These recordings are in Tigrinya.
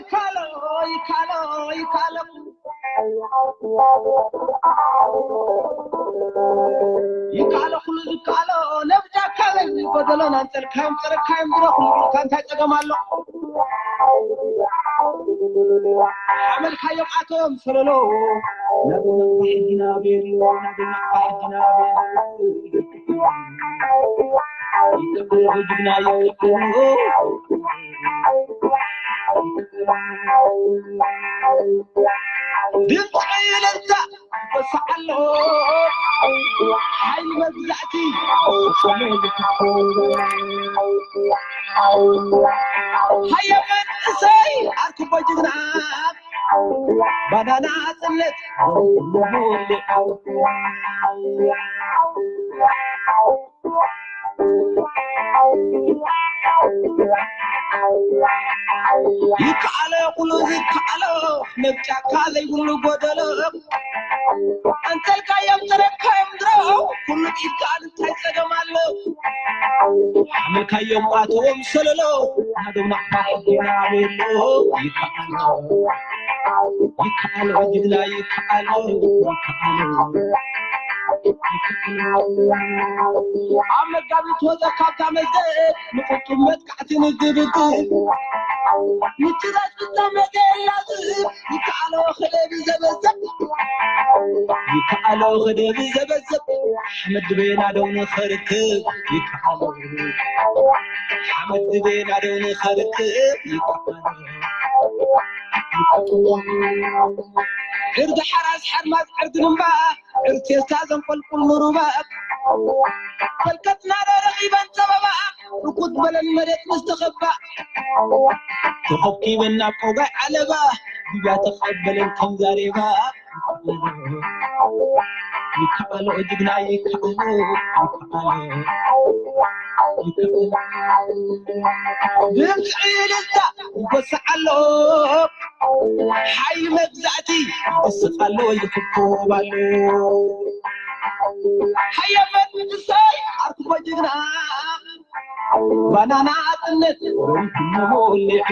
ይካሎ ይካሎ ይካሎ ይካሎ ኩሉ ዝካሎ ነብጃካ በል ጎደሎን ኣንጸልካዮም ጸረካዮም ድሮ ኩሉ ኢልካ እንታይ ጸገም ኣሎ? ሓመልካዮም ኣቶም ሰለሎ ናብና ሕጊና ቤሉ ናብና ሕጊና ቤሉ ይካሎ ጅግና ይካሎ ድምፂ እልልታ ይወስዕ ኣሎ ሓይሊ መግዛእቲ ሃየ መንእሰይ ኣርክቦ ጅግና ባናና ጽለት ይከኣሎ ኩሉ ዝከኣሎ ነብጫካ ዘይብሉ ጎደሎ ኣንተልካዮም ተረካዮም ድሮ ኩሉ ይከኣል እንታይ ጸገም ኣሎ ሓመልካዮም ኣተዎም ሰለሎ ናዶም ናዕባ ሕጊና ቤሎ ይከኣሎ ይከኣሎ ጅግና ይከኣሎ ይከኣሎ ኣብ መጋቢት ወፀ ካብታ መስደድ ንቁጡብ መጥቃዕቲ ንግብግብ ምትራስ ብጣመገ ያዝ ይከኣሎ ክደብ ዘበዘብ ይከኣሎ ክደብ ዘበዘብ ኣሕመድ ቤና ደው ንኸርክብ ይከኣሎ ሓመድ ቤና ደው ንኸርክብ ይከኣሎ ዕርዲ ሓራስ ሓርማዝ ዕርዲ ልምባ ዕርቴስታ ዘንቆልቁል ንሩባ ፈልከትና ዶ ረኺበን ጸበባ ርኩት በለን መሬት ምስ ተኸባ ተኸብኪበን ናብ ቆጋይ ዓለባ ግብያ ተቐበለን ከም ዛሬባ ይከኣሎ ጅግና ይከኣሎ ይከኣሎ ይከኣሎ ድምፂ እልልታ ይጎስዕ ኣሎ ሓይሊ መግዛእቲ ይስቕ ኣሎ ይኽኮብ ኣሎ ሃየ መንእሰይ ኣርክቦ ጅግና ባናና ኣጥነት ወሪድሞ ሊዑ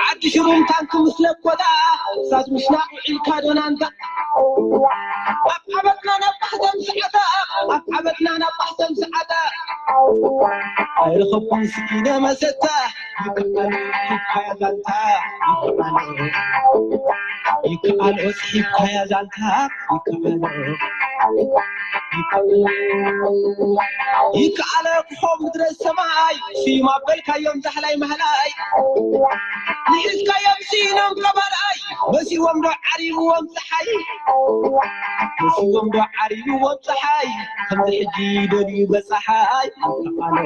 ዓዲ ሽሩም ታንክ ምስ ለኮታ እሳት ምሽናቕ ውዒልካ ዶናንታ ኣብ ዓበትና ናብ ባሕተም ሰዓታ ኣብ ዓበትና ናብ ባሕተም ሰዓታ ኣይረኸብኩን ስኢነ መሰታ ይከኣሎ ይከኣሎ ዛንታ ይከኣሎ ይከኣሎ ይከኣሎ ይከኣሎ ይከኣሎ ክኾም ምድረ ሰማይ ስዩም ኣበልካዮም ዛሕላይ ማህላይ ንሒዝካዮም ስኢኖም ቀባላይ መሲዎም ዶ ዓሪብዎም ፀሓይ መሲዎም ዶ ዓሪብዎም ፀሓይ ከምዚ ሕጂ ደልዩ በፀሓይ ይከኣሎ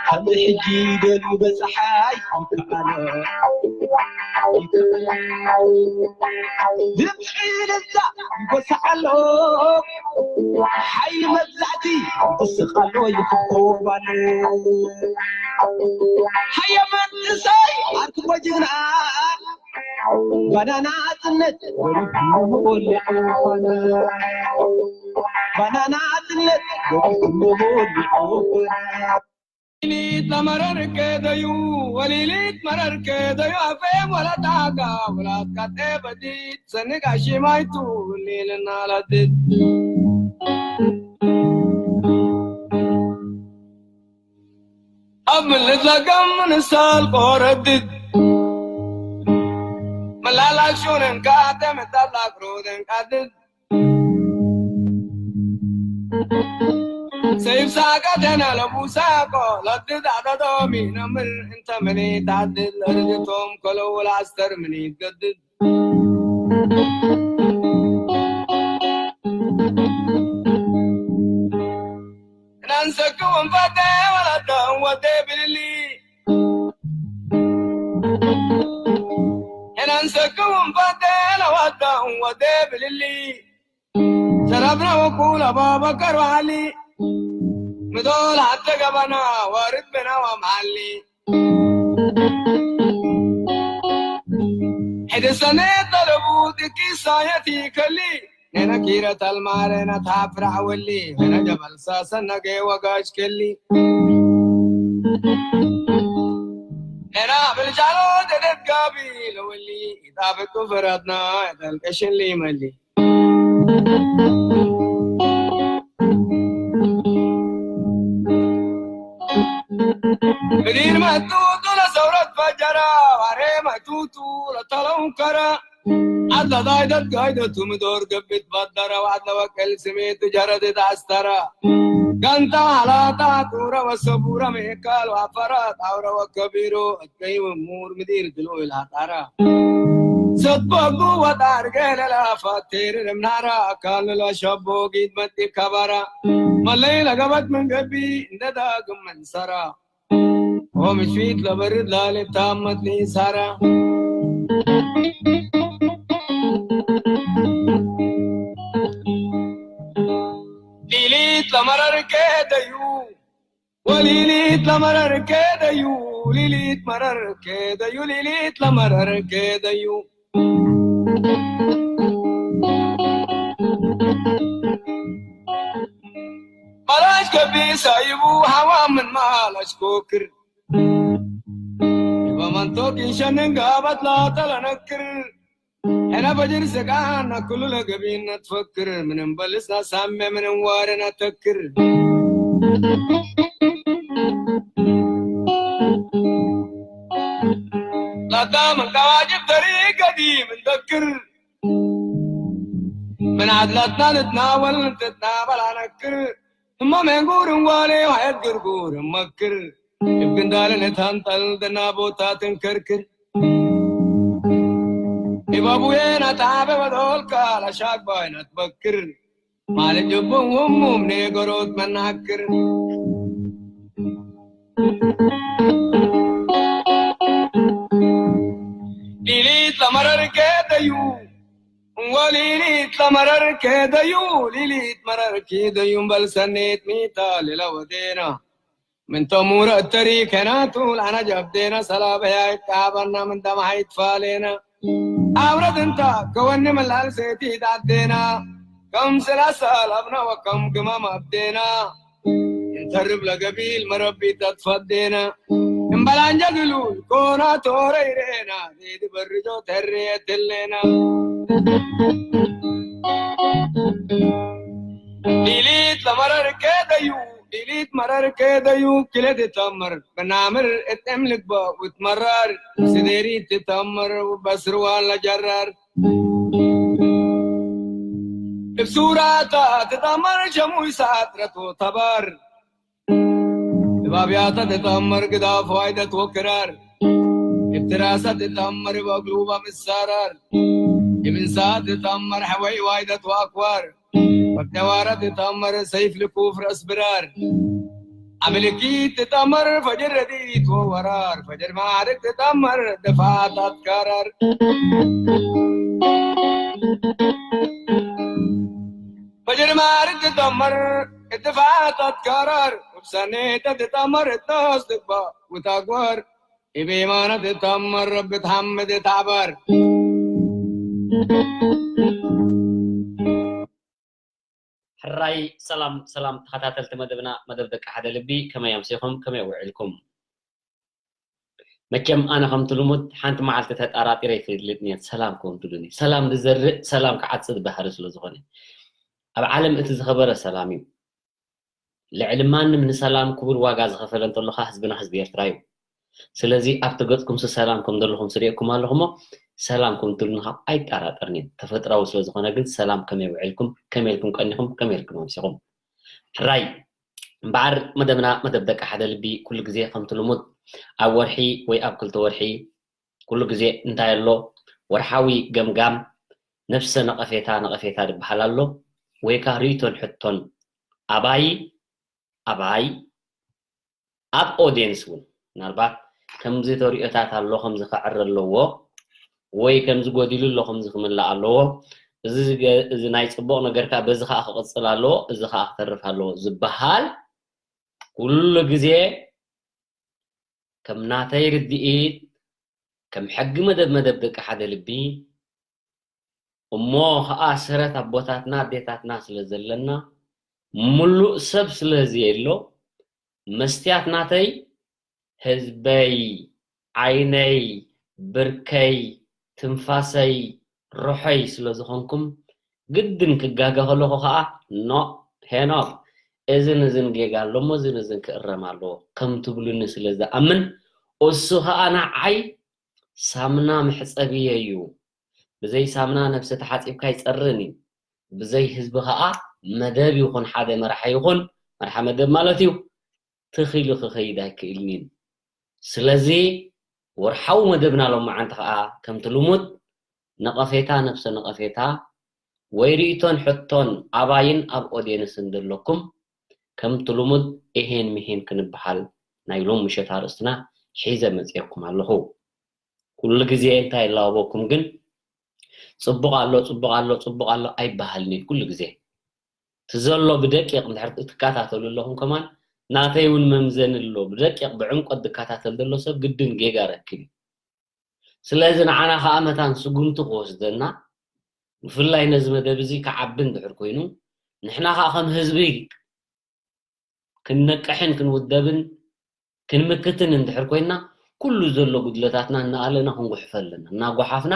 ከምዚ ሕጂ ደልዩ በፀሓይ ይከኣሎ ይከኣሎ ድምፂ እልልታ ይጎስዕ ኣሎ ሓይሊ መግዛእቲ ይስቕ ኣሎ ይኽኮብ ኣሎ ሃየ መንእሰይ ኣርክቦ ጅግና ባናና ኣጽነት ወሪድሞ ሊዑ ኾነ ባናና ኣጽነት ወሪድሞ ሊዑ ኾነ ሊሊት ለመረር ከደዩ ወሊሊት መረር ከደዩ ኣፌ ወለዳጋ ውላት ካቴ በዲት ሰንጋ ሽማይቱ ሊልና ለድት ኣብ ምልት ለገም ንሳል ቆረድት መላላሹንን ካተ መታላቅሮደን ቃድት ሰይፍ ሳቀተና ለቡሳቆ ለድት ኣደዶሚ ነምር እንተ ምኒት ኣድት ለርድቶም ከለውል ኣስተር ምኒት ገድት እናንሰክውን ፈተ ወለደን ወደ ብልሊ እናንሰክውን ፈተ ለወደን ወደ ብልሊ ሰረብና ወኩል ኣባበከር ዋሊ ምዶል ኣተ ገበና ወርድ ብና ወማሊ ሕደ ሰነ ጠለቡ ድቂ ሳየት ይከሊ ሄነ ኪረ ተልማረ ሄነ ታፍራዕ ወሊ ሄነ ጀበል ሳሰ ነገ ወጋሽ ከሊ ሄነ ብልጫሎ ደደት ጋቢ ለወሊ ኢጣበቱ ፈራትና ተልቀሽን ሊመሊ ምዲር መቱቱ ለሰውረት ፈጀራ ዋሬ መቱቱ ለተለውከረ ዓዳት ኣይደት ጋይደቱ ምዶር ገብት ባደረ ዋዕድ ለወቀል ስሜት ጀረድት አስተረ ጋንታ ሃላታ ጡረ ወሰቡረ ሜካል ዋፈረ ጣውረ ወከቢሮ እትከይም ሙር ምዲር ድልኡ ኢላጣረ ሰቦጉ ወጣር ገለላ ፋቴር ምናራ አካል ለሸቦ ጊድ መጢ ከባራ መለይ ለገበት መንገቢ እንደ ዳግም መንሰራ ሆምሽት ለበርድ ላለ ታመት ሊሳራ ሊሊት ለመረር ከደዩ ወሊሊት ለመረር ከደዩ ሊሊት መረር ከደዩ ሊሊት ለመረር ከደዩ መላሽ ገቢ ሳይቡ ሃዋ ምን ማላሽ ኮክር በመንቶ ኪንሸንን ጋበት ላተለነክር ሕነ በጅር ስቃና ኩሉ ለገቢና ትፈክር ምንም በልስና ሳሜ ምንም ዋረና ተክር ላታ ምን ቀዋጅብ ተሪ ገዲ ምን ተክር ምን ዓድላትና ንትናወል ንትናበል ኣነክር እሞ ሜንጉር እንጓሌ ውሓየት ግርጉር እመክር እብ ግንዳለ ነታንጠል ደና ቦታ ትንከርክር እባቡዬ ናታበ ወዶልካ ላሻግባይ ናትበክር ማለት ጅቡን ውሙም ኔገሮት መናክር ሊሊት ለመረር ከደዩ ወሊሊት ለመረር ከደዩ ሊሊት መረር ከደዩ በልሰኔት ሚታ ሌላ ወዴና ምን ተሙረ እተሪ ከናቱ ለአና ጀብዴና ሰላበያ ይቃበና ምን ደማሃ ይትፋሌና አብረት እንታ ከወኒ ምላል ሴቲ ዳዴና ከም ስላሳ ለብና ወከም ግማም አብዴና እንተርብ ለገቢል መረቢ ተትፈዴና እምበላንጀ ግሉል ኮና ቶረ ይሬና ዴድ በርጆ ተሬ የትሌና ሊሊት ለመረር ከደዩ ሊሊት መረር ከደዩ ክለት ተመር በናምር እጥም ልግባ ውትመራር ስደሪ ትተመር በስርዋን ለጀራር እብሱራታ ትጠመር ሸሙይ ሰዓት ረቶ ተባር እባብያታ ትጠመር ግዳፍ ዋይደት ወክራር እብትራሳ ትጠመር በግሉባ ምሳራር እብንሳ ትጠመር ሐወይ ዋይደት ወአክዋር ወብደዋራ ትጠመር ሰይፍ ልኩፍ ረስ ብራር አምልኪ ትጠመር ፈጅር ረዲት ወወራር ፈጅር ማዕርግ ትጠመር ድፋት አትካራር ፈጅር ማዕርግ ትጠመር ድፋት አትካራር ውሳኔ ተትጠመር እታስ ትግባ ውታጓር እቤማና ትጠመር ረቢ ትሐምድ ታዕባር ሕራይ ሰላም ሰላም ተኸታተልቲ መደብና መደብ ደቂ ሓደ ልቢ ከመይ ኣምሲኹም ከመይ ውዒልኩም መቸም ኣነ ከምቲ ልሙድ ሓንቲ መዓልቲ ተጣራጢረ ይፈልጥ እየ ሰላም ክውን ትሉኒ ሰላም ዝዘርእ ሰላም ክዓፅድ ባህሪ ስለ ዝኾነ ኣብ ዓለም እቲ ዝኸበረ ሰላም እዩ ልዕሊ ማንም ንሰላም ክቡር ዋጋ ዝኸፈለ እንተሎ ከዓ ህዝብና ህዝቢ ኤርትራ እዩ ስለዚ ኣብቲ ገፅኩም ሰላም ከም ዘለኹም ስሪእኩም ኣለኹሞ ሰላም ከም ትብሉኒ ከዓ ኣይጠራጠርን እየ ተፈጥራዊ ስለ ዝኾነ ግን ሰላም ከመይ ውዒልኩም ከመይ ኢልኩም ቀኒኹም ከመይ ኢልኩም ኣምሲኹም ሕራይ እምበኣር መደብና መደብ ደቂ ሓደ ልቢ ኩሉ ግዜ ከምቲ ልሙድ ኣብ ወርሒ ወይ ኣብ ክልተ ወርሒ ኩሉ ግዜ እንታይ ኣሎ ወርሓዊ ገምጋም ነፍሰ ነቐፌታ ነቐፌታ ዝበሃል ኣሎ ወይ ከዓ ርእቶን ሕቶን ኣባይ ኣባይ ኣብ ኦድየንስ እውን ምናልባት ከምዚ ተሪኦታት ኣሎ ከምዚ ክዕረ ኣለዎ ወይ ከምዚ ጎዲሉ ኣሎ ከምዚ ክምላእ ኣለዎ እዚ ናይ ፅቡቕ ነገር ከዓ በዚ ከዓ ክቕፅል ኣለዎ እዚ ከዓ ክተርፍ ኣለዎ ዝበሃል ኩሉ ግዜ ከም ናተይ ርድኢት ከም ሕጊ መደብ መደብ ደቂ ሓደ ልቢ እሞ ኸኣ ስረት ኣቦታትና ኣዴታትና ስለ ዘለና፣ ምሉእ ሰብ ስለ ዘየሎ፣ መስትያት ናተይ ህዝበይ፣ ዓይነይ፣ ብርከይ፣ ትንፋሰይ፣ ርሖይ ስለ ዝኾንኩም፣ ግድን ክጋገ ከለኹ ኸኣ፣ "ኖ፣ ሄኖክ፣ እዝን እዝን ጌጋ ኣሎ እሞ፣ እዝን እዝን ክእረም ኣለዎ" ከም ትብሉኒ ስለ ዝኣምን፣ እሱ ኸኣ ንዓይ ሳምና መሕጸብየይ እዩ። ብዘይ ሳምና ነብሲ ተሓጺብካ ኣይጸርን እዩ። ብዘይ ህዝቢ ኸኣ መደብ ይኹን ሓደ መራሒ ይኹን፣ መርሓ መደብ ማለት እዩ፣ ትኽ ኢሉ ክኸይድ ኣይክእልን እዩ። ስለዚ ወርሓዊ መደብና ሎማዓንቲ ኸኣ ከምቲ ልሙድ ነቐፌታ፣ ነብሰ ነቐፌታ ወይ ርእይቶን ሕቶን ኣባይን ኣብ ኦድየንስን ዘለኩም ከምቲ ልሙድ እሄን ምሄን ክንበሃል ናይ ሎም ምሸት ኣርእስትና ሒዘ መጽኤኩም ኣለኹ። ኩሉ ግዜ እንታይ ይላበወኩም ግን ጽቡቕ ኣሎ፣ ጽቡቕ ኣሎ፣ ጽቡቕ ኣሎ ኣይበሃልን እዩ ኩሉ ግዜ። እቲ ዘሎ ብደቂቕ እንድሕር ትከታተሉ ኣለኹም ከማን ናተይ እውን መምዘኒ ኣሎ። ብደቂቕ ብዕምቆት ዝከታተል ዘሎ ሰብ ግድን ጌጋ ረክብ እዩ። ስለዚ ንዓና ከኣ መታን ስጉምቲ ክወስደና፣ ብፍላይ ነዚ መደብ እዚ ክዓቢ እንድሕር ኮይኑ፣ ንሕና ከኣ ከም ህዝቢ ክንነቅሕን ክንውደብን ክንምክትን እንድሕር ኮይና፣ ኩሉ ዘሎ ጉድለታትና እናኣለና ክንጉሕፈ ኣለና። እናጓሓፍና፣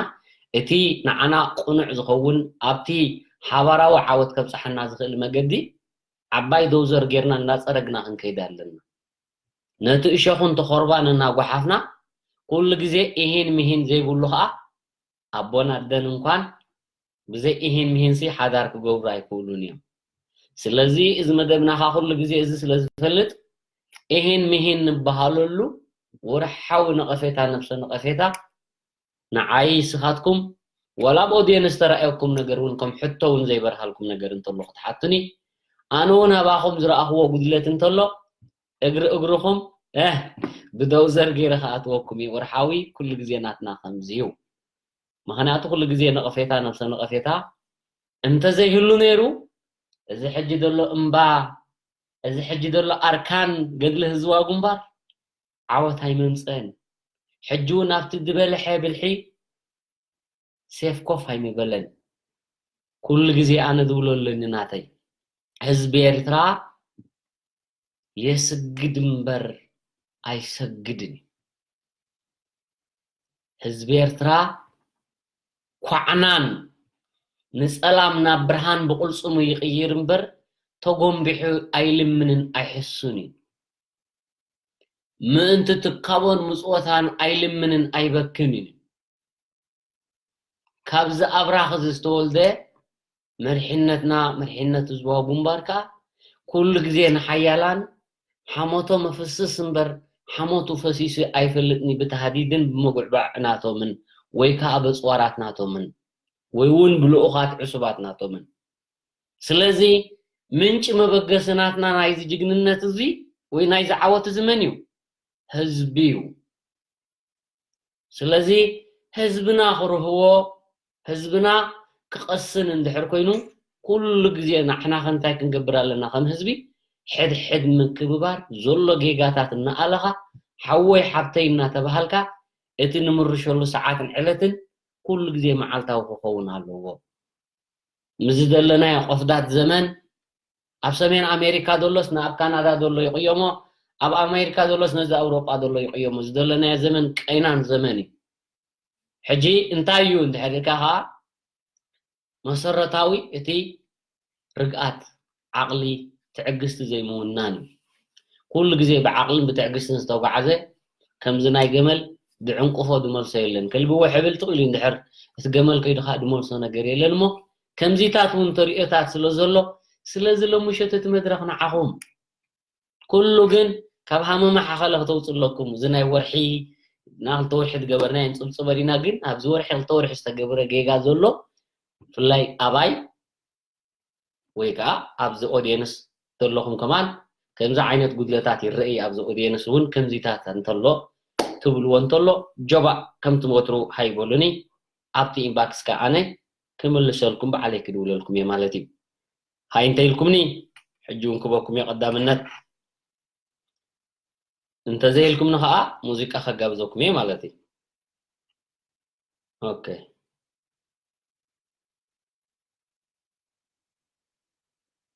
እቲ ንዓና ቅኑዕ ዝኸውን፣ ኣብቲ ሓባራዊ ዓወት ከብጽሓና ዝኽእል መገዲ፣ ዓባይ ዶውዘር ጌርና እናጸረግና ክንከይድ ኣለና። ነቲ እሾኹን ተኾርባን እናጓሓፍና፣ ኩሉ ግዜ ኢሂን ምሂን ዘይብሉ ኸኣ፣ ኣቦን ኣደን እንኳን ብዘይ ኢሂን ምሂንሲ ሓዳር ክገብሩ ኣይክእሉን እዮም። ስለዚ እዚ መደብና ኸኣ ኩሉ ግዜ እዚ ስለ ዝፈልጥ፣ ኢሂን ምሂን ንበሃለሉ ወርሓዊ ነቐፌታ፣ ነብሰ ነቐፌታ፣ ንዓይ ስኻትኩም፣ ዋላ ኣብ ኦድየንስ ዝተራእየኩም ነገር እውን፣ ከም ሕቶ እውን ዘይበርሃልኩም ነገር እንተሎ ክትሓቱኒ፣ ኣነ እውን ኣባኹም ዝረኣኽዎ ጉድለት እንተሎ፣ እግሪ እግርኹም፣ እ፣ ብደውዘር ገይረ ክኣትወኩም እየ። ወርሓዊ ኩሉ ግዜ ናትና ከምዚ እዩ። ምኽንያቱ ኩሉ ግዜ ነቐፌታ፣ ነብሰ ነቐፌታ እንተዘይህሉ ነይሩ፣ እዚ ሕጂ ዘሎ እምባ፣ እዚ ሕጂ ዘሎ ኣርካን ገድሊ ህዝባዊ ግንባር ዓወት ኣይመምጽእን። ሕጂ እውን ኣብቲ ዝበልሐ ብልሒ ሴፍ ኮፍ ኣይምበለን። ኩሉ ግዜ ኣነ ዝብሎ ኣለኒ ናተይ። ህዝቢ ኤርትራ የስግድ እምበር ኣይሰግድን እዩ። ህዝቢ ኤርትራ ኳዕናን ንጸላም ናብ ብርሃን ብቕልጽሙ ይቕይር እምበር፣ ተጎንቢሑ ኣይልምንን ኣይሕሱን እዩ። ምእንቲ ትካቦን ምጽወታን ኣይልምንን ኣይበክን እዩ። ካብዚ ኣብራኽ እዚ ዝተወልደ መሪሕነትና፣ መሪሕነት ህዝባዊ ግንባር ከኣ ኩሉ ግዜ ንሓያላን ሓሞቶም ኣፍስስ እምበር ሓሞቱ ፈሲሱ ኣይፈልጥን እዩ ብታህዲድን ብምጉዕባዕ ናቶምን ወይ ከኣ በጽዋራት ናቶምን ወይ እውን ብልኡኻት ዕሱባት ናቶምን። ስለዚ ምንጪ መበገሲ ናትና ናይዚ ጅግንነት እዚ ወይ ናይዚ ዓወት እዚ መን እዩ? ህዝቢ እዩ። ስለዚ ህዝብና ክርህዎ፣ ህዝብና ክቐስን እንድሕር ኮይኑ፣ ኩሉ ግዜ ንሕና ከ እንታይ ክንገብር ኣለና? ከም ህዝቢ ሕድሕድ ምክብባር፣ ዘሎ ጌጋታት እናኣለኻ፣ ሓወይ ሓብተይ እናተባሃልካ፣ እቲ ንምርሸሉ ሰዓትን ዕለትን ኩሉ ግዜ መዓልታዊ ክኸውን ኣለዎ። ምስዚ ዘለናዮ ቆፍዳት ዘመን፣ ኣብ ሰሜን ኣሜሪካ ዘሎስ ንኣብ ካናዳ ዘሎ ይቕየሞ፣ ኣብ ኣሜሪካ ዘሎስ ነዚ ኣውሮጳ ዘሎ ይቕየሞ። እዚ ዘለናዮ ዘመን ቀይናን ዘመን እዩ። ሕጂ እንታይ እዩ እንድሕር ኢልካ ኸኣ፣ መሰረታዊ እቲ ርግኣት፣ ዓቕሊ፣ ትዕግስቲ ዘይምውናን እዩ። ኩሉ ግዜ ብዓቕልን ብትዕግስትን ዝተጓዕዘ ከምዚ ናይ ገመል ዝዕንቅፎ ዝመልሶ የለን። ከልቢ ወሕብል ትኽእል እዩ እንድሕር እቲ ገመል ከይዱ ኸኣ ዝመልሶ ነገር የለን እሞ ከምዚታት እውን ተርእዮታት ስለ ዘሎ፣ ስለዚ ሎምሸት እቲ መድረኽ ንዓኹም። ኩሉ ግን ካብ ሃመማ ሓኸለ ክተውፅእ ኣለኩም። እዚ ናይ ወርሒ፣ ናይ ክልተ ወርሒ ዝገበርናዮ ንፅብፅበ ዲና፣ ግን ኣብዚ ወርሒ ክልተ ወርሒ ዝተገበረ ጌጋ ዘሎ፣ ብፍላይ ኣባይ ወይ ከዓ ኣብዚ ኦድየንስ ዘለኹም ከማን ከምዚ ዓይነት ጉድለታት ይረኣይ፣ ኣብዚ ኦድየንስ እውን ከምዚታት እንተሎ ትብልዎ እንተሎ ጆባእ ከምቲ ወትሩ ሃይበሉኒ፣ ኣብቲ ኢንባክስ ከዓ ኣነ ክምልሰልኩም ባዕለይ ክድውለልኩም እየ ማለት እዩ። ሃይ እንተ ኢልኩምኒ ሕጂ እውን ክበኩም እየ ቀዳምነት፣ እንተዘይኢልኩምኒ ከዓ ሙዚቃ ከጋብዘኩም እየ ማለት እዩ። ኦኬ።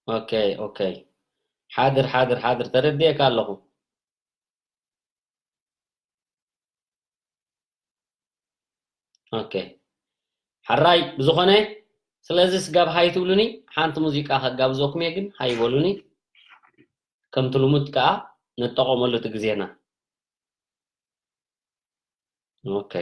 ኦኬ፣ ኦኬ። ሓድር፣ ሓድር፣ ሓድር፣ ተረዲኤካ ኣለኹ። ኦኬ። ሓራይ፣ ብዝኾነ፣ ስለዚ ስጋብ ሃይ ትብሉኒ፣ ሓንቲ ሙዚቃ ከጋብዘኩም እየ፣ ግን ሃይ በሉኒ። ከምቲ ልሙድ ከኣ ንጠቐመሉ እቲ ግዜና። ኦኬ።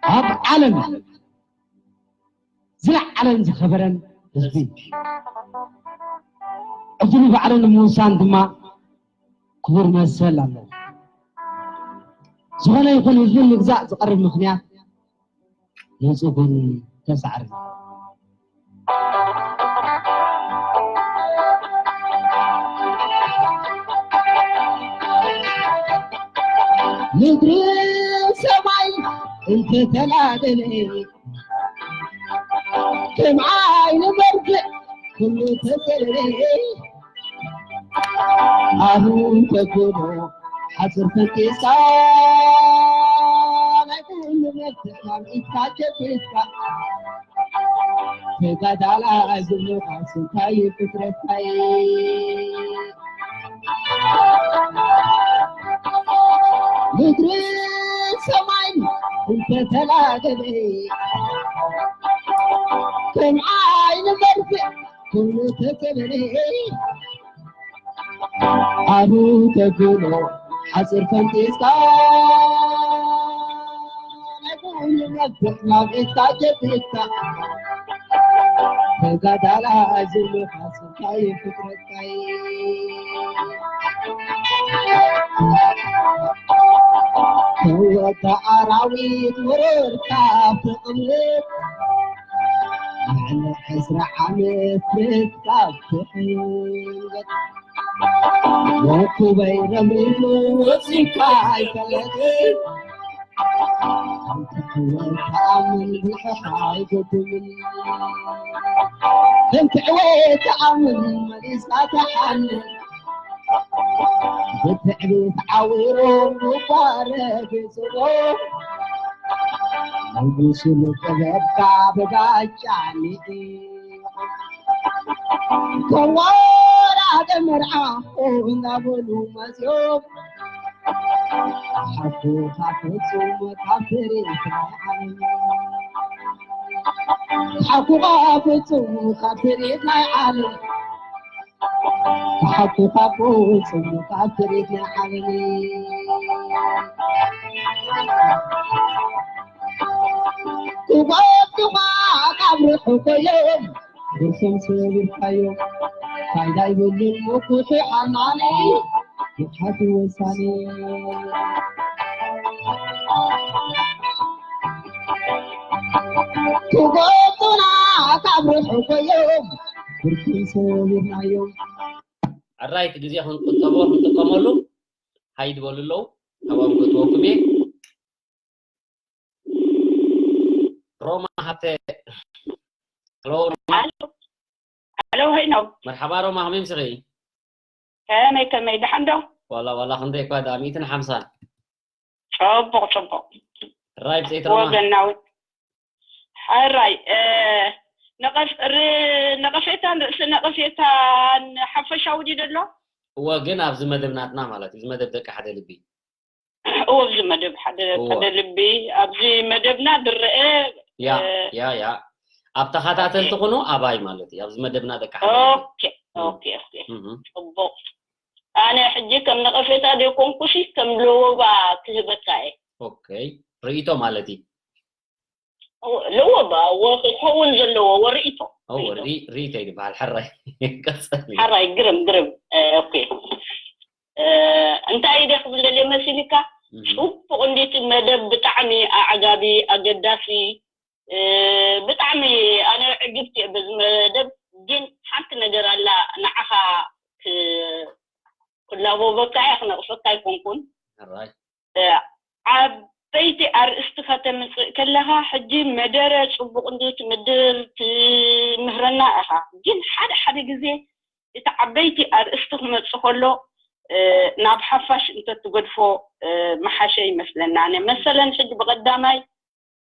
ኣብ ዓለም ዝለዓለን ዝኸበረን ህዝቢ፣ ዕድሉ ባዕሉ ንምውሳን ድማ ክቡር መሰል ኣለዎ። ዝኾነ ይኹን ህዝቢ ምግዛእ ዝቐርብ ምኽንያት ንጹግን ተሳዕርን። ምድርን ሰማይ እንተተላደለ፣ ከም ዓይኒ መርፍእ ኩሉ ተሰለለ። ኣሁን ተጎዶ ሓፅር ፈንጢስካ፣ ናይ ኩሉ መፍትሕ ናብ ኢድካ ጨቢጥካ፣ ተጋዳላይ ዝብሉኻ ስንታይ ፍጥረታይ። ምድርን ሰማይን እንተተላገበ፣ ከም ዓይኒ መርፍእ ኩሉ ተተበለ። ኣቡ ተብሎ ሓፅር ፈንጢስካ፣ ናይ ኩሉ መፍትሕ ናብ ኢድካ ጨቢጥካ፣ ተጋዳላይ ዝብሉኻ ስንታይ ፍጥረታይ። ተወዳ ኣራዊት ወረርካ ተቕምጥ፣ ልዕሊ ዕስራ ዓመት ምትካፍ ትሕንገጥ። ወኩበይ ረምሪሙ ወፂካ ኣይፈለጥን። ከምትዕወት ተኣምን ብልሕኻ ኣይገድምን። ከምትዕወት ተኣምን መሊስካ ተሓንን። ብትዕቢት ዓዊሮም ምባረክ ጽቡቕ። ንጉሱ ንጥበብካ ብጋጫ ንዒ። ከዋራደ መርዓ እናበሉ መጽዮም። ሓቁኻ ፍጹም ካብ ትርኢት ናይ ዓለም። ሓቁኻ ፍጹም ካብ ትርኢት ናይ ዓለም። ሓቁኻ ፍጹም ካብ ትርኢት ናይ ዓለም። ክጓቱኻ ካብ ርሑቕ እዮም። ርእሶም ሰቢርካዮም፣ ፋይዳ ይብሉን ምኩሑ ሓማኒ፣ ምትሓት ወሳኒ። ክጎቱና ካብ ርሑቕ እዮም፣ ብርክን ሰቢርናዮም። ኣራይት ግዜ ክንቁጠቦ ክንጥቀመሉ፣ ሃይ ዝበሉ ኣለዉ፣ ኣብኦም ከእትወኩም እየ። ሮማ ሃብተ። ሄሎ፣ ሮማ። ኣሎ፣ ኣሎ፣ ሄኖክ። መርሓባ፣ ሮማ፣ ከመይ ምሲኺ? ከመይ፣ ከመይ፣ ደሓን ዶ? ዋላ፣ ዋላ፣ ክንደይ እኳ ደኣ፣ ሚእትን ሓምሳን። ጽቡቕ፣ ጽቡቕ። ራይ ብጸይቲ ሮማ። ወገናዊ። ሕራይ፣ እ፣ ነቐፍ-፣ ር-፣ ነቐፌታን ርእሲ ነቐፌታን ሓፈሻዊ ድዩ ዘሎ? እወ፣ ግን ኣብዚ መደብ ናትና ማለት እዩ፣ እዚ መደብ ደቂ ሓደ ልቢ። እወ፣ ኣብዚ መደብ ሓደ፣ እወ። ሓደ ልቢ፣ ኣብዚ መደብና ዝረአ፣ ያ፣ እ፣ ያ፣ ያ። ኣብ ተኸታተልቲ ኦኬ። ኩኑ ኣባይ ማለት እዩ፣ ኣብዚ መደብና ደቂ ሓደ ልቢ። ኦኬ፣ እም። ኦኬ፣ ኦኬ። እም። ጽቡቕ። ኣነ ሕጂ ከም ነቐፌታ ዘይኮንኩሲ፣ ከም ለወባ ክህበካ እየ። ኦኬ። ርእይቶ ማለት እዩ። ለወባ፣ ወ-፣ ክኸውን ዘለዎ ወርእይቶ። ኦ፣ ርእይቶ። ሪ-፣ ርእይቶ እዩ ዝበሃል። ሕራይ። ቀጸሊ። ሕራይ፣ ግርም፣ ግርም። እ፣ ኦኬ። እ፣ እንታይ ኢደ ክብል ደልየ መሲልካ? እም። ጽቡቕ እንዲቲ መደብ፣ ብጣዕሚ ኣዕጋቢ፣ ኣገዳሲ፣ እ፣ ብጣዕሚ ኣነ ዕግብቲ እየ በዚ መደብ። ግን ሓንቲ ነገር ኣላ፣ ንዓኻ ዳቦበካ እየ ክነቕፈካ ኣይኮንኩን። ዓበይቲ ኣርእስቲ ከተምፅእ ከለኻ ሕጂ መደረ ፅቡቕ እንዲ ትምድር ትምህረና ኢኻ። ግን ሓደ ሓደ ግዜ እቲ ዓበይቲ ኣርእስቲ ክመፅእ ከሎ ናብ ሓፋሽ እንተትገድፎ መሓሸ ይመስለና። ኣነ መሰለን ሕጂ ብቐዳማይ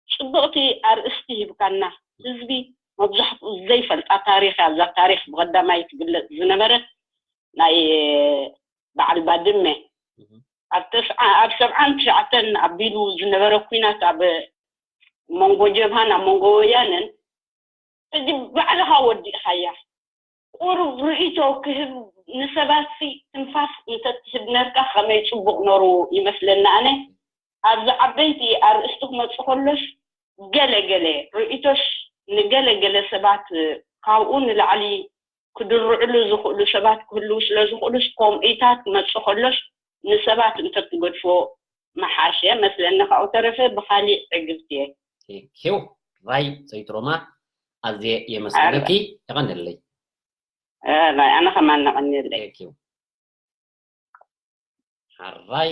ፅብቕቲ ኣርእስቲ ሂብካና። ህዝቢ መብዛሕትኡ ዘይፈልጣ ታሪኽ እያ። እዛ ታሪኽ ብቐዳማይ ትግለፅ ዝነበረት ናይ በዓል ባድመ ኣብ ተስዓ ኣብ ሰብዓን ትሽዓተን ኣቢሉ ዝነበረ ኲናት ኣብ መንጎ ጀብሃን ኣብ መንጎ ወያነን ሕጂ ባዕልኻ ወዲእኻያ። ቁሩብ ርእይቶ ክህብ ንሰባትሲ ትንፋስ እንተትህብ ነርካ ከመይ ጽቡቕ ነሩ ይመስለኒ ኣነ። ኣብዚ ዓበይቲ ኣርእስቲ ክመጽእ ከሎስ ገለ ገለ ርእይቶሽ ንገለ ገለ ሰባት ካብኡ ንላዕሊ ክድርዕሉ ዝኽእሉ ሰባት ክህልዉ ስለ ዝኽእሉስ ከምኢታት ክመጽእ ከሎስ ንሰባት እንተትገድፎ መሓሸ መስለኒ። ካብኡ ተረፈ ብኻሊእ ዕግብቲ እየ። ቴንኪው ራይ ዘይትሮማ ኣዝየ የመስግነኪ። የቐንለይ። ራይ ኣነ ከማን ነቐንየለይ። ቴንኪው ሓራይ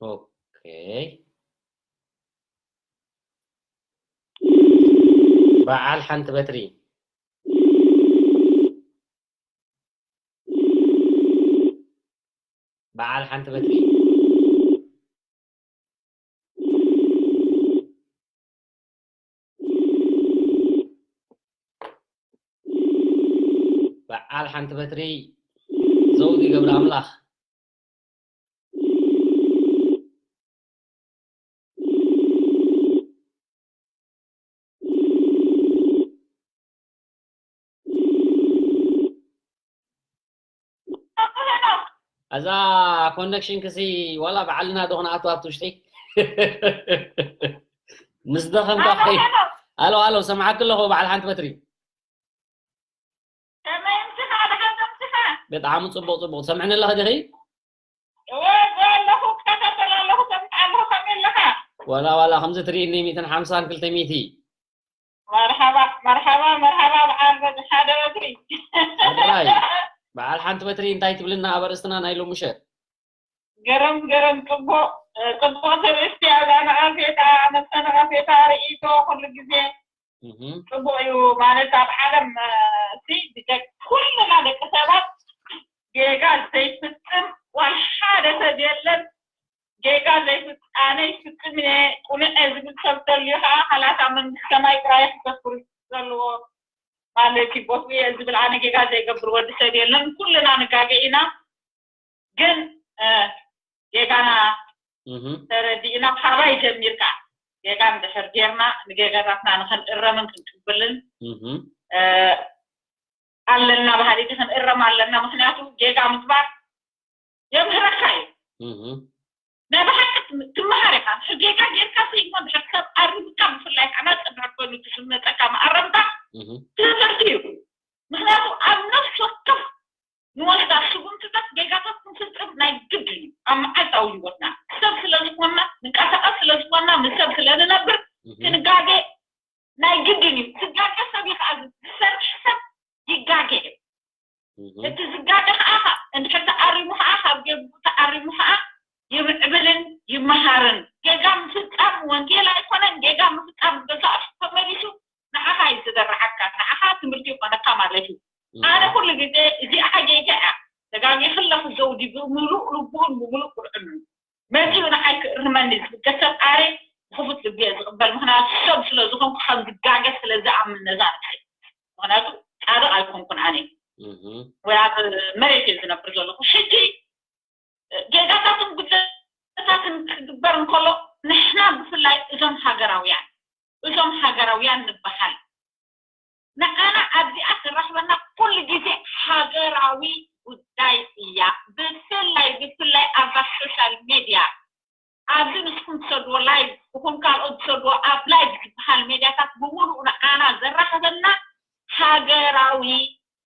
ኦኬ። በዓል ሓንቲ በትሪ በዓል ሓንቲ በትሪ በዓል ሓንቲ በትሪ ዘውዲ ገብረ ኣምላኽ እዛ ኮነክሽን ክሲ ዋላ ባዕልና ዶ ክንኣቱ ኣብቲ ውሽጢ ምስ ደኸምካ ኣሎ ኣሎ ሰምዓክ ኣለኹ በዓል ሓንቲ በትሪ ብጣዕሚ ፅቡቅ ፅቡቅ ትሰምዕኒ ኣለኺ ዲኺ ወላ ዋላ ከምዚ ትርእኒ ሚእትን ሓምሳን ክልተ ሚእቲ መርሓባ መርሓባ መርሓባ በዓል በዚ ሓደ በትሪ ሕራይ በዓል ሓንቲ በትሪ እንታይ ትብልና ኣብ ኣርእስትና ናይ ሎሚ ምሸት ገረም ገረም ፅቡቅ ፅቡቅ ትርእስቲ ኣብዛ ነቐፌታ ነብሰ ነቐፌታ ርእይቶ ኩሉ ግዜ ፅቡቅ እዩ ማለት ኣብ ዓለም ሲ ኩልና ደቂ ሰባት ጌጋ ዘይፍፅም ዋላ ሓደ ሰብ የለን ጌጋ ዘይፍፃነ ይፍፅም እየ ቁኑዕ እየ ዝብል ሰብ ተልዩ ከዓ ሓላታ መንግስቲ ሰማይ ጥራይ ክተኩር ዘለዎ ማለት እዩ ቦትኡ እየ ዝብል ኣነ ጌጋ ዘይገብር ወዲ ሰብ የለን ኩልና ንጋገ ኢና ግን ጌጋና ተረዲእና ካባይ ጀሚርካ ጌጋ እንድሕር ጌርና ንጌጋታትና ንክንእረምን ክንቅብልን ኣለና ባህሪቲ ክንእረም ኣለና ምክንያቱ ጌጋ ምግባር የምህረካ እዩ ናይ ብሓቂ ትመሃር ኢካ ጌጋ ጌርካ ስኢሞ ድሕር ሰብ ኣሪምካ ብፍላይ ከዓ ናፅንዕት ኮይኑ ትስመፀካ መኣረምታ ትምህርቲ እዩ ምክንያቱ ኣብ ነፍሲ ወከፍ ንወስዳ ስጉምትታት ጌጋታት ክንፍፅም ናይ ግድን እዩ ኣብ መዓልታዊ ህይወትና ሰብ ስለ ዝኾንና ንንቀሳቀስ ስለ ዝኾንና ምስ ሰብ ስለ ንነብር ክንጋገ ናይ ግድን እዩ ዝጋገ ሰብ እዩ ከዓ ዝሰርሕ ሰብ ይጋገ እዩ እቲ ዝጋገ ከዓ እንድሕር ተኣሪሙ ከዓ ካብ ጌግኡ ተኣሪሙ ከዓ ይምዕብልን ይመሃርን ጌጋ ምፍፃም ወንጌል ኣይኮነን ጌጋ ምፍፃም ገዛእ ተመሊሱ ንዓኻ እዩ ዝደርዓካ ንዓኻ ትምህርቲ ይኾነካ ማለት እዩ ኣነ ኩሉ ግዜ እዚኣ ጌጋ እያ ተጋጊ ክለፍ ዘውዲ ብምሉእ ልቡን ብምሉእ ቁርዕኑ መፂኡ ንዓይ ክእርመኒ ዝብገሰብ ኣረ ብክፉት ልቢ እየ ዝቕበል ምክንያቱ ሰብ ስለ ዝኾንኩ ከም ዝጋገ ስለ ዝኣምን ነዛ ንዓይ ምክንያቱ ፃድቕ ኣይኮንኩን ኣነ ወይ ኣብ መሬት እየ ዝነብር ዘለኹ ሕጂ ጌጋታትን ጉድለታትን ክግበር እንከሎ ንሕና ብፍላይ እዞም ሃገራውያን እዞም ሃገራውያን ንበሃል ንዓና ኣብዚኣ ተራኽበና ኩሉ ግዜ ሃገራዊ ጉዳይ እያ ብፍላይ ብፍላይ ኣብዛ ሶሻል ሜድያ ኣብዚ ንስኹም ትሰድዎ ላይቭ ይኹን ካልኦት ዝሰድዎ ኣብ ላይቭ ዝበሃል ሜድያታት ብምሉኡ ንዓና ዘራኽበና ሃገራዊ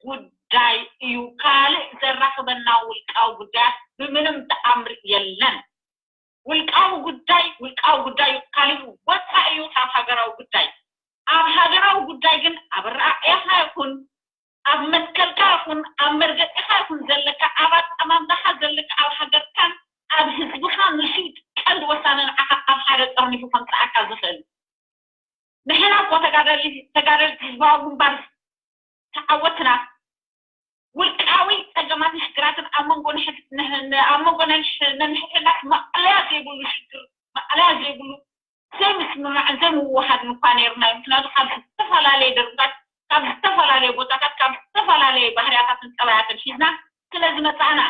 ጉዳይ እዩ ካልእ ዘራ ዘራኽበና ውልቃዊ ጉዳያት ብምንም ተኣምር የለን። ውልቃዊ ጉዳይ ውልቃዊ ጉዳይ እዩ፣ ካሊኡ ወፃኢ እዩ ካብ ሃገራዊ ጉዳይ። ኣብ ሃገራዊ ጉዳይ ግን ኣብ ኣረኣእያኻ ይኹን ኣብ መትከልካ ይኹን ኣብ መርገፂኻ ይኹን ዘለካ፣ ኣብ ኣጠማምታኻ ዘለካ፣ ኣብ ሃገርካን ኣብ ህዝብኻን ንሱ ቀንዲ ወሳኒ ንዓኻ ኣብ ሓደ ጠርኒፉ ከምፅኣካ ዝኽእል። ንሕና እኮ ተጋደልቲ ህዝባዊ ግንባር ተዓወትና ውልቃዊ ፀገማትን ሽግራትን ኣብ መንጎ ኣብ መንጎ ነንሕድሕድና ማእለያ ዘይብሉ ሽግር ማእለያ ዘይብሉ ዘይምስምማዕን ዘይምውሃድን እኳ ነይርና እዩ። ምክንያቱ ካብ ዝተፈላለየ ደርብታት ካብ ዝተፈላለየ ቦታታት ካብ ዝተፈላለየ ባህርያታትን ጠባያትን ሒዝና ስለ ዝመፃእና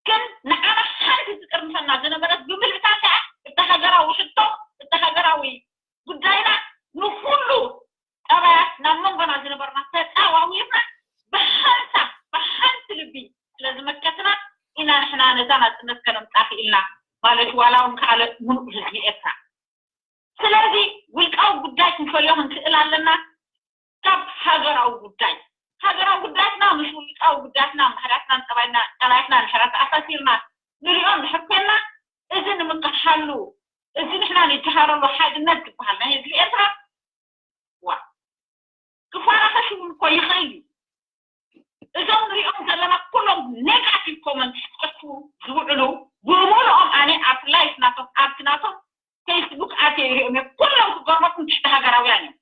ግን ንዓና ሓንቲ ትጥርንፈና ዝነበረት ብምልእታ ከዓ እቲ ሃገራዊ ሕቶ እቲ ሃገራዊ ጉዳይና ንኩሉ ጠባያት ናብ መንጎና ዝነበርና ተፃዋዊርና ብሓንሳብ ብሓንቲ ልቢ ስለ ዝመከትና ኢና ንሕና ነዛ ናፅነት ከነምፃ ክኢልና ማለት ዋላ እውን ካልእ ሙሉእ ህዝቢ ኤርትራ። ስለዚ ውልቃዊ ጉዳይ ክንፈልዮ ክንክእል ኣለና ካብ ሃገራዊ ጉዳይ። ሃገራዊ ጉዳያትና ምስ ውልቃዊ ጉዳያትና ባህርያትናን ጠባይና ጠባያትና ንሕራ ተኣሳሲርና ንሪኦ እንድሕር ኮይና እዚ ንምክሓሉ እዚ ንሕና ንጀሃረሉ ሓድነት ዝበሃል ናይ ህዝቢ ኤርትራ ዋ ክፋራኸሽ እውን እኮ ይኽእል እዩ። እዞም ንሪኦም ዘለና ኩሎም ኔጋቲቭ ኮመንት ክፅሕፉ ዝውዕሉ ብምሉኦም ኣነ ኣብ ላይፍ ናቶም ኣብቲ ናቶም ፌስቡክ ኣትየ ይሪኦም እየ። ኩሎም ክገርመኩም ትሕቲ ሃገራውያን እዮም።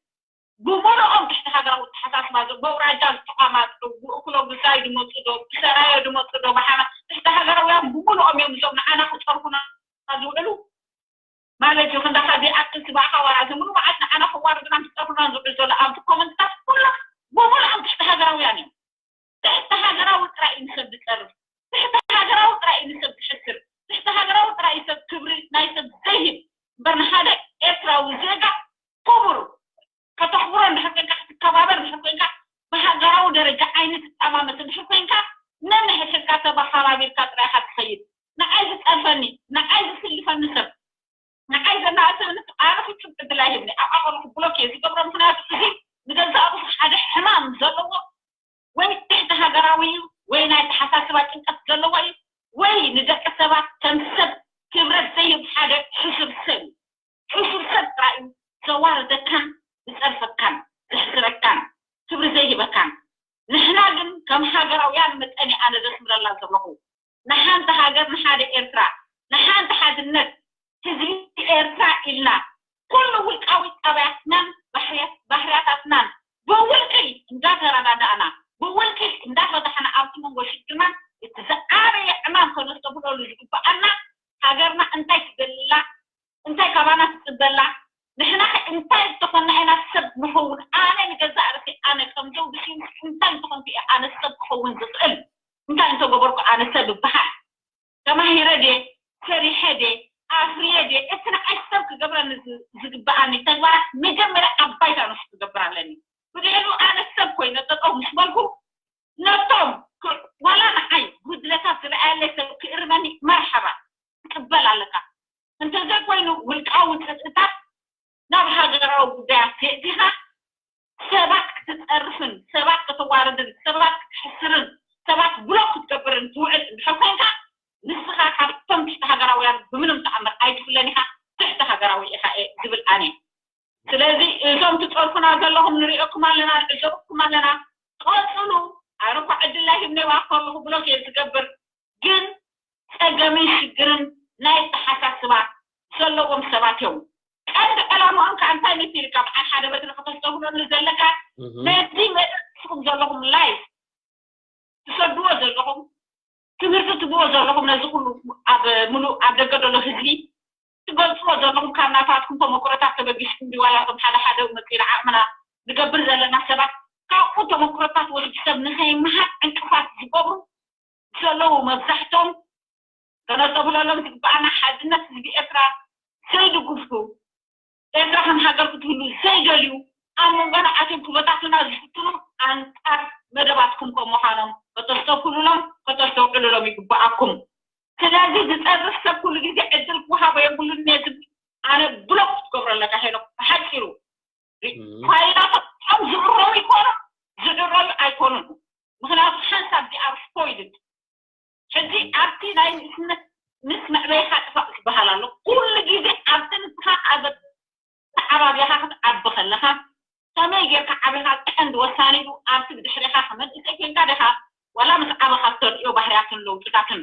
ብምሉኦም ትሕቲ ሃገራዊ ኣተሓሳስባ ዞ በውራጃ ዝተቋማጡ ብእኩሎ ግዛይ ድመፁ ዶ ብሰራዮ ድመፁ ዶ ብሓማ ትሕቲ ሃገራውያን ብምሉኦም እዮም እዞም ንዓና ክፀርፉና ዝውዕሉ ማለት እዩ። ክንዳኻ ዘይኣክል ስባእኻ ዋላ እዚ ሙሉ መዓት ንዓና ክዋርድና ክፀርፉና ዝውዕሉ ዘሎ ኣብቲ ኮመንትታት ኩሎም ብምሉኦም ትሕቲ ሃገራውያን እዮም። ትሕቲ ሃገራዊ ጥራይ እዩ ንሰብ ዝፀርፍ። ትሕቲ ሃገራዊ ጥራይ እዩ ንሰብ ዝሕስር። ትሕቲ ሃገራዊ ጥራይ እዩ ሰብ ክብሪ ናይ ሰብ ዘይህብ እምበር ንሓደ ኤርትራዊ ዜጋ ክቡር ከተኽብሮ እንድሕር ኮይንካ ክትከባበር እንድሕር ኮይንካ ብሃገራዊ ደረጃ ዓይኒ ትጠማመት እንድሕር ኮይንካ ነንሕድሕድካ ተበኻባቢርካ ጥራይ ኢኻ ትኸይድ። ንዓይ ዝፀርፈኒ ንዓይ ዝስልፈኒ ሰብ ንዓይ ዘናእሰኒ ኣነ ፍጹም ዕድል ኣይህብኒ ኣብ ኣቐርኩ ብሎክ እየ ዝገብሮ ምክንያቱ እዚ ንገዛእ ርእሱ ሓደ ሕማም ዘለዎ ወይ ትሕቲ ሃገራዊ እዩ ወይ ናይ ተሓሳስባ ጭንቀት ዘለዎ እዩ ወይ ንደቂ ሰባት ከም ሰብ ክብረት ዘይህብ ሓደ ሕሱር ሰብ እዩ። ሕሱር ሰብ ጥራይ እዩ ዘዋርደካን ዝፀርፈካን ዘሕስረካን ክብሪ ዘይህበካን። ንሕና ግን ከም ሃገራውያን መጠን ኣነ ዘስምረላ ዘለኹ ንሓንቲ ሃገር ንሓደ ኤርትራ ንሓንቲ ሓድነት ህዝቢ ኤርትራ ኢልና ኩሉ ውልቃዊ ጠባያትናን ባህርያታትናን ብውልቂ እንዳተረዳዳእና ብውልቂ እንዳፈታሕና ኣብቲ መንጎ ሽግርና እቲ ዝዓበየ ዕማም ከነስተብህለሉ ዝግበኣና ሃገርና እንታይ ትደልላ እንታይ ካባና ትፅበላ ንሕና ከ እንታይ ተኾና ኢና ሰብ ንኸውን ኣነ ንገዛእ ርእሲ ኣነ ከም ዘውዲ እንታይ እንተኾንኩ እየ ኣነ ሰብ ክኸውን ዝኽእል እንታይ እንተገበርኩ ኣነ ሰብ እበሃል ተማሂረ ድየ ሰሪሐ ድየ ኣፍርየ ድየ እቲ ንዓይ ሰብ ክገብረኒ ዝግበኣኒ ተግባራት መጀመርያ ኣብ ባይታ ንሱ ክገብር ኣለኒ ብድሕሪኡ ኣነ ሰብ ኮይነ ጠጠው ምስ በልኩ ነቶም ዋላ ንዓይ ጉድለታት ዝረኣየለይ ሰብ ክእርመኒ መርሓባ ትቅበል ኣለካ እንተዘይኮይኑ ውልቃዊ ፅጥታት ናብ ሃገራዊ ጉዳያት ዘእቲኻ ሰባት ክትፀርፍን ሰባት ከተዋርድን ሰባት ክትሕስርን ሰባት ብሎክ ክትገብርን ትውዕል እንድሕር ኮይንካ ንስኻ ካብቶም ትሕቲ ሃገራውያን ብምንም ተኣምር ኣይትፍለን ኢኻ ትሕቲ ሃገራዊ ኢኻ እየ ዝብል ኣነ ስለዚ እዞም ትፀርፉና ዘለኹም ንሪኦኩም ኣለና ንዕዘበኩም ኣለና ቀፅሉ ኣነ እኳ ዕድል ኣይህብነ ከለኹ ብሎክ እየ ዝገብር ግን ፀገምን ሽግርን ናይ ኣተሓሳስባ ዘለዎም ሰባት እዮም ቀንዲ ዕላማኦም ከዓ እንታይ መሲልካ በዓል ሓደ በትሪ ከተስተብህለሉ ዘለካ ነዚ መፅኹም ዘለኹም ላይፍ ትሰድዎ ዘለኹም ትምህርቲ ትብዎ ዘለኹም ነዚ ኩሉ ኣብ ሙሉእ ኣብ ደገ ዘሎ ህዝቢ ትገልፅዎ ዘለኹም ካብ ናታትኩም ተመክሮታት ተበጊስኩም ድዩ ዋላ ከም ሓደ ሓደ መፂና ዓቕምና ንገብር ዘለና ሰባት ካብኡ ተመክሮታት ወስዲ ሰብ ንኸይመሃር ዕንቅፋት ዝገብሩ ዘለዉ መብዛሕቶም ከነስተብህለሎም ዝግበኣና ሓድነት ህዝቢ ኤርትራ ዘይድግፉ ኤርትራ ከም ሃገር ክትህሉ ዘይደልዩ ኣብ መንጎና ኣትዮም ክበታትኑና ዝፍትኑ ኣንፃር መደባትኩም ከም ምዃኖም ከተስተብህሉሎም ከተስተውዕሉሎም ይግበኣኩም። ስለዚ ዝፀርፍ ሰብ ኩሉ ግዜ ዕድል ክወሃቦ የብሉን እየ ዝብል ኣነ ብሎክ ክትገብሮ ኣለካ ሄኖክ ብሓፂሩ ፋይላቶም ዝዕረሙ ይኮኑ ዝዕረዩ ኣይኮኑን ምክንያቱ ሓንሳብ they are spoiled። ሕጂ ኣብቲ ናይ ንእስነት ምስ መዕበይካ ጥፋእ ዝበሃል ኣሎ። ኩሉ ግዜ ኣብቲ ንስኻ ኣብ ተዓባቢኻ ክትዓቢ ከለኻ ከመይ ጌርካ ዓቢኻ ቀንዲ ወሳኒ እዩ። ኣብቲ ብድሕሪኻ ከመንእሰይ ኮንካ ዲኻ ዋላ ምስ ዓበኻ እተርእዮ ባህርያትን ለውጥታትን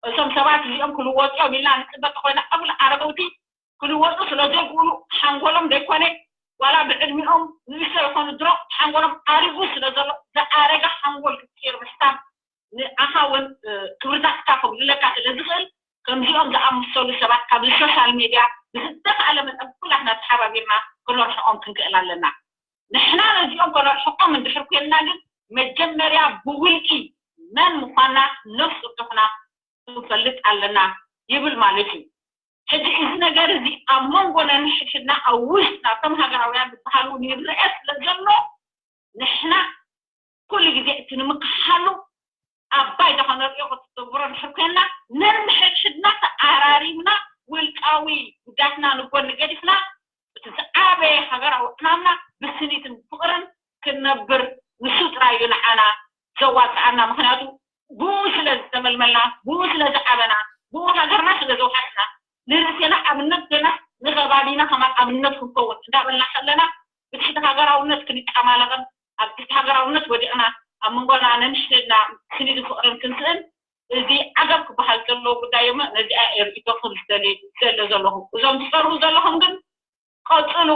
እዞም ሰባት እዚኦም ክልወጡ እዮም ኢልና ንፅበ ተኮይና እብል ኣረገውቲ ክልወጡ ስለ ዘይክእሉ ሓንጎሎም ዘይኮነ ዋላ ብዕድሚኦም ንእሽቶ ይኾኑ ድሮ ሓንጎሎም ኣሪጉ ስለ ዘሎ ዝኣረገ ሓንጎል ክትቅይር ምሕሳብ ንዓኻ እውን ክብርታትካ ከጉድለካ ስለ ዝኽእል ከምዚኦም ዝኣመሰሉ ሰባት ካብ ሶሻል ሜድያ ብዝተኻእለ መጠን ኩላትና ተሓባቢርና ክነርሕቆም ክንክእል ኣለና። ንሕና ነዚኦም ከነርሕቆም እንድሕር ኮይንና ግን መጀመርያ ብውልቂ መን ምዃንና ነፍሲ ወከፍና ክንፈልጥ ኣለና ይብል ማለት እዩ። ሕጂ እዚ ነገር እዚ ኣብ መንጎ ነንሕድሕድና ኣብ ውሽጥና ከም ሃገራውያን ዝበሃል እውን ይረአ ስለ ዘሎ ንሕና ኩሉ ግዜ እቲ ንምክሓሉ ኣብ ባይታ ከነርእዮ ክትገብሮ ድሕር ኮይንና ነንሕድሕድና ተኣራሪምና ውልቃዊ ጉዳትና ንጎኒ ገዲፍና እቲ ዝዓበየ ሃገራዊ ዕማምና ብስኒትን ፍቕርን ክንነብር ንሱ ጥራይ እዩ ንዓና ዘዋፅኣና። ምክንያቱ ብኡ ስለ ዝተመልመልና፣ ብኡ ስለ ዝዓበና፣ ብኡ ሃገርና ስለ ዘውሓስና ንርእስና ኣብነት ኮይና ንከባቢና ከማን ኣብነት ክንከውን እንዳበልና ከለና ብትሕቲ ሃገራውነት ክንጫማለቕን ኣብ ትሕቲ ሃገራውነት ወዲቕና ኣብ መንጎና ነንሽድና ስኒትን ፍቕርን ክንስእን እዚ ዓገብ ክበሃል ዘለዎ ጉዳይ እሞ ነዚኣ እየ ርእይቶኹም ዝደሊ ዘለ ዘለኹ። እዞም ትሰርሑ ዘለኹም ግን ቀፅሉ።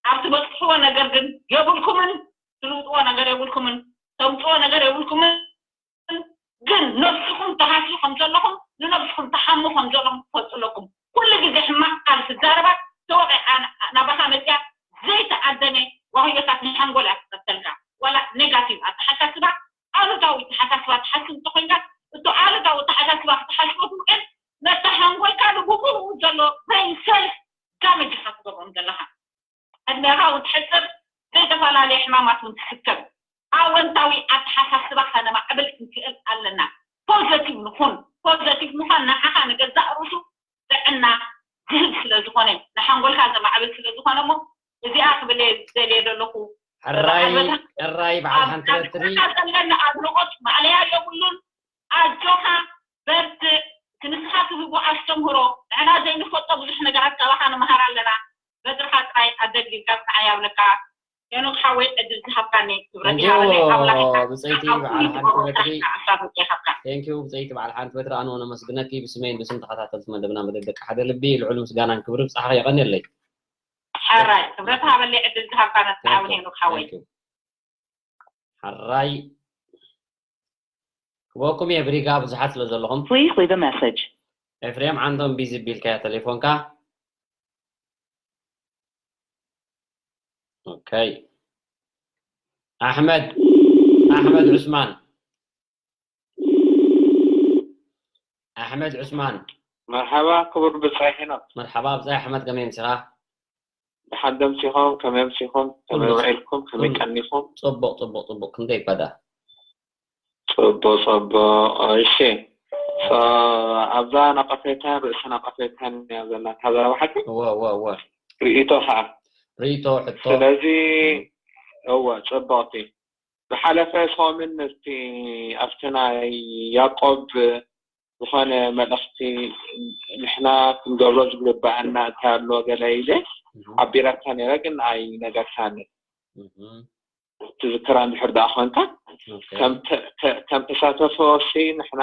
ኣብ ትበፅሕዎ ነገር ግን የብልኩምን፣ ትልውጥዎ ነገር የብልኩምን፣ ተምፅዎ ነገር የብልኩምን። ግን ነብስኹም ትሃስዩ ከም ዘለኹም ንነብስኹም ትሓሙ ከም ዘለኹም ትፈልጡ ኣለኩም። ኩሉ ግዜ ሕማቕ ቃል ትዛረባ ተወቂዓ ናባኻ መፅያ ዘይተዓደመ ዋህዮታት ንሓንጎል እያ ትኸተልካ። ዋላ ኔጋቲቭ ኣተሓሳስባ ኣሉታዊ ኣተሓሳስባ ትሓስብ እንተኮይንካ እቶ ኣሉታዊ ኣተሓሳስባ ክትሓስቦ ትውዕል ነቲ ሓንጎልካ ንብሙሉኡ ዘሎ ብሬን ሰልስ ዳመጅ ኢኻ ትገብሮም ዘለኻ። ዕድሜኻ እውን ትሕፅር፣ ዝተፈላለየ ሕማማት እውን ትስከም። ኣወንታዊ ኣተሓሳስባ ከነማዕብል ክንክእል ኣለና። ፖዘቲቭ ንኹን። ፖዘቲቭ ምዃን ንዓኻ ንገዛእ ርእሱ ጥዕና ዝህብ ስለ ዝኾነ ንሓንጎልካ ዘማዕብል ስለ ዝኾነ እሞ እዚኣ ክብል እየ ዝደልየ ዘለኹ። ሕራይ ሕራይ በዓል ሓንቲ በትሪ። ዘለና ኣድንቆት ማዕለያ የብሉን። ኣጆኻ በርትዕ። እቲ ንስኻ ትህቦ ኣስተምህሮ ንሕና ዘይንፈልጦ ብዙሕ ነገራት ካባኻ ንመሃር ኣለና። በትርኻ ጥራይ ኣደግዲልካ ጽንዓይ ኣብለካ። ሄኖክ ሓወይ ዕድል ዝሃብካኒ ክብረት ይሃበለይ ኣምላኽ ይካ ብፀይቲ በዓል ሓንቲ በትሪ ኣሳብ ይሃብካ። Thank you ብፀይቲ በዓል ሓንቲ በትሪ ኣነ ነመስግነኪ ብስመይን ብስም ተኸታተልቲ መደብና መደብ ደቂ ሓደ ልቢ ልዑል ምስጋናን ክብሪ ብፃሕኺ የቐንየለይ። ሓራይ ክብረት ሃበለይ ዕድል ዝሃብካ ነትዓውን ሄኖክ ሓወይ። Thank you። ሓራይ ክበኩም እየ ብሪጋ ብዙሓት ስለ ዘለኹም። Please leave a message. ኤፍሬም ዓንዶም ቢዚ ቢልካያ ቴሌፎንካ። ኦኬ ኣሕመድ ኣሕመድ ዑስማን ኣሕመድ ዑስማን። መርሓባ ክቡር ብጻይ ሄኖክ። መርሓባ ብጻይ ኣሕመድ ከመይ ምሲኻ? ደሓን ደምሲኹም ከመይ ኣምሲኹም ከመይ ውዒልኩም ከመይ ቀኒኹም? ጽቡቕ ጽቡቕ ጽቡቕ ክንደይ እኳ ደኣ። ጽቡቕ ጽቡቕ እሺ። ኣብዛ ነቐፌታን ርእሰ ነቐፌታን እያ ዘላ እታ ዘረባ ሓቂ? እወ እወ እወ። ርእይቶ ኸዓ? ርእይቶ ሕቶ። ስለዚ እወ ጽቡቕቲ። ዝሓለፈ ሰሙን እቲ ኣብቲ ናይ ያቆብ ዝኾነ መልእኽቲ ንሕና ክንገብሮ ዝግባኣና እንታይ ኣሎ ገለ ኢለ ሓቢረካ ነይረ ግን ኣይነገርካኒ። ትዝክራ እንድሕር ደኣ ኮንካ ከም ተሳተፎ ሲ ንሕና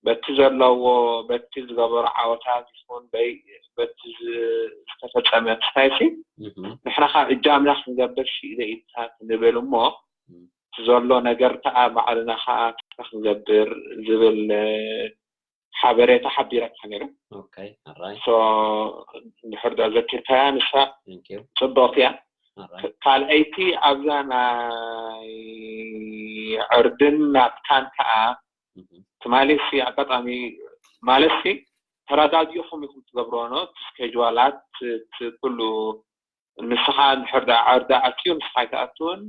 በቲ ዘለዎ በቲ ዝገበሮ ዓወታት ይኹን በይ በቲ ዝተፈጸመ ክስታይሲ ንሕና ካብ እጃምና ክንገብር ሽኢለ ኢልካ ክንብል እሞ እቲ ዘሎ ነገር ከዓ ባዕልና ከዓ ክንገብር ዝብል ሓበሬታ ሓቢረካ ነይረ። እንድሕር ዶ ዘኪርካያ ንሳ ፅብቕቲ እያ። ካልኣይቲ ኣብዛ ናይ ዕርድን ናትካን ከዓ ትማሊ ሲ ኣጋጣሚ ማለት ሲ ተረዳዲእኹም ኢኹም ትገብርዎ ኖ እቲ ስኬጅዋላት እቲ ኩሉ ንስኻ እንድሕር ደኣ ዕርዲ ኣትዩ ንስኻ ኣይትኣትውን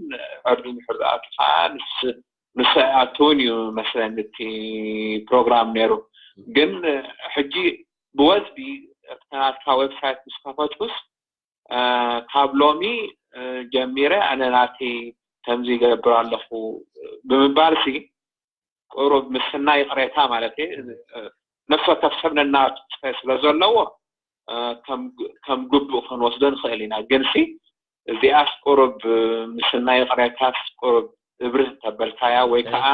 ዕርዲ እንድሕር ዝኣቱ ከዓ ንሱ ኣይኣትውን እዩ መስለኒ እቲ ፕሮግራም ነይሩ። ግን ሕጂ ብወዝቢ እቲ ናትካ ዌብሳይት ምስ ከፈትኩስ ካብ ሎሚ ጀሚረ ኣነ ናተይ ከምዚ ይገብር ኣለኹ ብምባል ሲ ቁሩብ ምስና ይቕሬታ ማለት እዩ። ነፍሲ ወከፍ ሰብ ነናቱ ስለ ዘለዎ ከም ግቡእ ክንወስዶ ንኽእል ኢና። ግን ሲ እዚኣስ ቁሩብ ምስና ይቕሬታስ ቁሩብ እብርህ እንተበልካያ ወይ ከዓ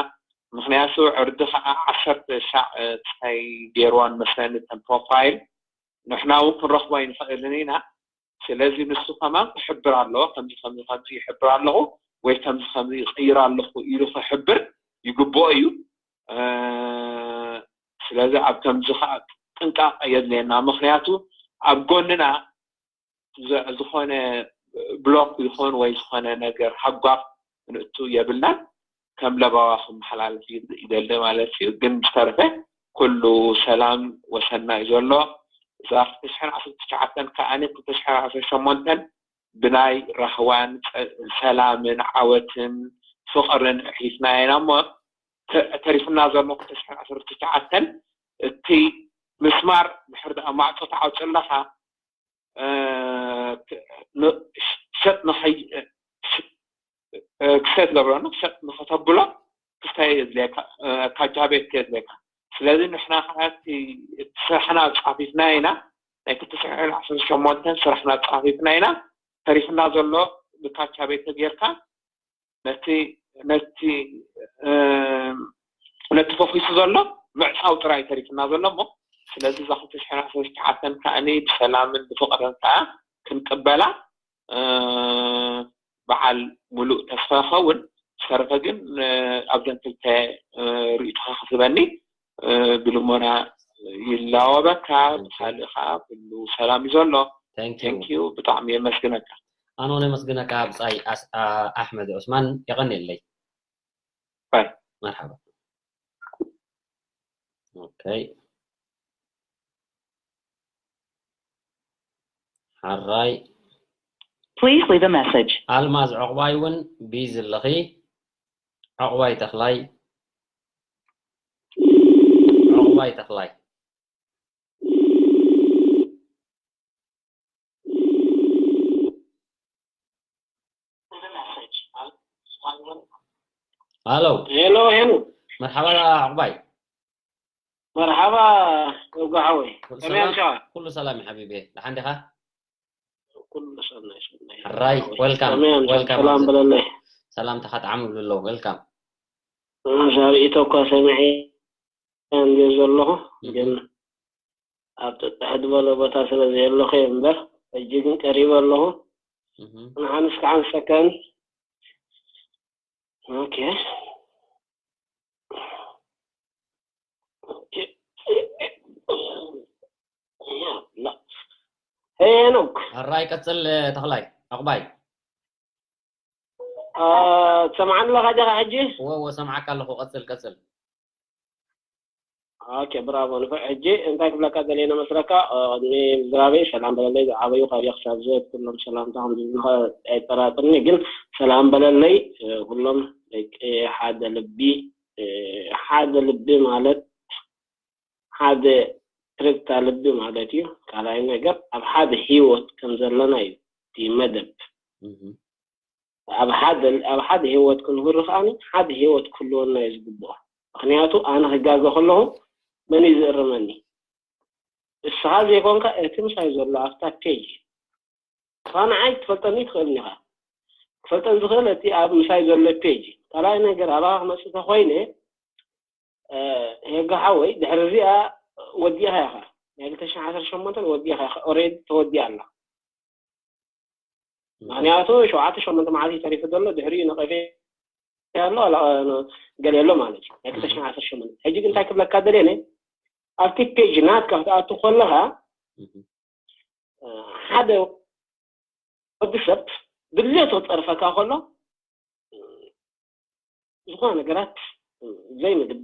ምክንያቱ ዕርዲ ከዓ ዓሰርተ ሻዕ እንታይ ገይርዋን መስለኒ እተን ፕሮፋይል ንሕና እውን ክንረኽቦ ኣይንኽእልን ኢና። ስለዚ ንሱ ከማን ክሕብር ኣለዎ፣ ከምዚ ከምዚ ከምዚ ይሕብር ኣለኹ ወይ ከምዚ ከምዚ ይቕይር ኣለኹ ኢሉ ክሕብር ይግብኦ እዩ። ስለዚ ኣብ ከምዚ ከዓ ጥንቃቐ የድልየና። ምክንያቱ ኣብ ጎንና ዝኾነ ብሎክ ይኹን ወይ ዝኾነ ነገር ሃጓፍ ክንእቱ የብልናን። ከም ለባዋ ክመሓላልፍ ይደሊ ማለት እዩ። ግን ብዝተረፈ ኩሉ ሰላም ወሰና እዩ ዘሎ። እዛ ክልተ ሽሕን ዓሰርተ ትሽዓተን ከዓኒ ክልተ ሽሕን ዓሰርተ ሸሞንተን ብናይ ራህዋን ሰላምን ዓወትን ፍቕርን ኣሕሊፍናያ ኢና እሞ ተሪፍና ዘሎ ክልተ ሽሕን ዓሰርተ ትሽዓተን እቲ ምስማር ድሕሪ ደኣ ማዕጾ ትዓጹ ኣለኻ ሸጥ ክሰት ገብረና ሸጥ ንኸተብሎ ክስታይ የድልየካ፣ ካቻ ቤት የድልየካ። ስለዚ ንሕና ከዓ እቲ ስራሕና ፃፊፍና ኢና፣ ናይ ክልተ ሽሕን ዓሰርተ ሸሞንተን ስራሕና ፃፊፍና ኢና። ተሪፍና ዘሎ ብካቻ ቤት ተጌርካ ነቲ ነቲ ነቲ ፈኺሱ ዘሎ ምዕፃው ጥራይ ተሪፍና ዘሎ እሞ ስለዚ እዛ ክልተ ሽሕን ዓሰርተ ትሽዓተን ከዓኒ ብሰላምን ብፍቕርን ከዓ ክንቅበላ በዓል ሙሉእ ተስፋ ይኸውን። ዝተረፈ ግን ኣብዘን ክልተ ርእይቶኻ ክስበኒ ብልሞና ይላወበካ። ብካልእ ከዓ ኩሉ ሰላም እዩ ዘሎ። Thank you። ብጣዕሚ የመስግነካ። ኣነ እውን የመስግነካ ብጻይ ኣሕመድ ዑስማን። የቐንየለይ። መርሓባ። ኦኬ። ሓራይ። Please leave a message. ኣልማዝ ዕቑባይ እውን ቢዚ ኣለኺ። ዕቑባይ ተኽላይ። ዕቑባይ ተኽላይ። ሃሎ። ሄሎ፣ ሄሎ። መርሓባ ዕቑባይ። መርሓባ ወጉ ሓወይ። ኩሉ ከመይ ሰላም? ኣምሻ? ኩሉ ሰላም እዩ ሓቢቢ። ደሓን ዲኻ? ኩሉ ሰናይ፣ ሰናይ። ሕራይ፣ ዌልካም፣ ከመይ ኣምሻ? ዌልካም። ሰላም በለለይ። ሰላምታኻ ጣዕም ይብሉ ኣለዉ። ዌልካም። ዛርእቶ እኳ ሰሚዐ እንድየ ዘለኹ፣ እህ። ግን ኣብ ጥጥሕ ዝበለ ቦታ ስለ ዘየለኹ እየ እምበር፣ ሕጂ ግን ቀሪበ ኣለኹ። እህ። ንሓንስ ክሓንሰከን። ኦኬ። ሄይ ሄኖክ። ሕራይ ቀጽል፣ ተኽላይ፣ ዕቑባይ። አ፣ ትሰምዓኒ ኣለኻ ዲኻ ሕጂ? እወ፣ እወ፣ ሰምዓካ ኣለኹ። ቀጽል፣ ቀጽል። ኦኬ፣ ብራቮ። ንፉዕ። ሕጂ እንታይ ክብለካ ደልየ መስለካ? አ፣ ቅድሚ ምዝራበይ ሰላም በለለይ። ዝዓበዩ ካብያ ክሳብ ዝህብ ኩሎም ሰላምታ ከም ዝብሉኻ ኣይጠራጥርኒ፣ ግን ሰላም በለለይ። እ፣ ኩሎም ደቂ ሓደ ልቢ፣ እ፣ ሓደ ልቢ ማለት ሓደ ትርታ ልቢ ማለት እዩ። ካልኣይ ነገር ኣብ ሓደ ህይወት ከም ዘለና እዩ እቲ መደብ። እህ። ኣብ ሓደ፣ ኣብ ሓደ ህይወት ክንህሉ ከኣ ሓደ ህይወት ክህልወና እዩ ዝግብኦ። ምኽንያቱ ኣነ ክጋገ ከለኹ መን እዩ ዝእርመኒ? እስኻ ዘይኮንካ እቲ ምሳይ ዘሎ ኣብታ ፔጅ። እስኻ ንዓይ ክትፈልጠኒ ትኽእል ኢኻ። ክፈልጠን ዝኽእል እቲ ኣብ ምሳይ ዘሎ ፔጅ። ካልኣይ ነገር ኣባኻ ክመጽእ ተኾይነ፣ እ፣ ሄጋ ሓወይ፣ ድሕሪ እዚኣ ወዲእኻ ኢኻ። ናይ ክልተ ሽሕን ዓሰርተ ሸሞንተን ወዲእኻ ኢኻ። ኦሬዲ ተወዲኣ ኣላ። ምኽንያቱ ሸውዓተ ሸሞንተ መዓልቲ ተሪፉ ዘሎ፣ ድሕሪኡ ነቐፌ ኣሎ፣ ኣላ-፣ ገለ ኣሎ ማለት እዩ። ናይ ክልተ ሽሕን ዓሰርተ ሸሞንተ። ሕጂ ግን እንታይ ክብለካ ደልየ፣ ኣብቲ ፔጅ ናትካ ክትኣቱ ከለኻ፣ እህ። እ፣ ሓደ ወዲ ሰብ ድሌቱ ክጸርፈካ ከሎ፣ እ፣ ዝኾነ ነገራት፣ እ፣ ዘይምድባስ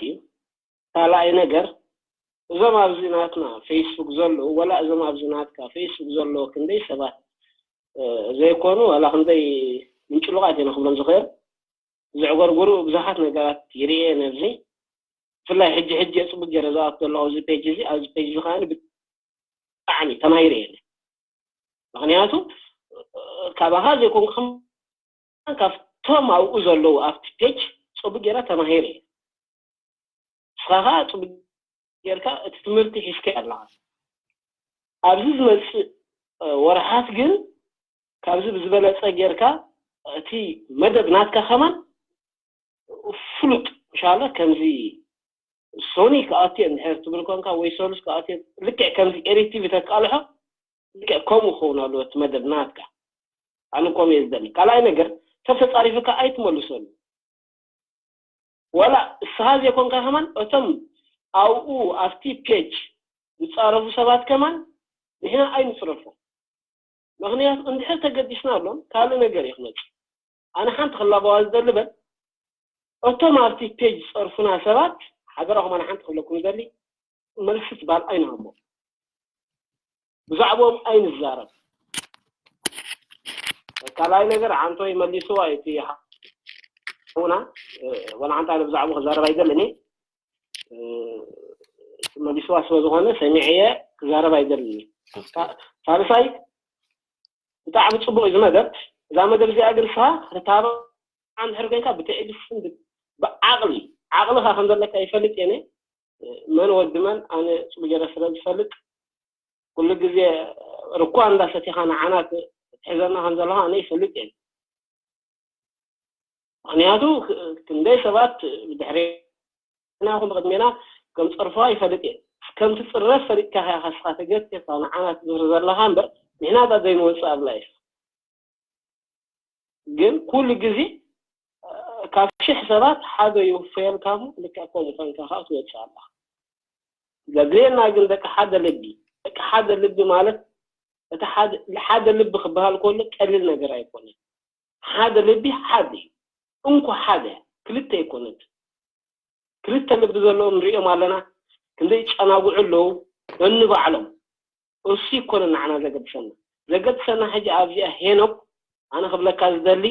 እዩ። ካልኣይ ነገር፣ እዞም ኣብዚ ናትና ፌስቡክ ዘለዉ፣ ወላ እዞም ኣብዚ ናትካ ፌስቡክ ዘለዉ ክንደይ ሰባት፣ እ፣ ዘይኮኑ፣ ወላ ክንደይ ምንጭሉቓት እዮም ክብሎም ዝኽእል። ዘዕጎርጉሩ ብዙሓት ነገራት ይርእየ ነብዚ። ብፍላይ ሕጂ ሕጂ እየ ጽቡቅ ገይረ ዝኣቱ ዘለኹ ኣብዚ ፔጅ እዚ። ኣብዚ ፔጅ እዚ ከኣ ብጣዕሚ ተማሂረ እየ። ምኽንያቱ ካባኻ ዘይኮንኩ ከም ካብቶም ኣብኡ ዘለዉ ኣብቲ ፔጅ ጽቡቅ ጌራ ተማሂረ እየ። ንስኻ ከዓ ጽቡቅ ጌርካ እቲ ትምህርቲ ሒዝካ ኣለኻ። ኣብዚ ዝመጽእ ወርሓት ግን ካብዚ ብዝበለጸ ጌርካ እቲ መደብ ናትካ ከማን ፍሉጥ ምሻለ ከምዚ ሶኒ ክኣትዮ እንድሕር ትብል ኮንካ ወይ ሶሉስ ክኣትዮ ልክዕ ከምዚ ኤሪቲቪ ተቃልሖ ልክዕ ከምኡ ክኸውን ኣለዎ እቲ መደብ ናትካ። ኣነ ከምኡ እየ ዝደሊ። ካልኣይ ነገር ሰብ ተጻሪፉካ ኣይትመልሰሉ። ዋላ እስኻ ዘይኮንካ ከማን እቶም ኣብኡ ኣብቲ ፔጅ ዝጻረፉ ሰባት ከማን ንሕና ኣይንጽረፎም። ምኽንያቱ እንድሕር ተገዲስና ኣሎም ካልእ ነገር እዩ ክመጽእ። ኣነ ሓንቲ ክላበዋ ዝደሊ በል እቶም ኣብቲ ፔጅ ዝጸርፉና ሰባት ሓደራኹም ኣነ ሓንቲ ክብለኩም ዝደሊ መልሲ ትባል ኣይንሃቦም። ብዛዕባኦም ኣይንዛረብ። ካልኣይ ነገር ዓንቶይ መልስዋ እቲ ሓውና ወላ ሓንቲ ኣነ ብዛዕባ ክዛረብ ኣይደልን እየ። መልስዋ ስለ ዝኾነ ሰሚዐየ ክዛረብ ኣይደልን እየ። ሳልሳይ ብጣዕሚ ፅቡቅ እዩ ዝመደብ። እዛ መደብ እዚኣ ግን ስኻ ክትተባብዓ እንድሕር ኮይንካ ብትዕግስትን ብዓቕሊ ዓቕልኻ ከም ዘለካ ይፈልጥ እየ። መን ወዲ መን ኣነ ፅቡቅ ገይረ ስለ ዝፈልጥ ኩሉ ግዜ ርኳ እንዳሰቲኻ ንዓና ትሕዘና ከም ዘለኻ ኣነ ይፈልጥ እየ። ምኽንያቱ ክንደይ ሰባት ብድሕሬና ይኹን ብቅድሜና ከም ፀርፍኻ ይፈልጥ እየ። ከም ትፅረፍ ፈሊጥካ ኢኻ ስኻ ተገቲርካ ንዓና ትምህር ዘለኻ እምበር ንሕና ዳ ዘይንወፅእ ኣብ ላይፍ ግን ኩሉ ግዜ ካብ ሽሕ ሰባት ሓደ ይውፈየልካ እሞ ልክዕ ከምኡ ኮይንካ ከዓ ትወፅእ ኣለኻ። ዘድልየና ግን ደቂ ሓደ ልቢ ደቂ ሓደ ልቢ ማለት እቲ ሓደ ልቢ ክበሃል ከሎ ቀሊል ነገር ኣይኮነን። ሓደ ልቢ ሓደ እዩ። እንኮ ሓደ ክልተ ኣይኮነት። ክልተ ልቢ ዘለዎም ንሪኦም ኣለና። ክንደይ ይጨናጉዑ ኣለዉ ነንባዕሎም። እሱ ይኮነ ንዓና ዘገድሰና። ዘገድሰና ሕጂ ኣብዚኣ ሄኖክ ኣነ ክብለካ ዝደሊ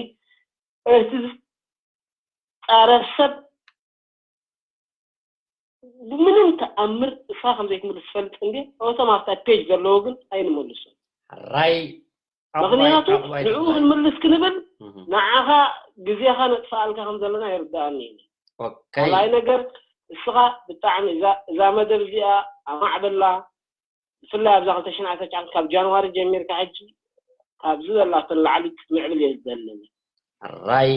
እቲ ዝጻረፍ ሰብ ብምንም ተኣምር እሳ ከም ዘይትምልስ ፈልጥ እንዴ እቶም ኣብታ ፔጅ ዘለዉ ግን ኣይንመልሶም። ራይ ምክንያቱ ንዕኡ ክንምልስ ክንብል ንዓኻ ግዜኻ ነጥፍኣልካ ከም ዘለና ይርዳኣኒ እዩ። ካልኣይ ነገር እስኻ ብጣዕሚ እዛ መደብ እዚኣ ኣማዕበላ ብፍላይ ኣብዛ ክልተ ሽሕን ዓሰርተ ትሽዓን ካብ ጃንዋሪ ጀሚርካ ሕጂ ካብዚ ዘላቶ ንላዕሊ ክትምዕብል እየ ዝደሊ። ራይ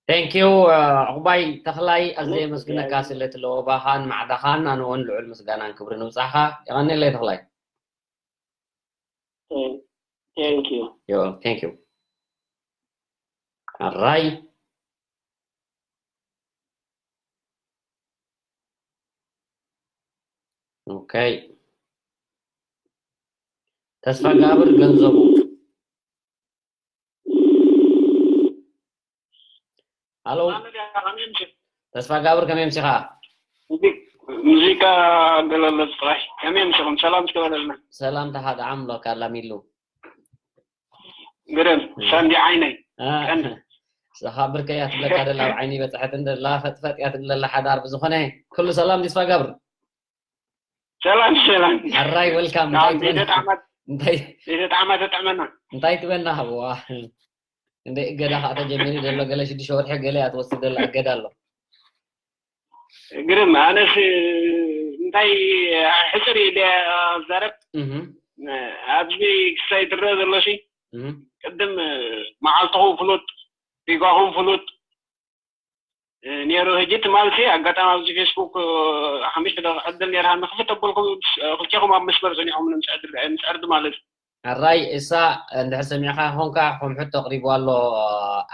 Thank you ዕቑባይ ተኽላይ ኣዝየ የመስግነካ ስለ እቲ ለወባኻን ማዕዳኻን ኣነ እውን ልዑል ምስጋናን ክብርን ንብጻሕኻ። የቐንየለይ ተኽላይ። Thank you. Yo, thank you. ኣራይ Okay. ተስፋ ጋብር ገንዘቡ ሃሎ ተስፋ ጋብር ከመይ ምሲኻ? ሙዚቃ ገለለጽ ጥራይ ከመይ ምሲኹም? ሰላም እስከበለልና። ሰላምታ ሓደ ዓም ብለካ ኣላሚሉ። ግርም ሳንዲ ዓይነይ ቀንዲ ስኻ ብርከይ እያ ትብለካ ደላ ኣብ ዓይኒ በፅሐት እንደላ ፈጥፈጥ እያ ትብለላ ሓዳር ብዝኾነ ኩሉ ሰላም ዲስፋ ጋብር ሰላም ሰላም ኣራይ ወልካም ዘይተጣዕማ ተጥዕመና እንታይ ትበና ሃብዋ እንደ እገዳ ከዓ ተጀሚሩ ዘሎ ገለ ሽዱሽተ ወርሒ ገለ እያ ትወስድ ዘላ እገዳ ኣሎ ግርም ኣነስ እንታይ ሕፅር ኢለ ዘረብ ኣብዚ ክሳይ ትረአ ዘሎ ሲ ቅድም መዓልትኹም ፍሉጥ ሪጓኹም ፍሉጥ ነይሩ። ሕጂ ትማልሲ ኣጋጣሚ ኣብዚ ፌስቡክ ሓሙሽተ ደቂ ዕድል ነይርሃኒ ክፍት ኣበልኩም ክልቴኹም ኣብ መስመር ፀኒሖም ንምፅዕድ ማለት እዩ። ኣራይ እሳ እንድሕር ሰሚዕኻ ኾንካ ከም ሕቶ ኣቕሪቡ ኣሎ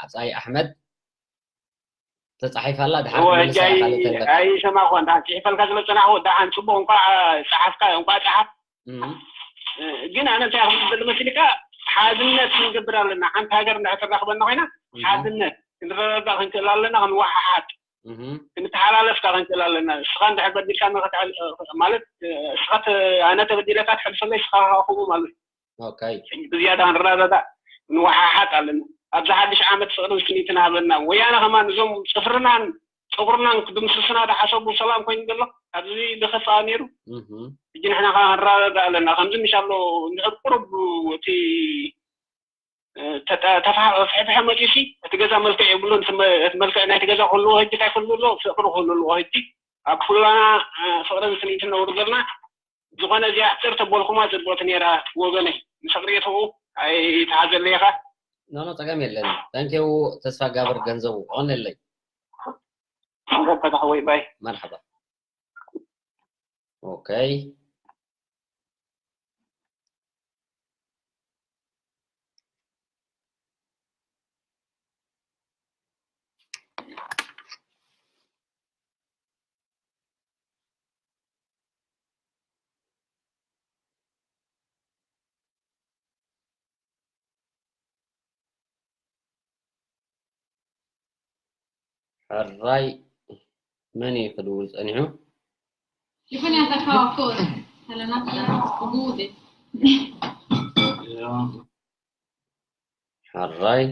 ኣፃይ ኣሕመድ ተፃሒፋ ኣላ ድሓን እወ፣ ሕጂ ክምልሳ ኣይ- ይኽእል ኣለካ። ኣይሰማዕኩ እንዳ ፅሒፈልካ ስለ ዝፀናሕኩ ደሓን ፅቡቅ እንኳዕ ፀሓፍካ እንኳዕ ፀሓፍ እም፣ እ፣ ግን ኣነ እንታይ ክብል ዝደሊ መሲልካ ሓድነት ክንገብር ኣለና ሓንቲ ሃገር እንድሕር ተራኽበና ኮይና እም፣ ሓድነት ክንረዳዳእ ክንክእል ኣለና ክንወሓሓጥ እም፣ ክንተሓላለፍ ካ ክንክእል ኣለና እስኻ እንድሕር በዲልካ ንኽትሕል- ማለት እ፣ እስኻ ተ- ኣነ ተበዲለካ ትሕልፈለይ እስኻ ከምኡ ማለት እዩ። ኦኬ ብዝያዳ ክንረዳዳእ ንወሓሓጥ ኣለና። ኣብዚ ሓድሽ ዓመት ፍቕርን ስኒትን ሃበና። ወያነ ከማን እዞም ፅፍርናን ፀጉርናን ክድምስሱና ዝሓሰቡ ሰላም ኮይኑ ዘሎ ኣብዚ ዝኸፍኣ ነይሩ። እህ ሕጂ ንሕና ከዓ ክንረዳዳእ ኣለና። ከምዚ ምሽ ኣሎ እንድሕር ቁሩብ እቲ ተፋሕፍሐ መፂሲ እቲ ገዛ መልክዕ የብሉን። እቲ መልክዕ ናይቲ ገዛ ክህልዎ ህጂ እንታይ ክህልዎ ኣለዎ? ፍቅሪ ክህሉ ኣለዎ። ህጂ ኣብ ኩላና ፍቅርን ስኒትን ነውር ገርና ዝኾነ እዚኣ ሕፅር ተበልኩማ ፅብቅቲ ነይራ። ወገነይ ንፍቅሪ የትኡ ኣይተሓዘለይ ኢኻ። ኖኖ ፀገም የለን። ተንኪው ተስፋ ጋብር ገንዘቡ ኦነለይ። ገበታ ወይ ባይ። መርሓባ። ኦኬ። ሕራይ መን እዩ ክድውል ጸኒሑ? ይኹን ያተካዋኮ ሰለናት ጉዴ። ሕራይ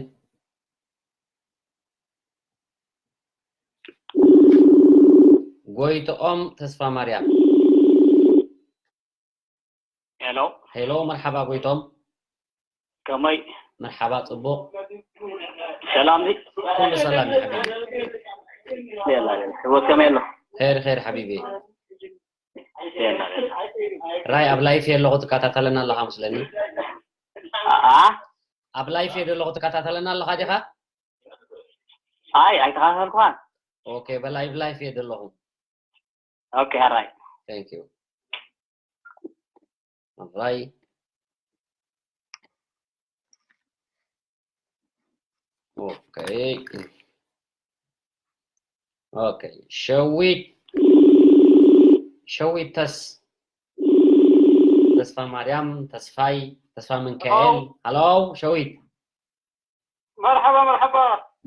ጎይቶኦም ተስፋ ማርያም። ሄሎ። ሄሎ፣ መርሓባ ጎይቶም። ከመይ? መርሓባ፣ ጽቡቕ። ሰላም ዲ? ኩሉ ሰላም እዩ ሓቢቢ። የላ፣ የላ። ህይወት ከመይ ኣሎ? ኸይር፣ ኸይር ሓቢቢ። የላ፣ የላ። ራይ ኣብ ላይፍ ኣለኹ ትከታተለና ኣለኻ መስለኒ። ኣ? ኣብ ላይፍ ኣለኹ ትከታተለና ኣለኻ ዲኻ? ኣይ፣ ኣይተኸታተልኩኻን። ኦኬ፣ በላይቭ ላይፍ እየ ዘለኹ። ኦኬ፣ ኣራይ። Thank you። ኣራይ። ኦኬ። ኦኬ። ሸዊት፣ ሸዊት ተስ-፣ ተስፋ ማርያም፣ ተስፋይ፣ ተስፋ ምንካኤል። ሄሎ። ሄሎ፣ ሸዊት። መርሓባ፣ መርሓባ።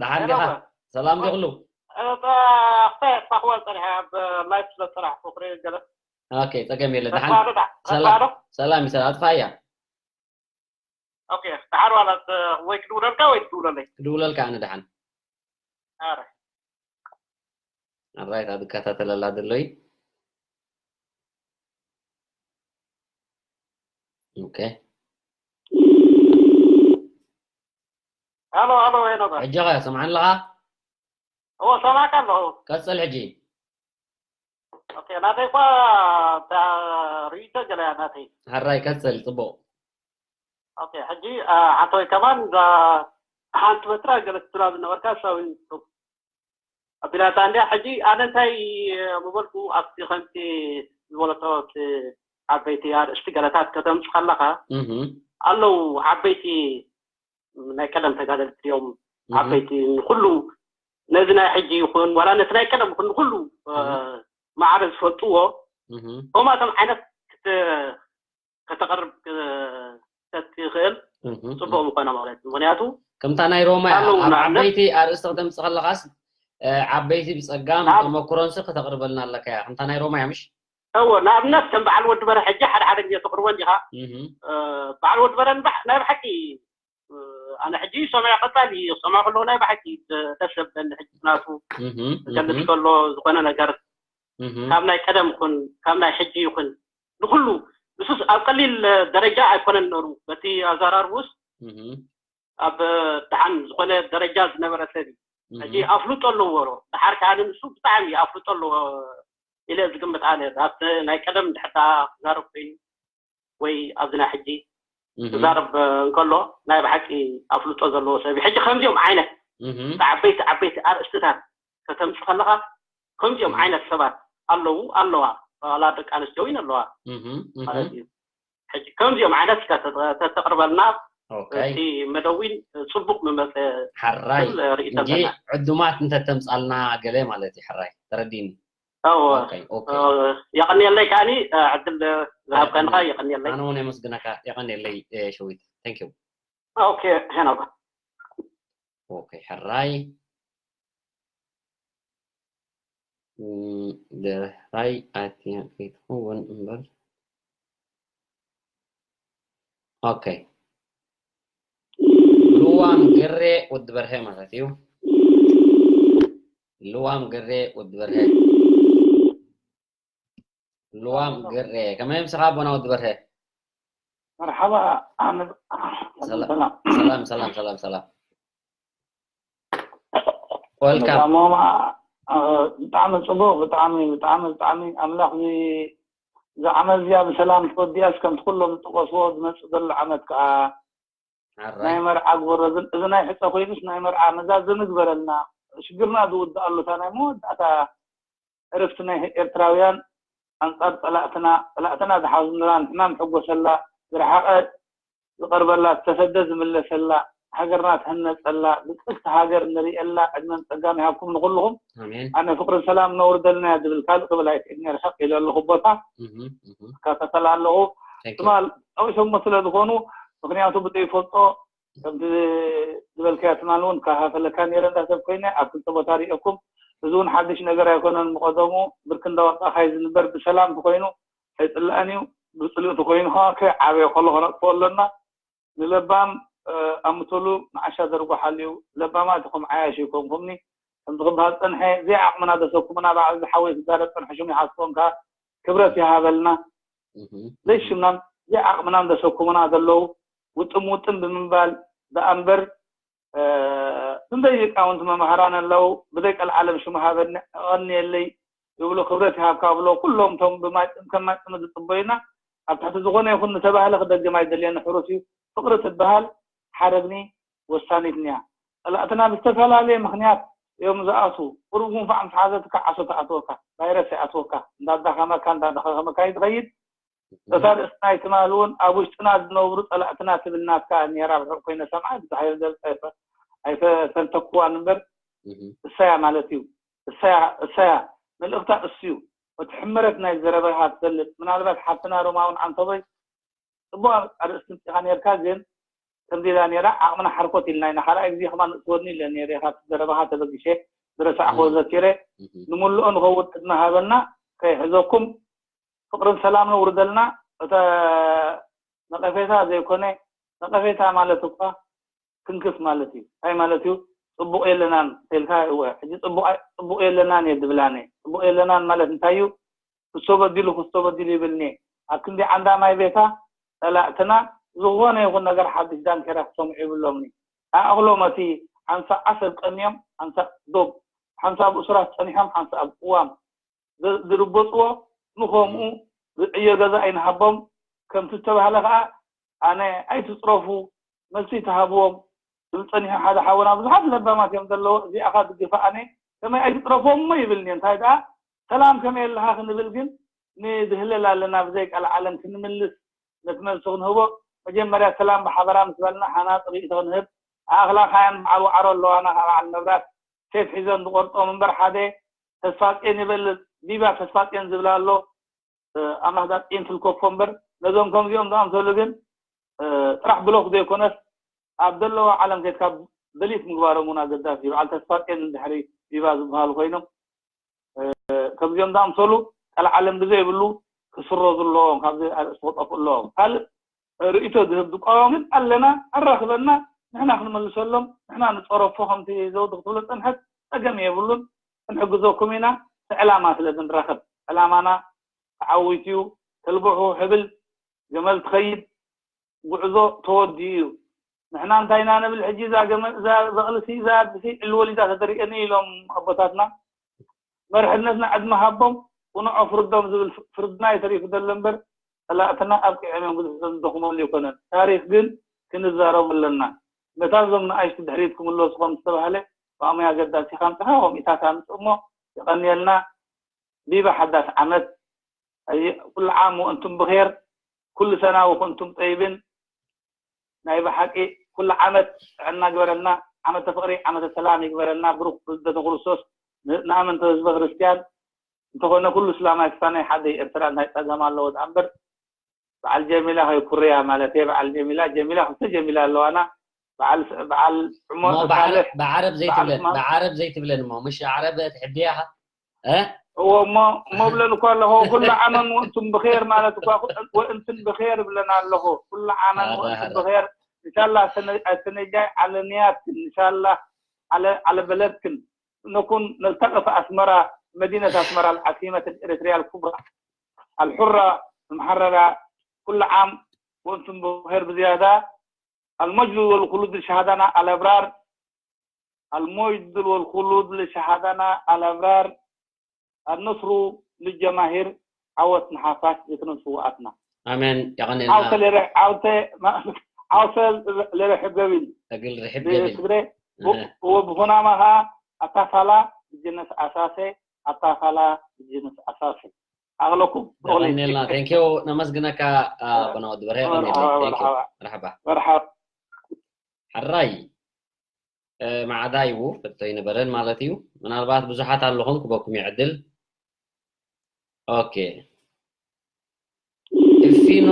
ደሓን ዲኻ? ሄሎ። ሰላም ዲ ኩሉ? እታ፣ ክሳይ ኣጥፋእኽዋ ጸኒሐ፣ ኣብ ላይፍ ስለ ዝጸናሕኩ ክርኢ ገለ። ኦኬ፣ ጸገም የለ። ደሓን። ኣጥፋእዶ፣ ደሓን። ሰላም፣ ኣጥፋእዶ? ሰላም ይሰ-፣ ኣጥፋእያ። ኦኬ፣ ደሓን ዋላ፣ ወይ ክድውለልካ ወይ ትድውለለይ? ክድውለልካ ኣነ ደሓን። ኣረ። ኣራይት፣ ኣብ ዝከታተለላ ዘሎ እዩ። ኦኬ። ኣሎ፣ ኣሎ፣ ሄኖክ። ሕጂ ኸ ሰምዓኒ ኣለኻ? እዎ፣ ሰማዕካ ኣለኹ። ቀጽል ሕጂ። ኦኬ፣ ናተይ እኳ እታ ርእይቶ ገለ እያ ናተይ። ሕራይ ቀጽል፣ ጽቡቕ። ኦኬ፣ ሕጂ፣ አ፣ ሓንተወይ ከማን እዛ ሓንቲ በትራ ገለ ትብላ ዝነበርካ ሳዊን ኣቢላታ እንድያ። ሕጂ ኣነ እንታይ ምበልኩ፣ ኣብቲ ከምቲ ዝበለቶ እቲ ዓበይቲ ኣርእስቲ ገለታት ከተምጽእ ከለኻ፣ እህ። ኣለዉ ዓበይቲ ናይ ቀደም ተጋደልቲ እዮም፣ እህ። ዓበይቲ ንኹሉ ነዚ ናይ ሕጂ ይኹን ዋላ ነቲ ናይ ቀደም ይኹን ንኹሉ፣ እ፣ እህ። ማዕረ ዝፈልጥዎ፣ እህ። ከምኣቶም ዓይነት ክተ-፣ ከተቕርብ፣ እ፣ ተትኽእል እህ። ጽቡቕ ምኾነ ማለት እዩ። ምኽንያቱ ከምታ ናይ ሮማ እያ። ኣለዉ ኣብ ንኣብነት ዓበይቲ ኣርእስቲ ክተምጽእ ከለኻስ፣ እ፣ ዓበይቲ ብጸጋም ኣብ ተመኩሮንሲ ከተቕርበልና ኣለካ እያ። ከምታ ናይ ሮማ እያ፣ ምሽ? እወ፣ ንኣብነት ከም በዓል ወዲ በርሀ ሕጂ ሓደ ሓደ ግዜ ተቕርቦ እንዲኻ። እህ። እ፣ በዓል ወዲ በርሀ ንባዕ-፣ ናይ ብሓቂ፣ እ፣ ኣነ ሕጂ ሰማዒ ቀጻሊ ሰማዒ ከለኹ ናይ ብሓቂ ደ-፣ ደስ ዘብለኒ ሕጂ ናቱ እህ፣ ክገልጽ እህ። ከሎ ዝኾነ ነገር እህ። ካብ ናይ ቀደም ይኹን ካብ ናይ ሕጂ ይኹን ንኹሉ ንሱስ ኣብ ቀሊል ደረጃ ኣይኮነን ነሩ። በቲ ኣዘራርቡስ እህ። ኣብ ደሓን ዝኾነ ደረጃ ዝነበረ ሰብ እዩ። እህ። ሕጂ ኣፍልጦ ኣለዎ ዶ? ደሓር ከኣ ንሱ ብጣዕሚ ኣፍልጦ ኣለዎ ኢለ ዝግምት ኣነ። ኣብቲ ናይ ቀደም ድሕር ደኣ ክዛረብ ኮይኑ ወይ ኣብዚ ናይ ሕጂ እህ። ክዛረብ እንከሎ ናይ ብሓቂ ኣፍልጦ ዘለዎ ሰብ እዩ። ሕጂ ከምዚኦም ዓይነት እህ። ዓበይቲ ዓበይቲ ኣርእስትታት ከተምጽእ ከለኻ ከምዚኦም እህ። ዓይነት ሰባት ኣለዉ፣ ኣለዋ። ዋላ ደቂ ኣንስትዮ እውን ኣለዋ እህ፣ እህ። ማለት እዩ። ሕጂ ከምዚኦም ዓይነት እስከ ተተ-፣ ተተቕርበልና ኦኬ። እቲ መደዊን ጽቡቕ ምመጸ ሓራይ ዝብል ርእይቶ እንጂ ኣለና። ዕዱማት እንተተምጻልና ገለ ማለት እዩ። ሓራይ ተረዲኒ። እዎ። ኦኬ፣ ኦኬ። እ፣ የቐንየለይ ከኣኒ፣ እ፣ ዕድል ዝሃብካንኻ የቐንየለይ። ኣነ እውን የመስግነካ። የቐንየለይ፣ እ፣ ሸዊት። Thank you። ኦኬ፣ ሄኖክ። ኦኬ፣ ሕራይ። እም፣ ድሕራይ ኣትያ ከይትኸውን እምበር። ኦኬ። ልዋም ግሬ ወዲ በርሀ ማለት እዩ። ልዋም ግሬ ወዲ በርሀ። ልዋም ግሬ። ከመይ ምስኻ ኣቦና ወዲ በርሀ? መርሓባ፣ ኣነ ሰላም ሰላም ሰላም ሰላም ሰላም። ወልካም። ብጣዕሚ ጽቡቅ፣ ብጣዕሚ ብጣዕሚ ብጣዕሚ ኣምላኽ ዝዓመት እዚኣ ብሰላም ተወዲኣስ ከምቲ ኩሎም ዝጠቀስዎ ዝመጽእ ዘሎ ዓመት ከዓ ናይ መርዓ ግበሮ። እዚ ናይ ሕፀ ኮይኑስ ናይ መርዓ መዛዘሚ ግበረልና። ሽግርና ዝውድኣሉ እታ ናይ መወዳእታ ዕርፍቲ ናይ ኤርትራውያን ኣንጻር ጸላእትና፣ ጸላእትና ዝሓዙና ንሕና ንሕጎሰላ፣ ዝረሓቐ ዝቐርበላ፣ ዝተሰደ ዝምለሰላ፣ ሃገርና ትህነጸላ፣ ብጽብቲ ሃገር ንርእየላ ዕድመን ጸጋን ይሃብኩም ንኹልኹም። ኣነ ፍቕርን ሰላም ነውርደልና እያ ዝብል ካልእ ክብል ኣይክእል ነይረ፣ ሸቕ ኢለ ኣለኹ ቦታ እካታተል ኣለኹ። ትማል ጠቂሶሞ ስለ ዝኾኑ፣ ምኽንያቱ ብዘይፈልጦ ከምቲ ዝበልካዮ ትማል እውን ካሃፈለካ ነይረ እንዳ ሰብ ኮይነ ኣብ ክልተ ቦታ ሪኦኩም። እዚ እውን ሓድሽ ነገር ኣይኮነን፣ ምቐደሙ ብርክ እንዳወጣኻይ ዝንበር ብሰላም ተኮይኑ ኣይፅላእን እዩ። ብፅልእ ተኮይኑ ከዓ ከይዓበየ ከሎ ከነጥፍኦ ኣለና። ንለባም ኣምተሉ ንዓሻ ዘርጉሓሉ እዩ። ለባማት ኢኹም፣ ዓያሽ ይኮንኩምኒ። ከምዚ ክበሃል ፀንሐ፣ ዘይዓቕምና ደሰኩምና፣ ባዕሉ ዝሓወይ ክዛረብ ፀንሐ ሽሙ ይሓስቦም ከዓ ክብረት ይሃበልና። ዘይሽምናን ዘይዓቕምናን ደሰኩምና ዘለዉ ውጥም ውጥም ብምባል ደኣ እምበር፣ ክንደይ ሊቃውንቲ መማህራን ኣለዉ፣ ብዘይ ቀልዓለም ሽሙ ሃበኒ፣ ኣቐንየለይ ይብሉ፣ ክብረት ይሃብካ ብሎ። ኩሎም እቶም ብማይ ጥም ከም ማይ ጥም ዝጽበዩና፣ ኣብ ትሕቲ ዝኾነ ይኹን ዝተባህለ ክደግም ኣይደልየኒ፣ ሕሩፍ እዩ። ፍቕሪ ትበሃል ሓረግኒ ወሳኒት እያ። ጸላእትና ብዝተፈላለየ ምኽንያት እዮም ዝኣትዉ። ቁሩብ ጉንፋዕ ምስ ሓዘትካ ዓሶ ትኣትወካ፣ ቫይረስ ይኣትወካ፣ እንዳዳኸመካ እንዳዳኸመካ እዩ ትኸይድ። እታ ርእሲ ናይ ትማል እውን ኣብ ውሽጥና ዝነብሩ ጸላእትና ትብል ናትካ እያ ነይራ። ብርሑቕ ኮይነ ሰምዓ፣ ብዙሕ ኣይፈ-፣ ኣይፈ-፣ ኣይፈተንተክዋን እምበር፣ እሳያ ማለት እዩ። እሳያ፣ እሳያ፣ መልእኽታ እሱ እዩ። እቲ ሕመረት ናይ ዘረባኻ ትፈልጥ። ምናልባት ሓፍትና ሮማ እውን ዓንተቦይ፣ ጽቡቕ ኣርእስቲ ምጺኻ ነይርካ፣ ግን ከምዚ ኢላ ነይራ፣ ዓቕምና ሓርኮት ኢልና ኢና። ካልኣይ ግዜ ከማን ንእስወኒ ኢለ ነይረ፣ ካብቲ ዘረባኻ ተበጊሸ፣ ዝረሳዕክዎ ዘኪረ። ንምሉኦ ንኸውን ዕድመ ሃበና፣ ከይሕዘኩም። ፍቕርን ሰላም ነውርደልና። እተ ነቐፌታ ዘይኮነ፣ ነቐፌታ ማለት እኳ ክንክፍ ማለት እዩ። እንታይ ማለት እዩ? ጽቡቕ የለናን ተልካ፣ እወ፣ ሕጂ ጽቡቕ ኣይ-፣ ጽቡቕ የለናን እየ ዝብል ኣነ። ጽቡቕ የለናን ማለት እንታይ እዩ? ክስቶ በዲሉ፣ ክስቶ በዲሉ ይብልኒ። ኣብ ክንዲ ዓንዳ ማይ ቤታ ጸላእትና ዝኾነ ይኹን ነገር ሓድሽ ዳንኬራ ክሰምዑ ይብሎምኒ። ኣእኽሎም እቲ ሓንሳእ ዓሰብ ቀንዮም፣ ሓንሳእ ዶብ፣ ሓንሳእ ብእሱራት ጸኒሖም፣ ሓንሳእ ኣብ ቅዋም ዝ-፣ ዝርበጽዎ ንኸምኡ ዝዕዮ ገዛ ኣይንሃቦም። ከምቲ ዝተባህለ ከኣ ኣነ ኣይትጽረፉ፣ መልሲ ኣይትሃብዎም ዝብል ጸኒሑ ሓደ ሓውና። ብዙሓት ለባማት እዮም ዘለዎ። እዚኣ ኸኣ ድግፋ ኣነ ከመይ ኣይትጽረፎም እሞ ይብልኒ። እንታይ ደኣ ሰላም ከመይ ኣለኻ ክንብል ግን ንድህለል ኣለና። ብዘይ ቀልዓለም ክንምልስ ነቲ መልሲ ክንህቦ መጀመርያ ሰላም ብሓበራ ምስ በልና ሃናጺ ርእይቶ ክንህብ። ኣኽላኻያን በዓል ዋዕሮ ኣለዋና፣ ካብ በዓል መብራት ሴፍ ሒዘን ዝቆርጦም እምበር ሓደ ተስፋጽዮን ይበልጽ፣ ቪቫ ተስፋጽዮን ዝብል ኣሎ። ኣምላኽ ዳጽዮን ትልከፎ እምበር ነዞም ከምዚኦም ዝኣምሰሉ ግን ጥራሕ ብሎክ ዘይኮነስ ኣብ ዘለዋ ዓለም ከድካ ደሊት ምግባሮም እውን ኣገዳሲ እዩ። በዓል ተስፋጽዮን እንድሕሪ ቪቫ ዝበሃሉ ኮይኖም ከምዚኦም ዝኣምሰሉ ቀልዓለም ብዘይብሉ ክስረዙ ኣለዎም፣ ካብዚ ኣርእስቲ ክጠፍኡ ኣለዎም። ካልእ ርእይቶ ዝህብ ዝቃወም ግን ኣለና፣ ኣራኽበና፣ ንሕና ክንመልሰሎም፣ ንሕና ንጸረፎ ከምቲ ዘውዲ ክትብሎ ጸንሐት ጸገም የብሉን፣ ክንሕግዘኩም ኢና። እቲ ዕላማ ስለ ዝንረኽብ ዕላማና ተዓዊቱ እዩ። ተልብሑ ሕብል ገመል ትኸይድ፣ ጉዕዞ ተወዲኡ እዩ። ንሕና እንታይ ኢና ንብል ሕጂ? እዛ ገመ-፣ እዛ በቕልሲ፣ እዛ ኣድሲ ዕሊ ወሊዳ ተደሪቀኒ ኢሎም ኣቦታትና። መርሕነትና ዕድመ ሃቦም፣ ቅኑዖ ፍርዶም ዝብል ፍርድና እዩ ተሪፉ ዘሎ እምበር፣ ጸላእትና ኣብቂዖም እዮም፣ ብዙሕ ዘንደኽመሉ ኣይኮነን። ታሪኽ ግን ክንዛረቡ ኣለና። ነታ እዞም ንኣሽቱ ድሕሪት ክምለሱ ከም ዝተባህለ፣ ብኣሞይ ኣገዳሲ ኢኻ ኣምጺኻ፣ ከምኢታት ኣምጽእ እሞ የቐንየልና። ቪቫ ሓዳስ ዓመት። ኣይ፣ ኩሉ ዓም ወእንቱም ብኼር፣ ኩሉ ሰና ወእንቱም ጠይብን። ናይ ብሓቂ ኩሉ ዓመት ጥዕና ግበረልና፣ ዓመተ ፍቕሪ፣ ዓመተ ሰላም ይግበረልና። ብሩኽ ልደተ ክርስቶስ ን-፣ ንኣመንቲ ህዝበ ክርስትያን። እንተኾነ ኩሉ ስላማይ ክሳነይ ሓደ እዩ። ኤርትራ እንታይ ጸገም ኣለዎ ደኣ እምበር፣ በዓል ጀሚላ ከይኩርያ ማለት እየ። በዓል ጀሚላ፣ ጀሚላ፣ ክልተ ጀሚላ ኣለዋና። በዓል ስ-፣ በዓል ዕሞ-፣ እሞ ብዓረ-፣ ሳልሕ፣ ብዓረብ በዓል ዘይትብለን፣ ስማም። ብዓረብ ዘይትብለን እሞ፣ ምሽ ዓረብ ትሕብያ ኢኻ? እ? እዎ፣ እሞ፣ እሞ ብለን እኮ ኣለኹ፣ ኩሉ ዓመን ወእንቱም ብኼር ማለት እኳ፣ ወእንቱም ብኼር ብለን ኣለኹ። ኩሉ ዓመን ኣረ፣ ወእንቱም ኣረ። ብኼር። ኢንሻላህ፣ ሰነ-፣ ሰነጃይ ዓለ ንያትክን፣ ኢንሻላህ፣ ዓለ፣ ዓለ በለድክን። نكون نلتقي في أسمرة، مدينة أسمرة العاصمة الإريترية الكبرى، الحرة المحررة، كل عام وأنتم بخير بزيادة. المجد والخلود لشهداء الأبرار، المجد والخلود لشهداء الأبرار، النصر للجماهير، عوت نحافات يتنسوا أتنا. ኣሜን። عوت የቐንየልና። لرح عوت ما عوت لرح قبيل እግል ርሕብ ገብል بسبري وبهنا ما ها أتفعل بجنس أساسي، أتفعل بجنس أساسي. أغلقكم የቐንየልና። Thank you። ነመስግነካ። ኣቦና ወዲ በርሀ የቐንየልና። Thank you። مرحبا መርሓባ። مرحبا ሕራይ። ማዕዳ ይዉ ሕቶ ይነበረን ማለት እዩ። ምናልባት ብዙሓት ኣለኹም ክበኩም ይዕድል። ኦኬ። እፊኖ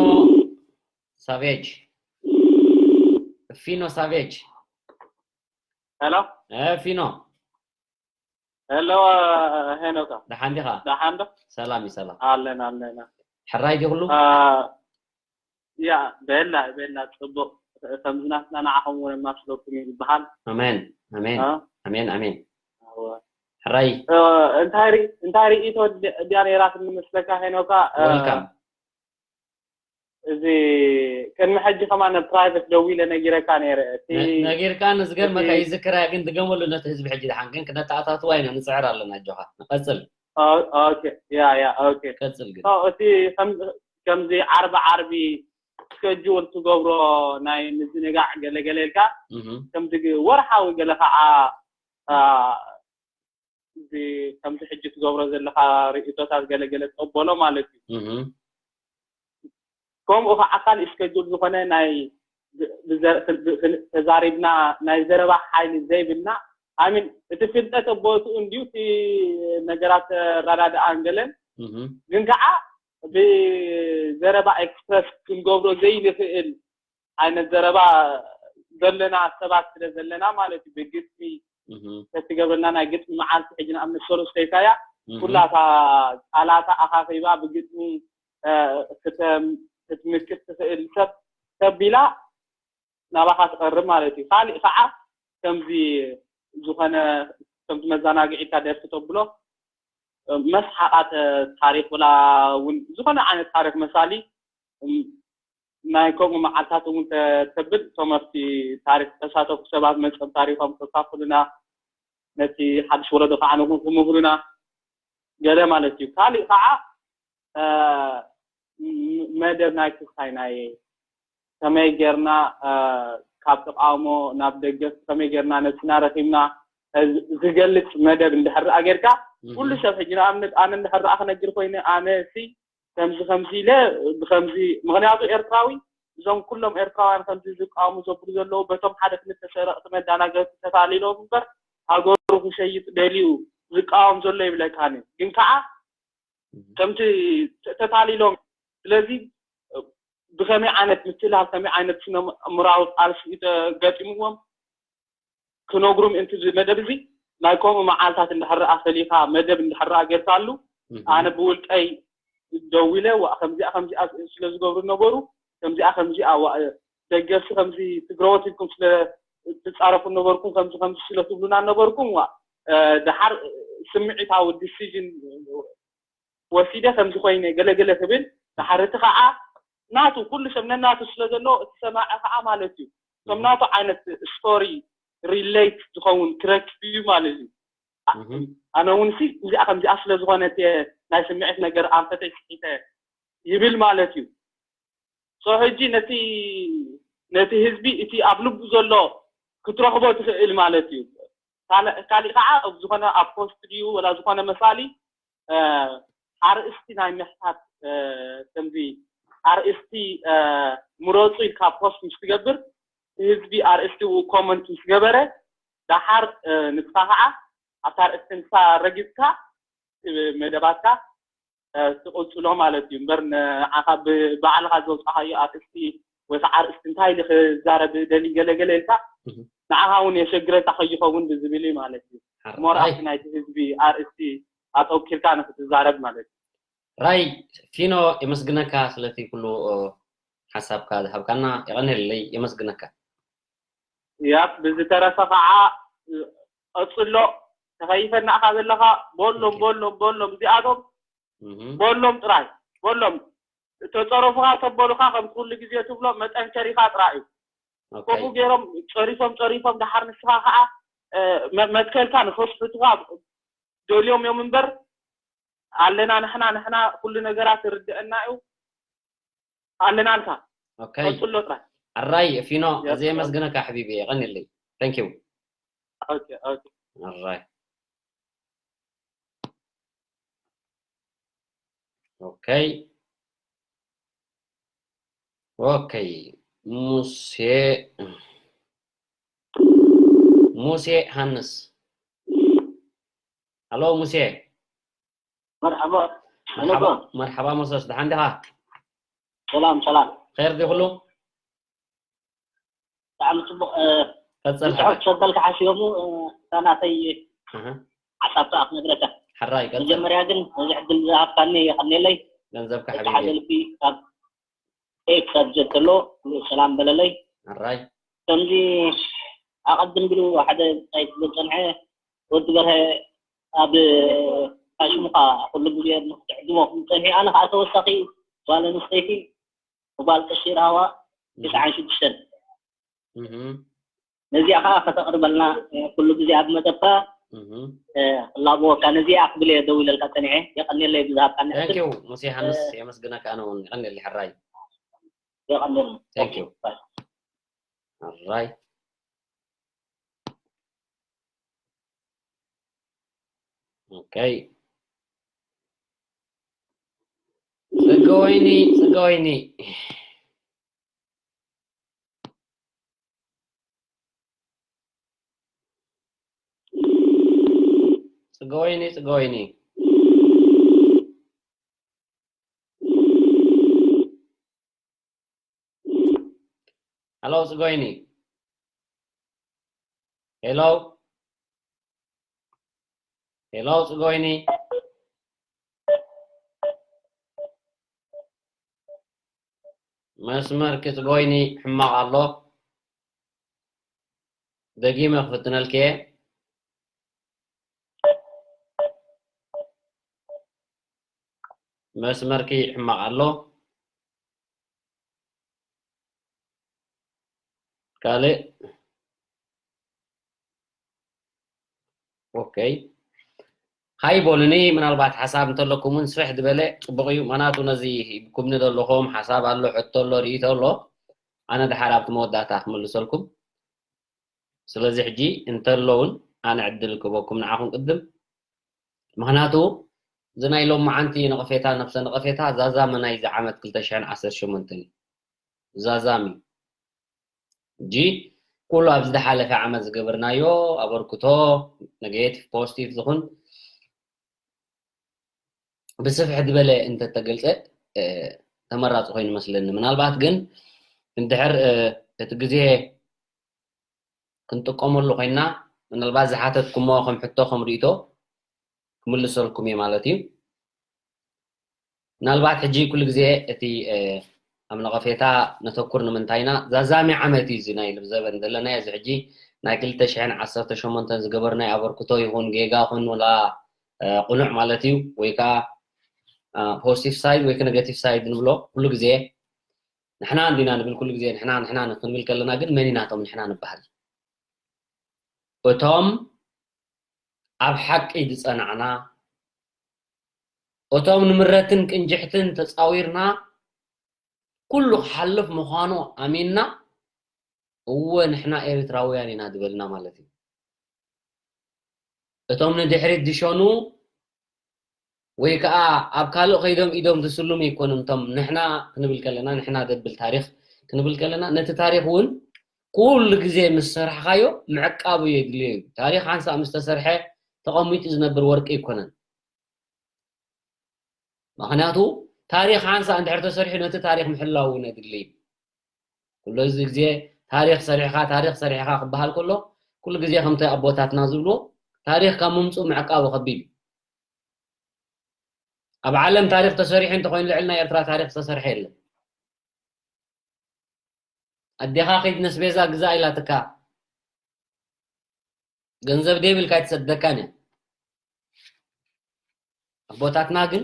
ሳቬጅ። እፊኖ ሳቬጅ። ሄሎ ፊኖ። ሄሎ። ሄኖካ ደሓን ዲኻ? ደሓን ዶ? ሰላም እዩ ሰላም። ኣለና ኣለና። ሕራይ ዲኹሉ? ያ ቤላ ቤላ ጽቡቕ። ከምዚ ናትና ንዓኹም እውን የማስለኩም እዩ ዝበሃል። ኣሜን ኣሜን አ? ኣሜን ኣሜን። እወ። ሕራይ እ፣ እንታይ ርኢ- እንታይ ርእቶ ድያ ነይራ ትመስለካ ሄኖካ? እ፣ ወልካም። እዚ ቅድሚ ሕጂ ከማን ፕራይቬት ደዊለ ነጊረካ ነይረ። እቲ ነጊርካ ንዝገርመካ እቲ- ይዝክራ ግን ድገመሉ ነቲ ህዝቢ ሕጂ ድሓን ግን ክነተኣታትዋ ኢና ንፅዕር ኣለና ኣጆኻ ንቐፅል ኦ- ኦኬ ያ ያ ኦኬ ቀፅል ግን ሶ እቲ ከም- ከምዚ ዓርቢ ዓርቢ ስኬጁል ትገብሮ ናይ ምዝንጋዕ ገለገለ ኢልካ እህ ከምዚ ግ- ወርሓዊ ገለ ከዓ አ፣ እዚ ከምዚ ሕጂ ትገብሮ ዘለካ ርእቶታት ገለገለ ትቀበሎ ማለት እዩ። እህ ከምኡ ከዓ ካልእ ስኬጁል ዝኾነ ናይ ብ- ብዘ- ብ- ብ- ተዛሪብና ናይ ዘረባ ሓይሊ ዘይብልና ኣሚን እቲ ፍልጠት ቦትኡ እንድዩ እቲ ነገራት ኣረዳድኣን ገለን እህ ግን ከዓ ብዘረባ ኤክስፕረስ ክንገብሮ ዘይንኽእል ዓይነት ዘረባ ዘለና ሰባት ስለ ዘለና ማለት እዩ። ብግጥሚ እህ ተትገብረና ናይ ግጥሚ መዓልቲ ሕጂ ንኣብነት ሰለስተይታ እያ እህ ኩላታ ቃላታ ኣኻኺባ ብግጥሚ እ፣ ክተ- ክትምክት ትኽእል ሰብ ተቢላ ናባኻ ትቐርብ ማለት እዩ። ካሊእ ከዓ ከምዚ ዝኾነ ከምዚ መዘናግዒ ኢልካ ደርፊ ተብሎ እ፣ መስሓቓት ታሪክ ወላ እውን ዝኾነ ዓይነት ታሪክ መሳሊ እም፣ ናይ ከምኡ መዓልታት እውን ተ- ተብል እቶም ኣብቲ ታሪክ ተሳተፉ ሰባት መፅኦም ታሪኮም ከካፍሉና ነቲ ሓድሽ ወለዶ ከዓ ንኹን ክምህሩና ገለ ማለት እዩ። ካሊእ ከዓ እ፣ ም- መደብ ናይ ክስታይ ናይ ከመይ ጌርና እ፣ ካብ ተቃውሞ ናብ ደገፍ ከመይ ጌርና ነብስና ረኪብና እ፣ ዝገልፅ መደብ እንድሕር ደኣ ጌርካ ኩሉ ሰብ ሕጂ ንኣብነት ኣነ እንድሕር ደኣ ክነግር ኮይነ ኣነ ሲ ከምዚ ከምዚ ኢለ ብከምዚ ምክንያቱ ኤርትራዊ እዞም ኩሎም ኤርትራውያን ከምዚ ዝቃወሙ ዘብሉ ዘለዉ በቶም ሓደ ክልተ ሰረቕቲ መዳናገርቲ ተታሊሎም እምበር ሃገሩ ክሸይጥ ደልዩ ዝቃወም ዘሎ ይብለካኒ ግን ከዓ ከምቲ ተታሊሎም ስለዚ ብከመይ ዓይነት ምትላል ከመይ ዓይነት ስነ ኣእምራዊ ቃልሲ እዩ ተገጢምዎም ክነግሩ ምእንቲ እዚ መደብ እዚ ናይ ከምኡ መዓልታት እንድሕር ኣ ፈሊኻ መደብ እንድሕር ኣ ጌርካሉ ኣነ ብውልቀይ ደዊለ ዋ ከምዚኣ ከምዚኣ ስለ ዝገብሩ ነበሩ ከምዚኣ ከምዚኣ ዋ ደገፍቲ ከምዚ ትግረዎት ኢልኩም ስለ ትፃረፉ ነበርኩም ከምዚ ከምዚ ስለ ትብሉና ነበርኩም ዋ ደሓር ስምዒታዊ ዲሲዥን ወሲደ ከምዚ ኮይነ ገለገለ ክብል ድሓር እቲ ከዓ ናቱ ኩሉ ሰብ ነናቱ ስለ ዘለዎ እቲ ሰማዒ ከዓ ማለት እዩ ከም ናቱ ዓይነት ስቶሪ ሪሌት ዝኸውን ክረክብ እዩ ማለት እዩ ኣነ እውን ሲ እዚኣ ከምዚኣ ስለ ዝኾነት እየ ናይ ስምዒት ነገር ኣንፈተይ ስሒተ ይብል ማለት እዩ ሶ ሕጂ ነቲ ነቲ ህዝቢ እቲ ኣብ ልቡ ዘሎ ክትረኽቦ ትኽእል ማለት እዩ ካሊእ ከዓ ዝኾነ ኣብ ፖስት ድዩ ወላ ዝኾነ መሳሊ ኣርእስቲ ናይ ምሕታት ከምዚ ኣርእስቲ ምረፁ ኢልካ ፖስት ምስ ትገብር ህዝቢ ኣርእስቲ ኡ ኮመንት ምስ ገበረ ደሓር ንስኻ ከዓ ኣብታ ኣርእስቲ ንሳ ረጊፅካ መደባትካ ትቕፅሎ ማለት እዩ እምበር ንዓኻ ብባዕልኻ ዘውፃኻዮ ኣርእስቲ ወይ ከዓ ኣርእስቲ እንታይ ኢሉ ክዛረብ ደሊ ገለገለ ኢልካ ንዓኻ እውን የሸግረካ ከይኸውን ብዝብል እዩ ማለት እዩ ሞርኣቲ ናይቲ ህዝቢ ኣርእስቲ ኣጠውኪልካ ንክትዛረብ ማለት እዩ ራይ ፊኖ የመስግነካ ስለቲ ኩሉ ሓሳብካ ዝሃብካና የቐንየለይ የመስግነካ ያብ ብዝተረፈ ከዓ ቀፅሎ ተኸይፈናእካ ዘለካ በሎም በሎም በሎም እዚኣቶም በሎም ጥራይ በሎም ተፀረፉካ ተበሉካ ከም ኩሉ ግዜ ትብሎ መጠንከሪካ ጥራይ እዩ ከምኡ ገይሮም ጨሪሶም ጨሪሶም ደሓር ንስኻ ከዓ መትከልካ ንኸስሕቱኻ ደልዮም እዮም እምበር ኣለና ንሕና ንሕና ኩሉ ነገራት ይርድአና እዩ ኣለናልካ። ቀጽሎ ጥራይ። ኣራይ ፊኖ፣ እዚ የመስግነካ ሓቢቢ፣ የቐንየለይ። Thank you። ኣራይ ኦኬ ኦኬ። ሙሴ ሙሴ ሃንስ። ሃሎ ሙሴ። መርሓባ። መርሓባ ሙሰስ፣ ደሓን ዲኻ? ሰላም ሰላም። ኸይር ዲ ኩሉ? ብጣዕሚ ፅቡቕ። ቀፅል። ብፅሑፍ ክሰደልካ ሓሲቦም፣ እታ ናተይ ሓሳብ ከዓ ክነግረካ። ሕራይ ቀፅል። መጀመርያ ግን ነዚ ዕድል ዝሃብካኒ የቐንየለይ። ገንዘብካ ሓቢቢ። ሓዘልፊ ካብ ኤክስ ኣብ ዘተሎ ሰላም በለለይ። ሕራይ። ከምዚ ኣቐድም ቢሉ ሓደ ሳይት ዝፀንሐ ወዲ በርሀ ኣብ ፋሽንካ ኩሉ ግዜ ንክትዕድሞ ክምፀንሒ ኣነ ከዓ ተወሳኺ ጓል ኣንስተይቲ ጓል ቀሺ ራህዋ ትስዓን ሽዱሽተን ነዚኣ ከዓ ከተቕርበልና ኩሉ ግዜ ኣብ መደብካ ክላብወካ ነዚኣ ክብል እየ ደው ኢለልካ ፀኒዐ። የቐንየለይ ብዝሃብካኒ ዕድል። ሙሴ ሃንስ የመስግነካ ኣነ እውን። የቐንየለይ ሕራይ። የቐንየለይ። All right. Okay. Tsagoini, Tsagoini. Tsagoini, Tsagoini. Hello, Tsagoini. Hello. Hello, Tsagoini. መስመርኪ Tsagoini ሕማቕ ኣሎ። ደጊመ ክፍትነልኪ እየ። መስመርኪ ሕማቕ ኣሎ። ካልእ ኦኬ ሃይ በሉኒ። ምናልባት ሓሳብ እንተለኩም እውን ስፍሕ ዝበለ ፅቡቕ እዩ። ማናቱ ነዚ ሂብኩምኒ ዘለኹም ሓሳብ ኣሎ፣ ሕቶ ኣሎ፣ ርእይቶ ኣሎ። ኣነ ድሓር ኣብቲ መወዳእታ ክምልሰልኩም። ስለዚ ሕጂ እንተሎ እውን ኣነ ዕድል ክበኩም ንዓኹም ቅድም። ምክንያቱ እዚ ናይ ሎማዓንቲ ነቐፌታ፣ ነብሰ ነቐፌታ ዛዛሚ ናይዚ ዓመት ክልተ ሽሕን ዓሰርተ ሸሞንተን እዩ። ዛዛሚ ሕጂ ኩሉ ኣብዚ ዝሓለፈ ዓመት ዝገበርናዮ ኣበርክቶ፣ ኔጌቲቭ ፖዚቲቭ ዝኹን ብስፍሕ ዝበለ እንተተገልፀ ተመራፂ ኮይኑ መስለኒ። ምናልባት ግን እንድሕር እቲ ግዜ ክንጥቀመሉ ኮይና ምናልባት ዝሓተትኩሞ ከም ሕቶ ከም ርእቶ ክምልሰልኩም እየ ማለት እዩ። ምናልባት ሕጂ ኩሉ ግዜ እቲ ኣብ ነቐፌታ ነተኩር ንምንታይ ኢና ዛዛሚ ዓመት እዩ እዚ ናይ ልብዘበን ዘለና እዚ ሕጂ ናይ ክልተ ሽሕን ዓሰርተ ሸሞንተን ዝገበርናይ ኣበርክቶ ይኹን ጌጋ ኹን ወላ ቁኑዕ ማለት እዩ ወይ ከዓ ፖዚቲቭ ሳይድ ወይ ኔጌቲቭ ሳይድ ንብሎ ኩሉ ግዜ ንሕና እንዲና ንብል ኩሉ ግዜ ንሕና ንሕና ክንብል ከለና ግን መን ኢና እቶም ንሕና ንበሃል? እቶም ኣብ ሓቂ ዝፀናዕና እቶም ንምረትን ቅንጅሕትን ተፃዊርና ኩሉ ክሓልፍ ምዃኑ ኣሚንና እወ ንሕና ኤርትራውያን ኢና ዝበልና ማለት እዩ። እቶም ንድሕሪት ዝሸኑ ወይ ከዓ ኣብ ካልእ ከይዶም ኢዶም ዝስልሙ ኣይኮኑን። እቶም ንሕና ክንብል ከለና ንሕና ዘብል ታሪኽ ክንብል ከለና ነቲ ታሪኽ እውን ኩሉ ግዜ ምስ ሰራሕኻዮ ምዕቃቡ የድልዮ እዩ። ታሪኽ ሓንሳእ ምስ ተሰርሐ ተቐሚጡ ዝነብር ወርቂ ኣይኮነን። ምክንያቱ ታሪኽ ሓንሳእ እንድሕር ተሰሪሑ ነቲ ታሪኽ ምሕላው እውን የድሊ እዩ። ኩሉ እዚ ግዜ ታሪኽ ሰሪሕኻ ታሪኽ ሰሪሕኻ ክበሃል ከሎ ኩሉ ግዜ ከምቲ ኣቦታትና ዝብልዎ ታሪኽ ካብ ምምፅኡ ምዕቃቡ ከቢድ እዩ። ኣብ ዓለም ታሪኽ ተሰሪሑ እንተኾይኑ ልዕሊ ናይ ኤርትራ ታሪኽ ዝተሰርሐ የለን። ኣዴኻ ኸይድ ነስቤዛ ግዛእ ኢላትካ ገንዘብ ደይብልካ ኣይትሰደካን እያ። ኣቦታትና ግን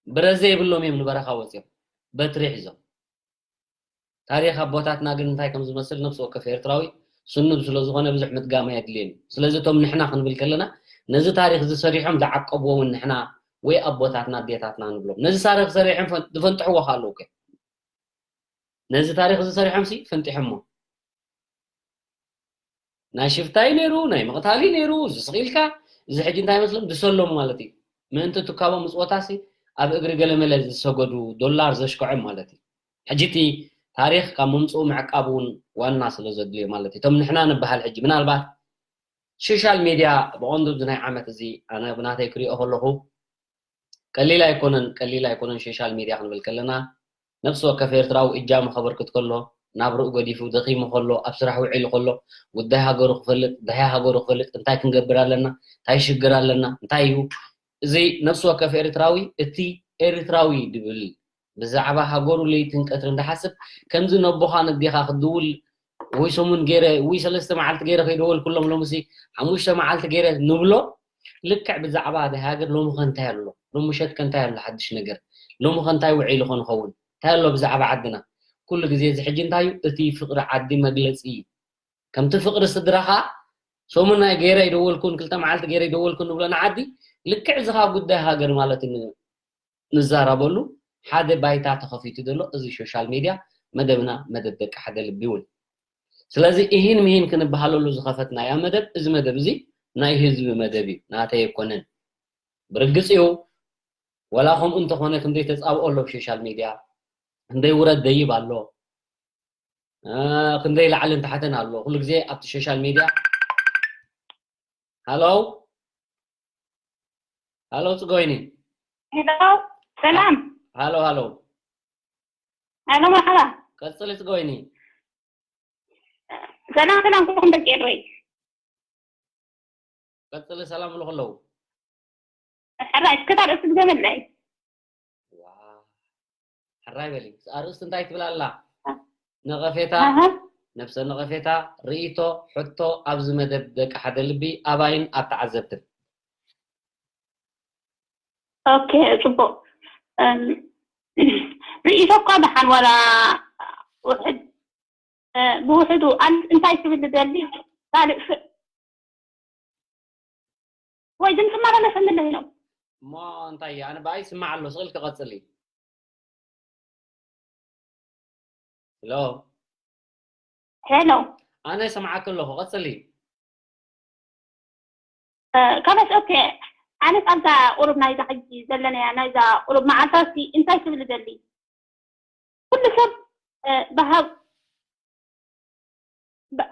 ብረዘ የብሎም እዮም ንበረኻ ወፂኦም በትሪ ሒዞም ታሪኽ ኣቦታትና ግን እንታይ ከም ዝመስል ነፍሲ ወከፍ ኤርትራዊ ስኑድ ስለ ዝኾነ ብዙሕ ምድጋም ኣየድልየን እዩ። ስለዚ እቶም ንሕና ክንብል ከለና ነዚ ታሪኽ እዚ ሰሪሖም ዝዓቀብዎ እውን ንሕና ወይ ኣቦታትና ኣዴታትና ንብሎም። ነዚ ታሪኽ ሰሪሖም ፈን- ዝፈንጥሕዎ ከ ኣለዉ ከ? ነዚ ታሪኽ እዚ ሰሪሖም ሲ ፈንጢሖሞ። ናይ ሽፍታ እዩ ነይሩ፣ ናይ ምቕታል እዩ ነይሩ፣ እዚ ስቕ ኢልካ፣ እዚ ሕጂ እንታይ ይመስሎም? ድሰሎም ማለት እዩ። ምእንቲ ትካቦ ምጽወታሲ ኣብ እግሪ ገለመለ ዝሰገዱ ዶላር ዘሽከዖም ማለት እዩ። ሕጂ እቲ ታሪኽ ካብ ምምጽኡ ምዕቃብ እውን ዋና ስለ ዘድልዮ ማለት እዩ። እቶም ንሕና ንበሃል ሕጂ ምናልባት ሶሻል ሜድያ ብቐንዱ ኣብዚ ናይ ዓመት እዚ ኣነ ብናተይ ክሪኦ ከለኹ ቀሊል ኣይኮነን፣ ቀሊል ኣይኮነን ሶሻል ሜድያ ክንብል ከለና ነፍሲ ወከፍ ኤርትራዊ እጃሙ ከበርክት ከሎ ናብርኡ ገዲፉ ደኺሙ ከሎ ኣብ ስራሕ ውዒሉ ከሎ ጉዳይ ሃገሩ ክፈልጥ ድሕያ ሃገሩ ክፈልጥ እንታይ ክንገብር ኣለና እንታይ ሽግር ኣለና እንታይ እዩ እዚ ነፍሲ ወከፍ ኤርትራዊ እቲ ኤርትራዊ ድብል ብዛዕባ ሃገሩ ለይትን ቀትርን ድሓስብ ከምዚ ነቦኻ ነዴኻ ክድውል ወይ ሰሙን ገይረ ወይ ሰለስተ መዓልቲ ገይረ ከይደወልኩሎም ሎምሲ ሓሙሽተ መዓልቲ ገይረ ንብሎ ልክዕ ብዛዕባ እቲ ሃገር ሎሚ ከ እንታይ ኣሎ ሎሚ ምሸት ከ እንታይ ኣሎ ሓድሽ ነገር ሎሚ ከ እንታይ ውዒሉ ከ ንኸውን እንታይ ኣሎ ብዛዕባ ዓድና ኩሉ ግዜ እዚ ሕጂ እንታይ እዩ እቲ ፍቕሪ ዓዲ መግለፂ እዩ ከምቲ ፍቕሪ ስድራኻ ሰሙን ናይ ገይረ ኣይደወልኩን ክልተ መዓልቲ ገይረ ኣይደወልኩን ንብሎ ንዓዲ ልክዕ እዚ ኸዓ ጉዳይ ሃገር ማለት እዩ ንዛረበሉ ሓደ ባይታ ተኸፊቱ ዘሎ እዚ ሶሻል ሜድያ መደብና መደብ ደቂ ሓደ ልቢ እውን ስለዚ እሂን ምሂን ክንበሃለሉ ዝኸፈትናያ መደብ እዚ መደብ እዚ ናይ ህዝቢ መደብ እዩ ናተይ ኣይኮነን ብርግፅ እዩ ወላ ከምኡ እንተኾነ ክንደይ ተፃብኦ ኣሎ ሶሻል ሜድያ ክንደይ ውረድ ደይብ ኣሎ ክንደይ ላዕልን ታሕትን ኣሎ ኩሉ ግዜ ኣብቲ ሶሻል ሜድያ ሃሎ ሃሎ ፅጎይኒ ሄሎ ሰላም ሃሎ ሃሎ ሄሎ መርሓባ ቀፅሊ ፅጎይኒ ሰላም ሰላም ኩልኩም ደቂ ኤረይ ቀፅሊ ሰላም ብሉ ከለዉ ሕራይ እስከ ታርእስቲ ድገመለይ ሕራይ በሊ ኣርእስቲ እንታይ ትብል ኣላ ነቐፌታ ነብሰ ነቐፌታ ርእይቶ ሕቶ ኣብዚ መደብ ደቂ ሓደ ልቢ ኣባይን ኣብ ተዓዘብትን ኦኬ ፅቡቅ ርእይቶ እኳ ደሓን ዋላ ውሕድ ብውሕዱ እንታይ ክብል ዝደሊ ካልእ ስእ ወይ ድምፂ መመለሰኒ ኣሎ ኢሎም እሞ እንታይ ኣነ ብኣይ ስማዕ ኣሎ ስቕል ክቐፅል እዩ ሄሎ ሄሎ ኣነ ሰምዓክ ኣለኹ ቀፅሊ ከመስ ኦኬ ኣነስ ኣብዛ ቁሩብ ናይዛ ሕጂ ዘለናያ ናይዛ ቁሩብ መዓልታት እንታይ ክብል ደሊ ኩሉ ሰብ ብሃብ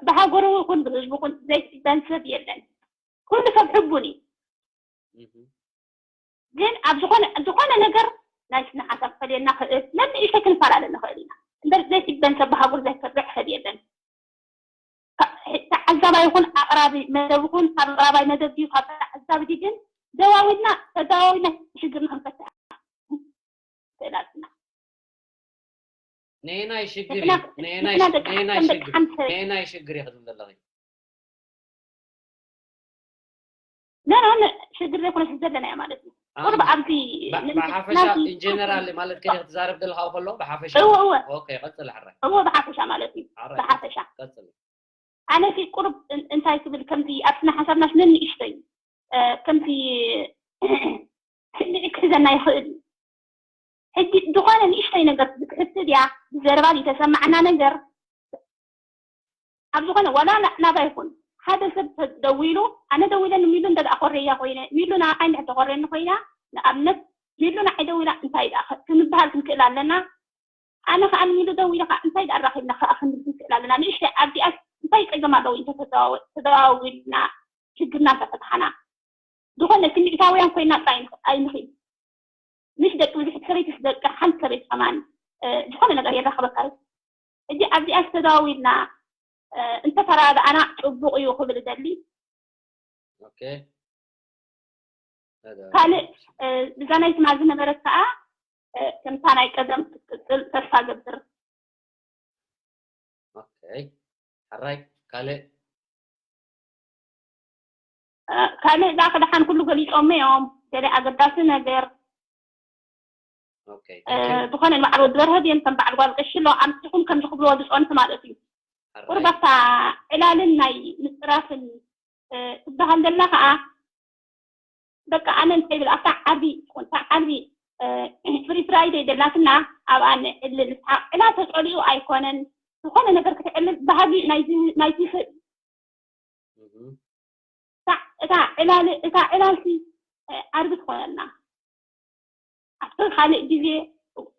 ብሃገሩ ይኹን ብህዝቡ ይኹን ዘይስደን ሰብ የለን ኩሉ ሰብ ሕቡን እዩ ግን ኣብ ዝኾነ ዝኾነ ነገር ናይ ስነ ሓሳብ ክፈልየና ክእል ነንእሽተይ ክንፈላለ ንኽእል ኢና እምበር ዘይስደን ሰብ ብሃገሩ ዘይከብዕ ሰብ የለን ተዓዛባይ ይኹን ኣቕራቢ መደብ ይኹን ካብ ኣቕራባይ መደብ ድዩ ካብ ተዓዛቢ ድዩ ግን ደዋዊልና ተደዋዊልና ሽግርና ክንፈትሕ ክእላትና ነየናይ ሽግር ነየናይ ሽግር ነየናይ ሽግር ክብል ዘለኺ ነናን ሽግር ዘይኮነ ዘለና እያ ማለት እዩ ቁርብ ኣብዚ ብሓፈሻ ኢንጀነራል ማለት ከ ክትዛረብ ዘለካ ከሎ ብሓፈሻ ኦኬ ቀፅል ሕራይ እዎ ብሓፈሻ ማለት እዩ ብሓፈሻ ኣነ ሲ ቁርብ እንታይ ክብል ከምዚ ኣብ ስነ ሓሳብናስ ነንእሽተይ ከምዚ ስምዒት ክሕዘና ይኽእል እዩ ሕጂ ዝኾነ ንእሽተይ ነገር ክትሕስብ እያ ብዘረባ ዝተሰማዕና ነገር ኣብ ዝኾነ ዋላ ናባ ይኹን ሓደ ሰብ ደዊሉ ኣነ ደዊለ ንሚሉ እንተ ኮረያ ኮይነ ሚሉ ንዓይ እንድሕር ተኮረኒ ኮይና ንኣብነት ሚሉ ንዓይ ደዊላ እንታይ ደኣ ክንበሃል ክንክእል ኣለና ኣነ ከዓ ንሚሉ ደዊለ ከዓ እንታይ ደኣ ራኺብና ከዓ ክንብል ክንክእል ኣለና ንእሽተይ ኣብዚኣስ እንታይ ፀገም ኣለዎ እንተተደዋዊልና ሽግርና እንተፈትሓና ዝኾነ ስምዒታውያን ኮይና ጥራይ ኣይንኽእል ምስ ደቂ ብዙሕቲ ሰበይትስ ደቂ ሓንቲ ሰበይቲ ከማን ዝኾነ ነገር የራኽበካ እዩ ሕጂ ኣብዚኣ ዝተደዋዊልና እንተተረዳኣና ፅቡቕ እዩ ክብል እደሊ ካልእ ብዛ ናይ ትማል ዝነበረት ከዓ ከምታ ናይ ቀደም ክትቅፅል ተስፋ ገብር ሕራይ ካልእ ካልእ እዛ ክድሓን ኩሉ ገሊፆሞ እዮም ገለ ኣገዳሲ ነገር ዝኾነ በዓል ወዲ በርሀ ድዮም ከም በዓል ጓል ቀሺ ኣሎ ኣምሲኹም ከምዚ ክብልዎ ዝፀንሑ ማለት እዩ። ቁርብ ኣብታ ዕላልን ናይ ምፅራፍን ትበሃል ዘላ ከዓ በቃ ኣነ እንታይ ብል ኣብታ ዓርቢ ትኹን እታ ዓርቢ ፍሪ ፍራይደይ ደላትና ኣብኣ ንዕልል ዕላል ተፀሊኡ ኣይኮነን። ዝኾነ ነገር ክትዕልል ባህጊ ናይቲ ናይቲ ስብ እታ ዕላል እታ ዕላልሲ ዓርቢ ትኾነና ኣብቲ ካልእ ግዜ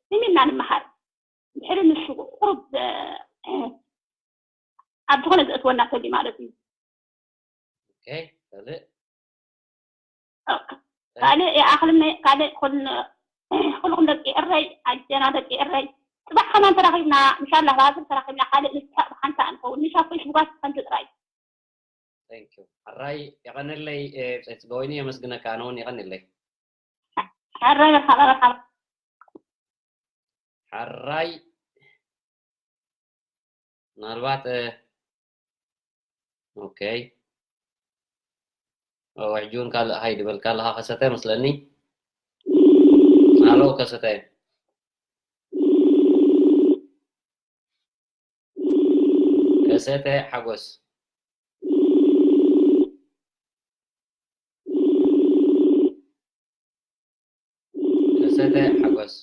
ስሚና ንምሃር ድሕሪ ንሱ ቁሩብ ኣብ ዝኾነ ዘእትወና ተሊ ማለት እዩ። ካልእ ካልእ ይኣኽልኒ ካልእ ኩልኩም ደቂ እረይ ኣጀና ደቂ እረይ ጽባሕ ከማን ተራኺብና እንሻላ ባዝር ተራኺብና ካልእ ንስሐቅ ብሓንሳ እንኸውን ንሻ ፌስቡካት ከምዚ ጥራይ። ሕራይ የቐንለይ ብፀይ ፅገወይኒ የመስግነካ ኣነ እውን የቐንለይ። ሕራይ መርሓባ መርሓባ። ሕራይ ምናልባት ኦኬ ሕጂ እውን ካልእ ሃይ ድበልካ ኣለካ ከሰተ መስለኒ። ኣሎ ከሰተ ከሰተ ሓጎስ ከሰተ ሓጎስ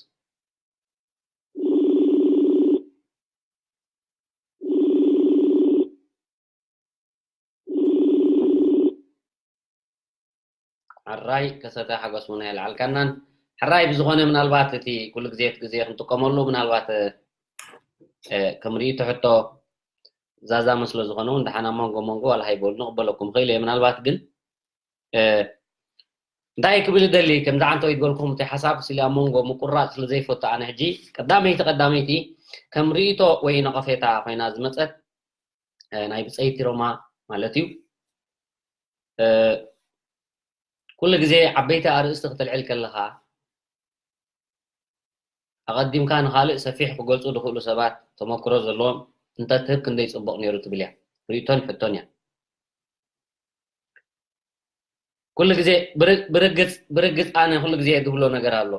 ሕራይ ከሰተ ሓጎስ ሙና የልዓልካናን ሕራይ ብዝኾነ ምናልባት እቲ ኩሉ ግዜ እቲ ግዜ ክንጥቀመሉ ምናልባት ከም ርእይቶ ሕቶ ዛዛመ ስለ ዝኾነ እውን ደሓን ኣብ መንጎ መንጎ ዋላ ሃይበሉ ንቕበለኩም ኽእል እየ ምናልባት ግን እንታይ ክብል ደሊ ከምዚ ዓንተ ወይ ዝበልኩም እቲ ሓሳብ ስሊ ኣብ መንጎ ምቁራፅ ስለ ዘይፈቱ ኣነ ሕጂ ቀዳመይቲ ቀዳመይቲ ከም ርእይቶ ወይ ነቐፌታ ኮይና ዝመፀት ናይ ብፀይቲ ሮማ ማለት እዩ ኩሉ ግዜ ዓበይቲ ኣርእስቲ ክተልዕል ከለኻ ኣቐዲምካ ንኻልእ ሰፊሕ ክገልፁ ዝኽእሉ ሰባት ተመክሮ ዘለዎም እንተትህብ ክንደይ ፅቡቕ ነይሩ ትብል እያ ርእቶን ሕቶን እያ ኩሉ ግዜ ብርግፅ ብርግፅ ኣነ ኩሉ ግዜ ዝብሎ ነገር ኣሎ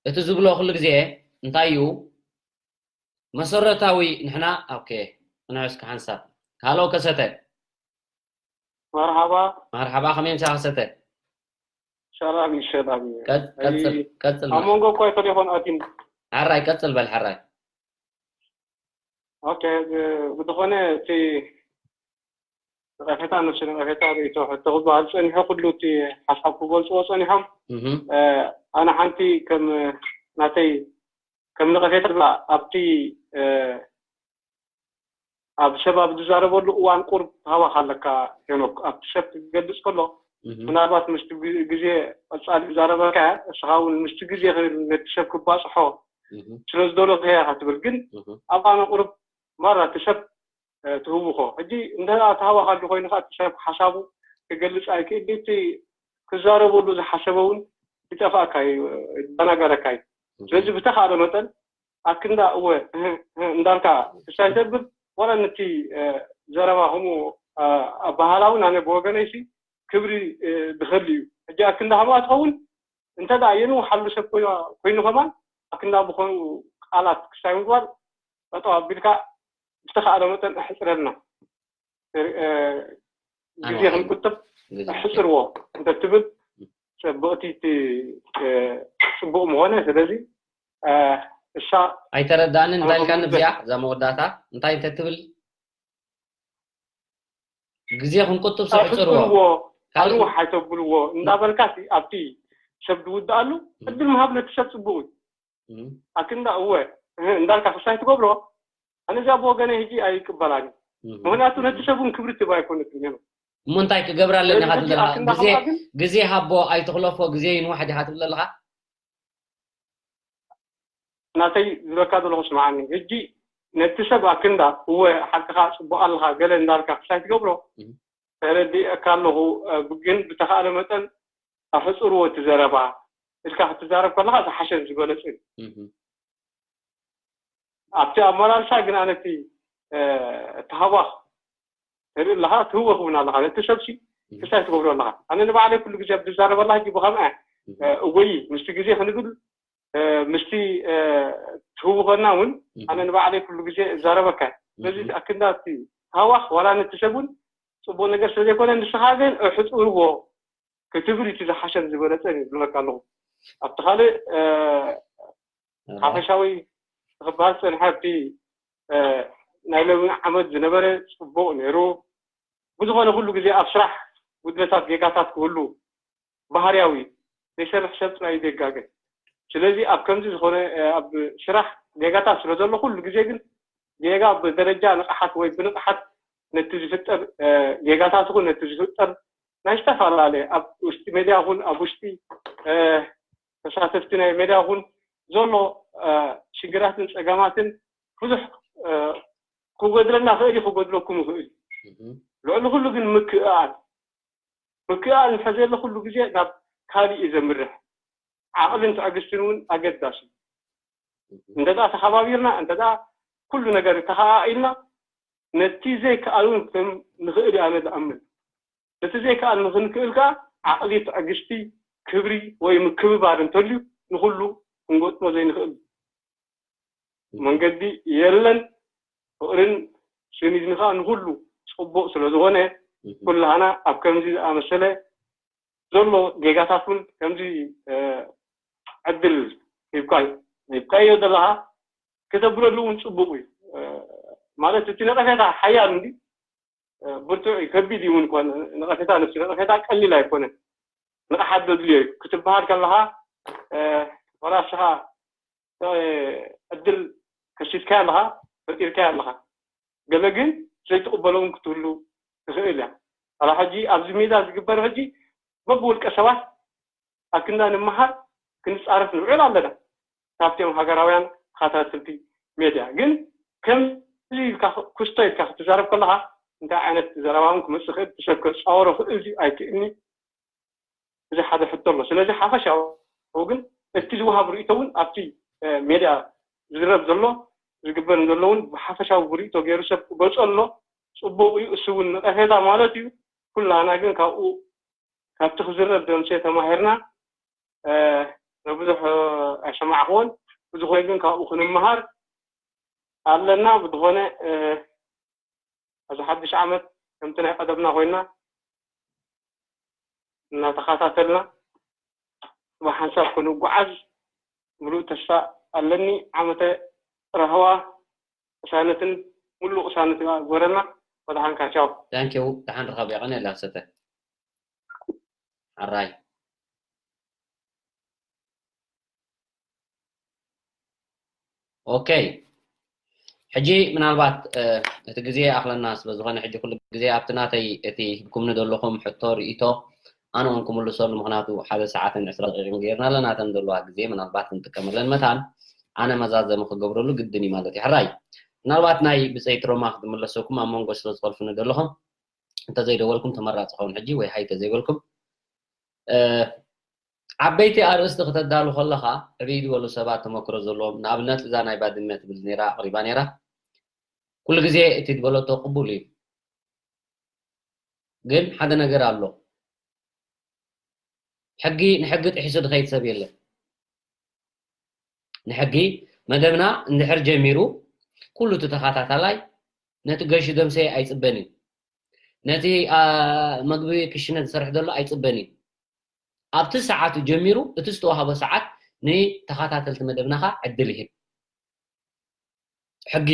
እቲ ዝብሎ ኩሉ ግዜ እንታይ እዩ መሰረታዊ ንሕና ኦኬ ንዑ እስከ ሓንሳብ ሃሎ ከሰተ መርሓባ መርሓባ ከመይ ምሳኻ ሰተ ሰላም እዩ ሰላም እዩ ቀጽል ቀጽል ኣብ መንጎ እኮ ቴሌፎን ኣቲን ሓራይ ቀጽል በል ሓራይ ኦኬ ብዝኾነ እቲ ነቐፌታ ነፍሲ ነቐፌታ ርእይቶ ሕቶ ክበሃል ጸኒሑ ኩሉ እቲ ሓሳብ ክገልጽዎ ጸኒሖም ኣነ ሓንቲ ከም ናተይ ከም ነቐፌታ ኣብቲ ኣብ ሰብ ኣብ ዝዛረበሉ እዋን ቁርብ ታህዋኽ ኣለካ ሄኖክ ኣብቲ ሰብ ክገልጽ ከሎ ምናልባት ምስቲ ግዜ ቀጻሊ ዝዛረበካ እስኻ እውን ምስቲ ግዜ ነቲ ሰብ ክባጽሖ ስለ ዝደለኹ እያ ትብል ግን ኣብ ኣነ ቁርብ ማራ እቲ ሰብ ትህውኾ ሕጂ እንተ ታህዋኽ ኣሉ ኮይኑ ከዓ እቲ ሰብ ሓሳቡ ክገልጽ ኣይክእል እቲ ክዛረበሉ ዝሓሰበ እውን ይጠፋእካ እዩ ይደናገረካ እዩ ስለዚ ብተኻእለ መጠን ኣክንዳ እወ እንዳልካ ክሳይ ዘብብ ዋላ ነቲ ዘረባ ከምኡ ኣባህላውን ኣነ ብወገነይሲ ክብሪ ዝኸል እዩ ሕጂ ኣክንዳ ከምኣ ትኸውን እንተ ደኣ የንውሓሉ ሰብ ኮይኑ ከማን ኣክንዳ ብኾኑ ቃላት ክሳይ ምግባር ጠጠው ኣቢልካ ብተኻእለ መጠን ኣሕፅረልና ግዜ ክንቁጥብ ኣሕፅርዎ እንተትብል ፅብቕቲ ፅቡቕ ምኾነ ስለዚ እሳ ኣይተረዳእንን እንታይ ኢልካኒ እዚኣ እዛ መወዳእታ እንታይ እንተትብል ግዜ ክንቁጥብ ሰሕፅርዎ ኣንውሕ ኣይተብልዎ እንዳበልካ ኣብቲ ሰብ ዝውድኣሉ ዕድል ምሃብ ነቲ ሰብ ፅቡቕ እዩ ኣክንዳ እወ እንዳልካ ክሳይ ትገብሮ ኣነ እዚኣ ብወገነ ሕጂ ኣይቅበላን ምክንያቱ ነቲ ሰብ እውን ክብሪ ትብ ኣይኮነትን እሞ እንታይ ክገብር ኣለኒ ኢኻ ትብል ግዜ ሃቦ ኣይትኽለፎ ግዜ ይንዋሕ ዲኻ ትብል ኣለኻ ናተይ ዝብለካ ዘለኹ ስምዓኒ ሕጂ ነቲ ሰብ ኣክንዳ እወ ሓቅኻ ፅቡቅ ኣለኻ ገለ እንዳልካ ክሳይ ትገብሮ ተረዲእካ ኣለኹ ግን ብተኻእለ መጠን ኣሕፅርዎ እቲ ዘረባ ኢልካ ክትዛረብ ከለካ ዝሓሸን ዝበለፅን ኣብቲ ኣመላልሳ ግን ኣነቲ ተሃዋኽ ተርኢ ኣለካ ትህወኽ እውን ኣለካ ነቲ ሰብሲ ክሳይ ትገብሮ ኣለካ ኣነ ንባዕለይ ኩሉ ግዜ ብዛረበላ ሕጂ ብከምኣ እወይ ምስቲ ግዜ ክንብል ምስቲ ትህውኸና እውን ኣነ ንባዕለይ ኩሉ ግዜ እዛረበካ። ስለዚ ኣክንዳቲ ሃዋኽ ዋላ ነቲ ሰብ እውን ፅቡቅ ነገር ስለዘይኮነ ንስኻ ግን እሕፅርዎ ክትብል እቲ ዝሓሸን ዝበለፀን እዩ ዝብለካ ኣለኹ። ኣብቲ ካልእ ሓፈሻዊ ክበሃል ዝፀንሐ ኣብቲ ናይ ሎሚ ዓመት ዝነበረ ፅቡቅ ነይሩ። ብዝኾነ ኩሉ ግዜ ኣብ ስራሕ ጉድለታት ጌጋታት ክህሉ ባህርያዊ ዘይሰርሕ ሰብ ጥራይ እዩ ዜጋ ግን። ስለዚ ኣብ ከምዚ ዝኾነ ኣብ ስራሕ ጌጋታት ስለ ዘሎ ኩሉ ግዜ ግን ጌጋ ብደረጃ ንቕሓት ወይ ብንቕሓት ነቲ ዝፍጠር ጌጋታት ይኹን ነቲ ዝፍጠር ናይ ዝተፈላለየ ኣብ ውሽጢ ሜድያ ይኹን ኣብ ውሽጢ ተሳተፍቲ ናይ ሜድያ ይኹን ዘሎ ሽግራትን ፀገማትን ብዙሕ ክጎድለና ክእል እዩ ክጎድለኩም ይኽእል እዩ። ልዕሊ ኩሉ ግን ምክእኣል ምክእኣል እንተዘየለ ኩሉ ግዜ ናብ ካሊእ እዩ ዘምርሕ። ዓቕልን ትዕግስትን እውን ኣገዳሲ እዩ። እንተ ደኣ ተኸባቢርና እንተ ደኣ ኩሉ ነገር ተኸኣኢልና ነቲ ዘይከኣል እውን ከም ንኽእል እዩ ኣነ ዝኣምን። ነቲ ዘይከኣል ንኽንክእል ከኣ ዓቕሊ፣ ትዕግስቲ፣ ክብሪ ወይ ምክብባር እንተልዩ ንኹሉ ክንገጥሞ ዘይንኽእል መንገዲ የለን። ፍቕርን ስኒዝን ከኣ ንኹሉ ፅቡቕ ስለ ዝኾነ ኩላህና ኣብ ከምዚ ዝኣመሰለ ዘሎ ጌጋታት እውን ከምዚ ዕድል ሂብካዮ ዘለኻ ክተብረሉ እውን ፅቡቕ እዩ። ማለት እቲ ነቐፌታ ሓያል እንዲ ብርቱዕ እዩ፣ ከቢድ እዩ እውን እኳ ነቐፌታ፣ ነፍሲ ነቐፌታ ቀሊል ኣይኮነን። ንቕሓት ዘድልዮ እዩ ክትበሃል ከለኻ ዋላ ንስኻ ዕድል ከሲትካዮ ኣለኻ፣ ፈጢርካዮ ኣለኻ። ገለ ግን ዘይትቕበሎ እውን ክትህሉ ትኽእል እያ። ዋላ ሕጂ ኣብዚ ሜዳ ዝግበር ሕጂ በብውልቀ ሰባት ኣክንዳ ንመሃር ክንፃረፍ ንውዕል ኣለና። ካብቶም ሃገራውያን ተኸታተልቲ ሜድያ ግን ከምዚ ኢልካ ክስቶ ኢልካ ክትዛረብ ከለኻ እንታይ ዓይነት ዘረባ እውን ክመፅእ ይኽእል፣ ብሰብ ከፃወሮ ክእል ድዩ ኣይክእልኒ እዚ ሓደ ሕቶ ኣሎ። ስለዚ ሓፈሻዊ ግን እቲ ዝወሃብ ርእይቶ እውን ኣብቲ ሜድያ ዝዝረብ ዘሎ ዝግበር ዘሎ እውን ብሓፈሻዊ ብርእይቶ ገይሩ ሰብ ክገልፆ ኣሎ ፅቡቕ እዩ። እሱ እውን ነቐፌታ ማለት እዩ። ኩላና ግን ካብኡ ካብቲ ክዝረብ ደምሴ ተማሂርና ንብዙሕ ኣይሰማዕክዎን። ብዝኾነ ግን ካብኡ ክንመሃር ኣለና። ብዝኾነ ኣብዚ ሓድሽ ዓመት ከምቲ ናይ ቀደምና ኮይና እናተኸታተልና ብሓንሳብ ክንጓዓዝ ምሉእ ተስፋ ኣለኒ። ዓመተ ራህዋ ቅሳነትን ሙሉእ ቅሳነትን ይግበረልና። ወድሓንካ ቻው። Thank you። ደሓን ርኸብ። የቐንየልና ሰተ። ኣራይ። ኦኬ። ሕጂ ምናልባት እቲ ግዜ ይኣኽለና ስለ ዝኾነ ሕጂ ኩሉ ግዜ ኣብቲ ናተይ እቲ ሂብኩምኒ ዘለኹም ሕቶ ርእይቶ ኣነ እውን ክምልሰሉ፣ ምኽንያቱ ሓደ ሰዓትን ዕስራ ደቂቕን ገይርናለን፣ ናተን ዘለዋ ግዜ ምናልባት ክንጥቀመለን መታን ኣነ መዛዘሚ ክገብረሉ ግድን እዩ ማለት እዩ። ሕራይ ምናልባት ናይ ብፀይቲ ሮማ ክትምለሰኩም ኣብ መንጎ ስለ ዝኸልፉኒ ዘለኹም እንተዘይደወልኩም ተመራፂ ኸውን ሕጂ ወይ ሃይ ተዘይበልኩም ዓበይቲ ኣርእስቲ ክተዳሉ ከለኻ ዕብይ ዝበሉ ሰባት ተመክሮ ዘለዎም ንኣብነት እዛ ናይ ባድመ ትብል ነራ ኣቕሪባ ነራ ኩሉ ግዜ እቲ ዝበለቶ ቅቡል እዩ ግን ሓደ ነገር ኣሎ ሕጊ ንሕጊ ጥሒሱ ድኸይድ ሰብ የለን ንሕጊ መደብና እንድሕር ጀሚሩ ኩሉ እቲ ተኸታታላይ ነቲ ገሹ ደምሰ ኣይፅበን እዩ ነቲ መግቢ ክሽነ ዝሰርሕ ዘሎ ኣይፅበን እዩ ኣብቲ ሰዓቱ ጀሚሩ እቲ ዝተዋህቦ ሰዓት ንተኸታተልቲ መደብናኻ ዕድል ይህብ ሕጊ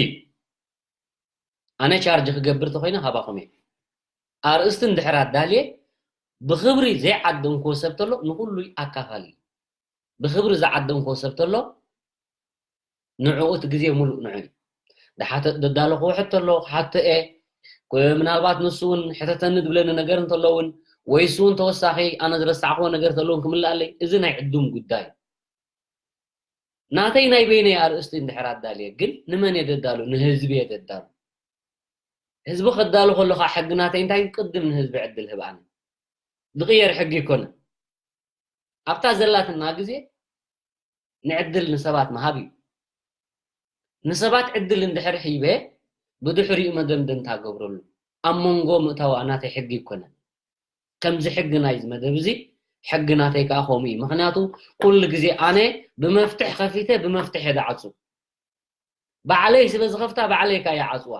ኣነ ቻርጅ ክገብር ተኮይነ ካባኹም እየ ኣርእስቲ እንድሕር ኣዳልየ ብክብሪ ዘይዓደንክዎ ሰብ ተሎ ንኩሉ ኣካፋሊ ብክብሪ ዝዓደንክዎ ሰብ ተሎ ንዕኡ እቲ ግዜ ሙሉእ ንዑ እዩ ደዳለኽዎ ሕቶ ኣሎ ክሓቶ እየ ምናልባት ንሱ እውን ሕተተኒ ዝብለኒ ነገር እንተሎ እውን ወይ እሱ እውን ተወሳኺ ኣነ ዝረሳዕክዎ ነገር ተለውን ክምልኣለይ እዚ ናይ ዕዱም ጉዳይ ናተይ ናይ በይነይ ኣርእስቲ እንድሕር ኣዳልየ ግን ንመን እየ ደዳሉ ንህዝቢ እየ ደዳሉ ህዝቢ ከዳሉ ከሎ ከዓ ሕጊ ናተይ እንታይ ቅድም ንህዝቢ ዕድል ህብኣኒ ዝቕየር ሕጊ ይኮነ ኣብታ ዘላትና ግዜ ንዕድል ንሰባት ምሃብ እዩ ንሰባት ዕድል እንድሕር ሂበ ብድሕሪኡ መደምደምታ ገብረሉ ኣብ መንጎ ምእታዋ ናተይ ሕጊ ይኮነ ከምዚ ሕጊ ናይዚ መደብ እዚ ሕጊ ናተይ ከዓ ከምኡ እዩ። ምክንያቱ ኩሉ ግዜ ኣነ ብመፍትሕ ከፊተ ብመፍትሕ እየ ዝዓፁ። ባዕለይ ስለ ዝኸፍታ ባዕለይ ከዓ ይዓፅዋ።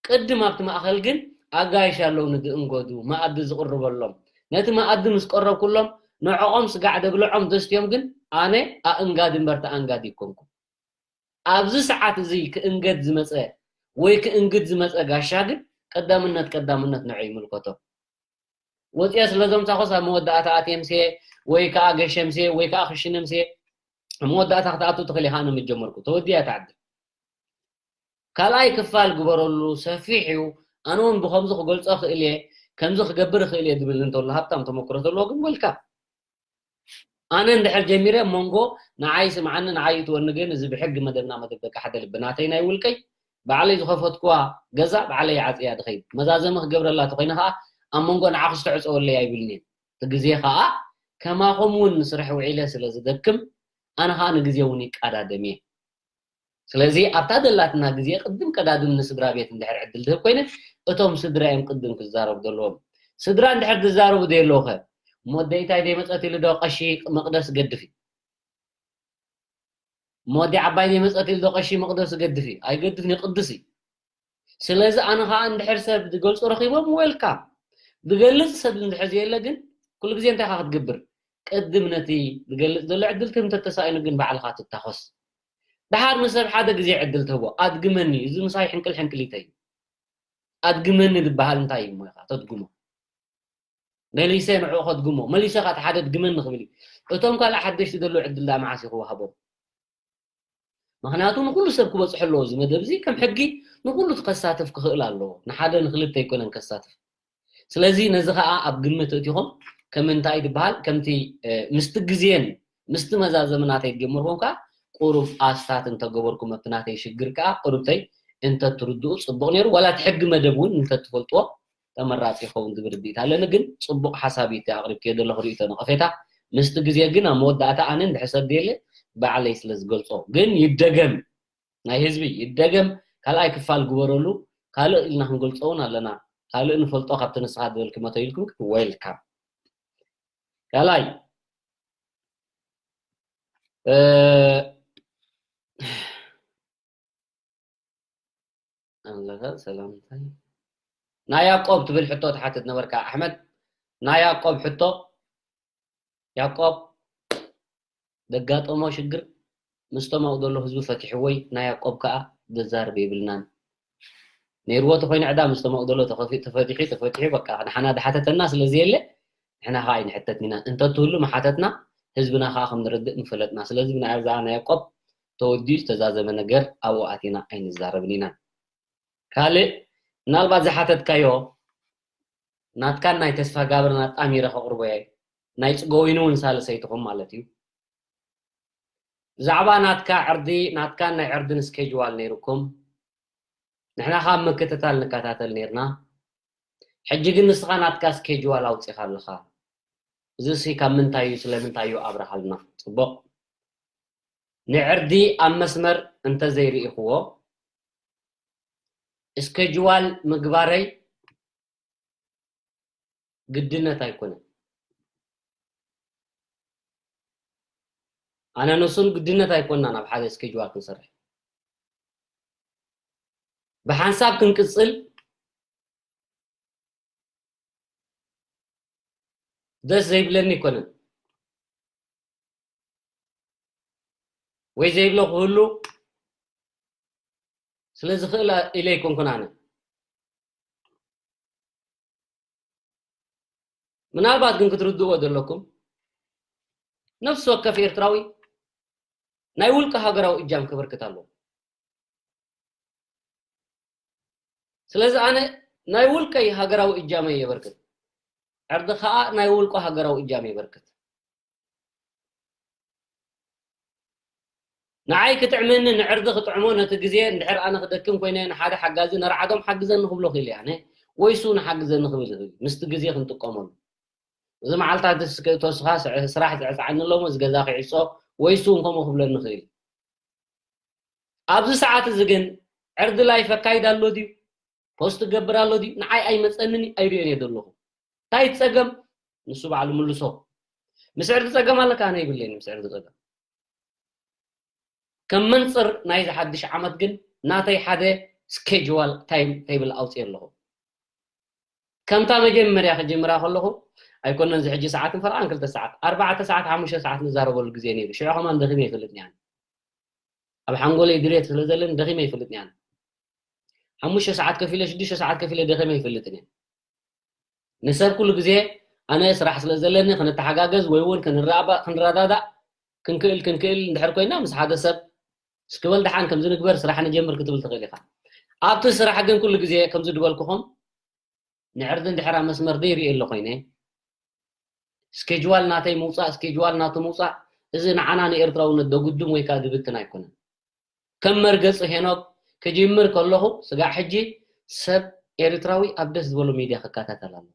ቅድም ኣብቲ ማእኸል ግን ኣጋይሽ ኣለውኒ ዝእንገዱ፣ መኣዲ ዝቕርበሎም። ነቲ መኣዲ ምስ ቀረብኩሎም፣ ንዕኦም ስጋዕ ደብልዖም ደስትዮም፣ ግን ኣነ ኣእንጋዲ እምበር ተኣንጋዲ ኣይኮንኩ። ኣብዚ ሰዓት እዚ ክእንገድ ዝመጸ ወይ ክእንግድ ዝመጸ ጋሻ ግን ቀዳምነት፣ ቀዳምነት ንዑ ይምልከቶ። ወጽየ ስለ ዘምጻኹስ ኣብ መወዳእታ ኣትየ ምሴ ወይ ከኣ ገሸ ምሴ ወይ ከኣ ክሽነ ምሴ ኣብ መወዳእታ ክትኣቱ ትኽእል ኢኻ፣ ኣነ ምጀመርኩ። ተወዲያ እታ ዕድል። ካልኣይ ክፋል ግበረሉ፣ ሰፊሕ እዩ። ኣነ እውን ብኸምዚ ክገልጾ እኽእል እየ፣ ከምዚ ክገብር እኽእል እየ ዝብል እንተሎ ሃብታም ተመክሮ ዘለዎ ግን ወልካ። ኣነ እንድሕር ጀሚረ ኣብ መንጎ ንዓይ ስምዓኒ፣ ንዓይ እትወኒ ግን እዚ ብሕጊ መደብና መደብ ደቂ ሓደ ልቢ ናተይ ናይ ውልቀይ ባዕለይ ዝኸፈትኩዋ ገዛ ባዕለይ ዓጽያ ድኸይድ። መዛዘሚ ክገብረላ ተኾይነ ኸዓ ኣብ መንጎ ንዓኹስ ትዕጸወለይ ኣይብልን'የ። እቲ ግዜ ኸዓ ከማኹም እውን ንስራሕ ውዒለ ስለ ዝደክም ኣነ ኸዓ ንግዜ እውን ይቃዳደም እየ። ስለዚ ኣብታ ደላትና ግዜ ቅድም ቀዳድም ንስድራ ቤት እንድሕር ዕድል ዝህብ ኮይነ እቶም ስድራ እዮም ቅድም ክዛረቡ ዘለዎም። ስድራ እንድሕር ዝዛረቡ ደየለዉ ኸ እሞ ኣደይ እንታይ ደይመጸት ኢሉ ዶ ቀሺ መቕደስ ገድፍ እዩ? እሞ ኣደይ ዓባይ ደይመጸት ኢሉ ዶ ቀሺ መቕደስ ገድፍ እዩ? ኣይገድፍን እዩ፣ ቅዱስ እዩ። ስለዚ ኣነ ኸዓ እንድሕር ሰብ ዝገልጾ ረኺቦም ዌልካም። ዝገልጽ ሰብ እንድሕር ዘየለ ግን ኩሉ ግዜ እንታይ ኢኻ ክትገብር? ቅድም ነቲ ዝገልጽ ዘሎ ዕድል ትህብ እንተተሳኢኑ ግን ባዕልኻ ትታኾስ። ደሓር ንሰብ ሓደ ግዜ ዕድል ትህቦ። ኣድግመኒ፣ እዚ ምሳይ ሕንቅል ሕንቅሊተይ እዩ። ኣድግመኒ ዝበሃል እንታይ እዩ እሞ ኢኻ ተድግሞ? መሊሰ ንዕኡ ከድግሞ፣ መሊሰ ኻት ሓደ ድግመኒ ክብል እዩ። እቶም ካልእ ሓደሽቲ ዘለዉ ዕድል ደኣ መዓስ እዩ ክወሃቦም? ምኽንያቱ ንኹሉ ሰብ ክበጽሖ ኣለዎ። እዚ መደብ እዚ ከም ሕጊ ንኹሉ ከሳትፍ ክኽእል ኣለዎ። ንሓደ ንክልተ ኣይኮነን ከሳትፍ። ስለዚ ነዚ ኸኣ ኣብ ግምት እቲኹም ከም እንታይ ዝበሃል ከምቲ ምስቲ ግዜን ምስቲ መዛዘሚ ናተይ ጀምርኩም ከኣ ቁሩብ ኣስታት እንተገበርኩም ኣብቲ ናተይ ሽግር ከኣ ቁሩብተይ እንተትርድኡ ጽቡቕ ነይሩ። ዋላ እቲ ሕጊ መደብ እውን እንተትፈልጥዎ ተመራጺ ይኸውን ዝብል ርድኢት ኣለኒ። ግን ጽቡቕ ሓሳብ እዩ እቲ ኣቕሪብክዮ ዘለኹ ርእይቶ ነቐፌታ። ምስቲ ግዜ ግን ኣብ መወዳእታ ኣነ እንድሕር ሰብ ድየለ ባዕለይ ስለ ዝገልጾ። ግን ይደገም፣ ናይ ህዝቢ ይደገም፣ ካልኣይ ክፋል ግበረሉ። ካልእ ኢልና ክንገልጾ እውን ኣለና። ካልእ ንፈልጦ ካብቲ ንስኻ ዝበልክዮ መቶ ኢልኩም ዌልካም። ካልኣይ እ፣ ኣለኻ ሰላምታይ ናይ ያዕቆብ ትብል ሕቶ ትሓትት ነበርካ ኣሕመድ። ናይ ያዕቆብ ሕቶ፣ ያዕቆብ ዘጋጠሞ ሽግር ምስቶም ኣብኡ ዘሎ ህዝቢ ፈቲሕዎ እዩ። ናይ ያዕቆብ ከኣ ዘዛርብ የብልናን። ነይርዎ ተኾይኑ ዕዳ ምስቶም ኣብኡ ዘሎ ተኸፊ-፣ ተፈቲሑ፣ ተፈቲሑ በቃ ንሓና ዝሓተተና ስለ ዘየለ ንሕና ከኣ ኣይንሕተትን ኢና። እንተትህሉ ምሓተትና ህዝብና ከኣ ከም ንርድእ ምፈለጥና። ስለዚ ብናይ ኣብዛ ናይ ያዕቆብ ተወዲኡ ዝተዛዘመ ነገር ኣብኡ ኣቲና ኣይንዛረብን ኢና። ካልእ ምናልባት ዝሓተትካዮ ናትካን ናይ ተስፋ ጋብርን ኣጣሚረ ከቕርቦ እየ። ናይ ጽገዊኑ እውን ሳልሰይትኹም ማለት እዩ። ብዛዕባ ናትካ ዕርዲ፣ ናትካን ናይ ዕርድን ስኬጅዋል ነይሩኩም። ንሕና ካብ ምክትታል ንከታተል ነይርና። ሕጂ ግን ንስኻ ናትካ ስኬጅዋል ኣውጺኻ ኣለኻ። እዚ ሲ ካብ ምንታይ እዩ፣ ስለምንታይ እዩ ኣብርሃልና። ጽቡቕ። ንዕርዲ ኣብ መስመር እንተዘይርኢኽዎ፣ ስኬጅዋል ምግባረይ ግድነት ኣይኮነን። ኣነ ንሱን ግድነት ኣይኮንናን ኣብ ሓደ ስኬጅዋል ክንሰርሕ። ብሓንሳብ ክንቅጽል ደስ ዘይብለኒ ኣይኮነን። ወይ ዘይብሎ ክህሉ ስለ ዝኽእል ኢለ ኣይኮንኩን ኣነ። ምናልባት ግን ክትርድእዎ ዘለኩም፣ ነፍሲ ወከፍ ኤርትራዊ ናይ ውልቀ ሃገራዊ እጃም ከበርክት ኣለዎ። ስለዚ ኣነ ናይ ውልቀይ ሃገራዊ እጃመይ የበርክት፣ ዕርዲ ከኣ ናይ ውልቁ ሃገራዊ እጃም የበርክት። ንዓይ ክጥዕመኒ፣ ንዕርዲ ክጥዕሞ፣ ነቲ ግዜ እንድሕር ኣነ ክደክም ኮይነ ንሓደ ሓጋዚ ነርዓዶም ሓግዘኒ ክብሎ ክእል እየ ኣነ፣ ወይ እሱ ንሓግዘኒ ክብል ይኽእል እዩ። ምስቲ ግዜ ክንጥቀመሉ። እዚ መዓልታት እዚ እስከ ተወስኻ ስዕ-፣ ስራሕ ዝዕጽዓኒ ኣሎ እሞ እዚ ገዛ ክዕጾ ወይ እሱ እውን ከምኡ ክብለኒ ይኽእል እዩ። ኣብዚ ሰዓት እዚ ግን ዕርዲ ላይፍ ኣካይድ ኣሎ ድዩ? ፖስት ገብር ኣሎ ድዩ? ንዓይ ኣይመጸንን እዩ፣ ኣይርእዮን እየ ዘለኹ። እንታይ እቲ ጸገም? ንሱ ባዕሉ ምልሶ። ምስ ዕርዲ ጸገም ኣለካ? ኣነ ይብለይን ምስ ዕርዲ ጸገም። ከም መንጽር ናይዚ ሓድሽ ዓመት ግን ናተይ ሓደ ስኬጅዋል ታይም ቴብል ኣውፅእ ኣለኹ። ከምታ መጀመርያ ክጅምራ ከለኹ ኣይኮነን እዚ ሕጂ ሰዓትን ፈረቓን ክልተ ሰዓት፣ ኣርባዕተ ሰዓት፣ ሓሙሽተ ሰዓት ንዛረበሉ ግዜ ነይሩ። ሽዑ ከማን ደኺመ ይፈልጥኒ ኣነ። ኣብ ሓንጎለይ ድሌት ስለ ዘለኒ ደኺመ ይፈልጥኒ ኣነ። ሓሙሽተ ሰዓት ከፊለ፣ ሽዱሽተ ሰዓት ከፊለ ደኺመ ይፈልጥኒ እየ። ንሰብ ኩሉ ግዜ ኣነ ስራሕ ስለ ዘለኒ ክንተሓጋገዝ ወይ እውን ክንራባ-፣ ክንረዳዳእ ክንክእል፣ ክንክእል እንድሕር ኮይና ምስ ሓደ ሰብ እስኪ በል ደሓን ከምዚ ንግበር ስራሕ ንጀምር ክትብል ትኽእል ኢኻ። ኣብቲ ስራሕ ግን ኩሉ ግዜ ከምዚ ዝበልኩኹም ንዕርዲ እንድሕር ኣብ መስመር ዘይርኢ ኣሎ ኮይነ፣ ስኬጅዋል ናተይ ምውፃእ፣ ስኬጅዋል ናቱ ምውፃእ፣ እዚ ንዓና ንኤርትራውነት ደጉድም ወይ ከዓ ድብትን ኣይኮነን። ከም መርገፂ ሄኖክ ክጅምር ከለኹ ስጋዕ ሕጂ ሰብ ኤርትራዊ ኣብ ደስ ዝበሎ ሚድያ ክከታተል ኣሎ።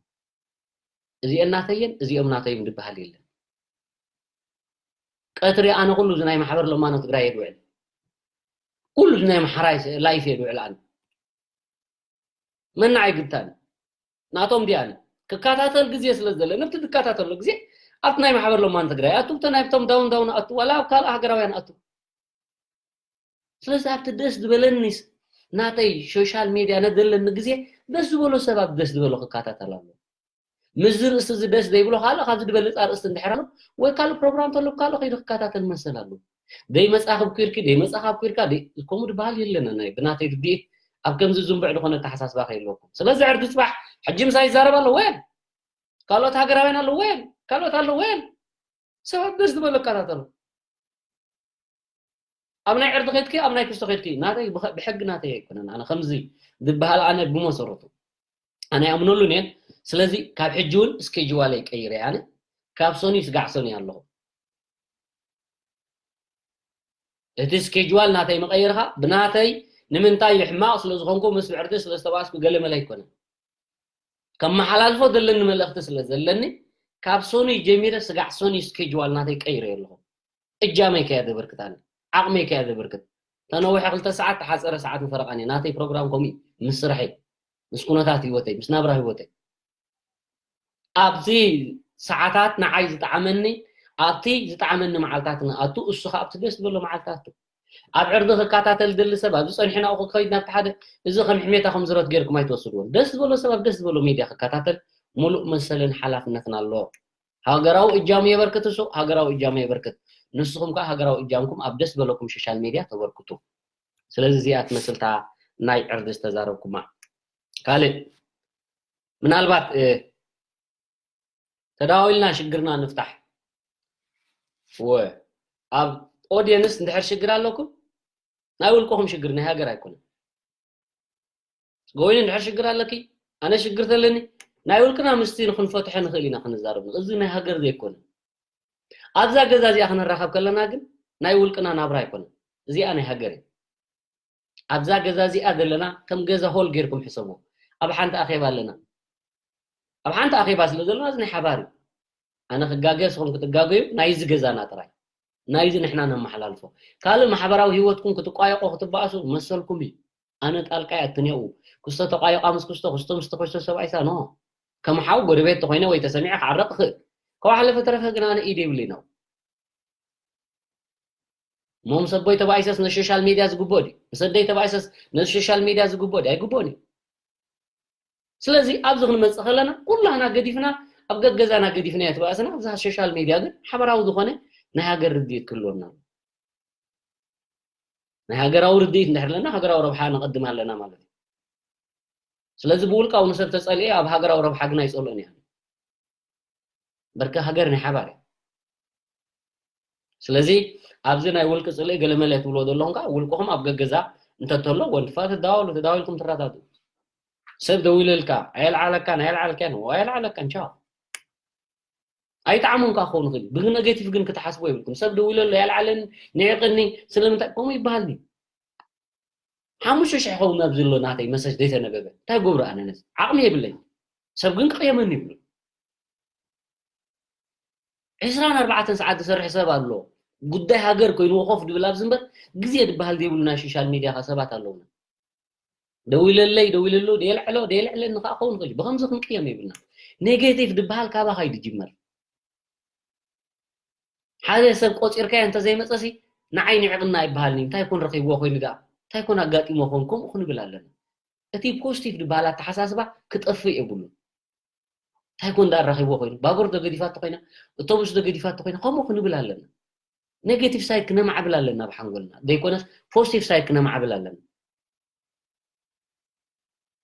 እዚአን ናተየን እዚኦም ናተዮም ዝበሃል የለን። ቀትሪ ኣነ ኩሉ እዚ ናይ ማሕበር ለማኖ ትግራይ እየ ዝውዕል። ኩሉ እዚ ናይ ኣምሓራይ ላይፍ እየ ዝውዕል ኣነ። መና ኣይግብታን። ናቶም ዲኣነ ክከታተል ግዜ ስለ ዘለኒ፣ ኣብቲ ዝከታተሎ ግዜ ኣብቲ ናይ ማሕበር ለማኖ ትግራይ ኣቱ፣ ኣብቲ ናይ፣ ኣብቶም ዳውን ዳውን ኣቱ፣ ዋላ ኣብ ካልእ ሃገራውያን ኣቱ። ስለዚ ኣብቲ ደስ ዝበለኒስ ናተይ ሶሻል ሜድያ ነደለኒ ግዜ ደስ ዝበሎ ሰብ ኣብ ደስ ዝበሎ ክከታተል ኣሎ። ምስዚ ርእሲ እዚ ደስ ዘይብሎ ካልእ ካብዚ ዝበለፅ ኣርእስቲ እንድሕር ኣሎ ወይ ካልእ ፕሮግራም ተሎ ካልእ ከይዱ ክከታተል መሰል ኣሎ። ደይ መፃ ክብኩርኪ፣ ደይ መፃ ካብኩርካ፣ ደይ-፣ ከምኡ ዝበሃል የለን። ናይ ብናተይ ርድኢት ኣብ ከምዚ ዝንቡዕ ዝኾነ ኣተሓሳስባ ከይህልወኩም። ስለዚ ዕርዲ ፅባሕ ሕጂ ምሳይ ይዛረብ ኣለዎ የን? ካልኦት ሃገራውያን ኣለዎ የን? ካልኦት ኣለዎ የን? ሰባት ደስ ዝበሎ ይከታተሉ። ኣብ ናይ ዕርዲ ከድኪ፣ ኣብ ናይ ክስቶ ከድኪ፣ ናተይ ብኸ-፣ ብሕጊ ናተይ ኣይኮነን። ኣነ ከምዚ ዝበሃል ኣነ ብመሰረቱ ኣነ ኣይኣምነሉን እየ። ስለዚ ካብ ሕጂ እውን ስኬጅዋለይ ቀይረ ኣነ ካብ ሶኒ ስጋዕ ሶኒ ኣለኹ። እቲ ስኬጅዋል ናተይ መቐየርካ ብናተይ ንምንታይ ሕማቕ ስለ ዝኾንኩ ምስ ብዕርዲ ስለ ዝተባእስኩ ገለ መለ ኣይኮነን። ከመሓላልፎ ዘለኒ መልእኽቲ ስለ ዘለኒ ካብ ሶኒ ጀሚረ ስጋዕ ሶኒ ስኬጅዋል ናተይ ቀይረ ኣለኹ። እጃመይ ከያ ዘበርክት ኣነ፣ ዓቕመይ ከያ ዘበርክት። ተነዊሐ ክልተ ሰዓት፣ ተሓፀረ ሰዓት ንፈረቓን እየ። ናተይ ፕሮግራም ከምኡ እዩ። ምስ ስርሐይ፣ ምስ ኩነታት ህይወተይ፣ ምስ ናብራ ህይወተይ። ኣብዚ ሰዓታት ንዓይ ዝጠዓመኒ፣ ኣብቲ ዝጠዓመኒ መዓልታት ንኣቱ፣ እሱ ኸዓ ኣብቲ ደስ ዝበሎ መዓልታት። ኣብ ዕርዲ ክከታተል ዝደሊ ሰብ፣ ኣብዚ ጸኒሑ ናብኡ ክኸይድ ናብቲ ሓደ፣ እዚ ከም ሕሜታ ከም ዝረት ጌርኩም ኣይትወስድዎን። ደስ ዝበሎ ሰብ ኣብ ደስ ዝበሎ ሚድያ ክከታተል ሙሉእ መሰልን ሓላፍነትን ኣለዎ። ሃገራዊ እጃሙ የበርክት፣ እሱ ሃገራዊ እጃሙ የበርክት። ንስኹም ከኣ ሃገራዊ እጃምኩም ኣብ ደስ ዝበለኩም ሶሻል ሜድያ ተበርክቱ። ስለዚ እዚኣ ትመስል እታ ናይ ዕርዲ ዝተዛረብኩማ። ካልእ ምናልባት፣ እ፣ ተዳዋዊልና ሽግርና ንፍታሕ። ወ-፣ ኣብ ኦድየንስ እንድሕር ሽግር ኣለኩም፣ ናይ ውልቅኹም ሽግር፣ ናይ ሃገር ኣይኮነን። ጎይኑ እንድሕር ሽግር ኣለኪ፣ ኣነ ሽግር ተለኒ፣ ናይ ውልቅና ምስቲ ንክንፈትሖ ንኽእል ኢና ክንዛረብ። እዚ ናይ ሃገር ዘይኮነ። ኣብዛ ገዛ እዚኣ ክንራኸብ ከለና ግን ናይ ውልቅና ናብራ ኣይኮነን። እዚኣ ናይ ሃገር እያ። ኣብዛ ገዛ እዚኣ ዘለና ከም ገዛ ሆል ጌርኩም ሕሰቡ። ኣብ ሓንቲ ኣኼባ ኣለና። ኣብ ሓንቲ ኣኼባ ስለ ዘለና እዚ ናይ ሓባር እዩ። ኣነ ክጋገ፣ ንስኹም ክትጋገዩ፣ ናይዚ ገዛና ጥራይ። ናይዚ ንሕና ነመሓላልፎ። ካልእ ማሕበራዊ ህይወትኩም ክትቋየቆ ክትበኣሱ መሰልኩም እዩ። ኣነ ጣልቃ ኣይኣትን እየ። ክስቶ ተቋየቋ ምስ ክስቶ፣ ክስቶ ምስቲ ክስቶ ሰብኣይ ሳ፣ ኖ። ከም ሓው ጎረቤት ተኾይነ ወይ ተሰሚዐ ክዓረቕ እኽእል። ካብ ሓለፈ ተረፈ ግን ኣነ ኢድ የብለይን። እሞ ምስ ኣቦይ ተባኢሰስ ነዚ ሶሻል ሜድያ ዝግብኦ ድዩ? ምስ ኣደይ ተባኢሰስ ነዚ ሶሻል ሜድያ ዝግብኦ ድዩ? ኣይግብኦን እዩ። ስለዚ ኣብዚ ክንመጽእ ከለና ኩላህና ገዲፍና፣ ኣብ ገገዛና ገዲፍናዮ ተባእስና፣ ኣብዛ ሶሻል ሜድያ ግን ሓበራዊ ዝኾነ ናይ ሃገር ርድኢት ክህልወና ኣለዎ። ናይ ሃገራዊ ርድኢት እንድሕር ኣለና፣ ሃገራዊ ረብሓ ነቐድም ኣለና ማለት እዩ። ስለዚ ብውልቃዊ ንሰብ ተጸሊኤ ኣብ ሃገራዊ ረብሓ ግን ኣይጸልኦን እየ። በርካ ሃገር ናይ ሓባር እያ። ስለዚ ኣብዚ ናይ ውልቂ ጽልኢ ገለመለ ትብልዎ ዘለኹም ከኣ ውልቅኹም ኣብ ገገዛ እንተተሎ ወንድፋ ትዳወሉ፣ ተዳዊልኩም ትረዳድኡ። ሰብ ደዊለልካ ኣየልዓለካን ኣየልዓለካን ኣየልዓለካን ቻው። ኣይጣዕሙን ከኣ ክኸውን ይኽእል እዩ። ብነጌቲቭ ግን ክትሓስቦ የብልኩም። ሰብ ደዊለሉ ኣየልዓለን ንዒቕኒ ስለምንታይ ከምኡ ይበሃል ድዩ? ሓሙሽተ ሽሕ ኸውን ኣብዚ ዘሎ ናተይ መሰጅ ዘይተነበበ እንታይ ገብሮ ኣነ ነዚ? ዓቕሚ የብለይ። ሰብ ግን ክቕየመኒ ይብሉ። ዕስራን ኣርባዕተን ሰዓት ዝሰርሕ ሰብ ኣሎ። ጉዳይ ሃገር ኮይንዎ ኮፍ ድብል ኣብዚ እምበር ግዜ ዝበሃል ዘይብሉ ናይ ሶሻል ሚድያ ከ ሰባት ኣለውና። ደዊለለይ፣ ደዊለሉ፣ ደየልዕሎ፣ ደየልዕለኒ ከኣ ክኸውን ይኽእል እዩ። ብኸምዚ ክንቅየም የብልና። ኔጌቲቭ ዝበሃል ካባኻ እዩ ዝጅመር። ሓደ ሰብ ቆፂርካዮ እንተዘይመፀሲ ንዓይ ንዕቕና ኣይበሃልኒ። እንታይ ኮን ረኺብዎ ኮይኑ ደኣ? እንታይ ኮን ኣጋጢሞ ኮን? ከምኡ ክንብል ኣለና። እቲ ፖዚቲቭ ዝበሃል ኣተሓሳስባ ክጠፍእ የብሉን። እንታይ ኮን ደኣ ረኺብዎ ኮይኑ? ባቡር ዶ ገዲፋቶ ኮይና? ኣውቶቡስ ዶ ገዲፋቶ ኮይና? ከምኡ ክንብል ኣለና። ኔጌቲቭ ሳይድ ክነማዕብል ኣለና ብሓንጎልና። ዘይኮነስ ፖዚቲቭ ሳይድ ክነማዕብል ኣለና።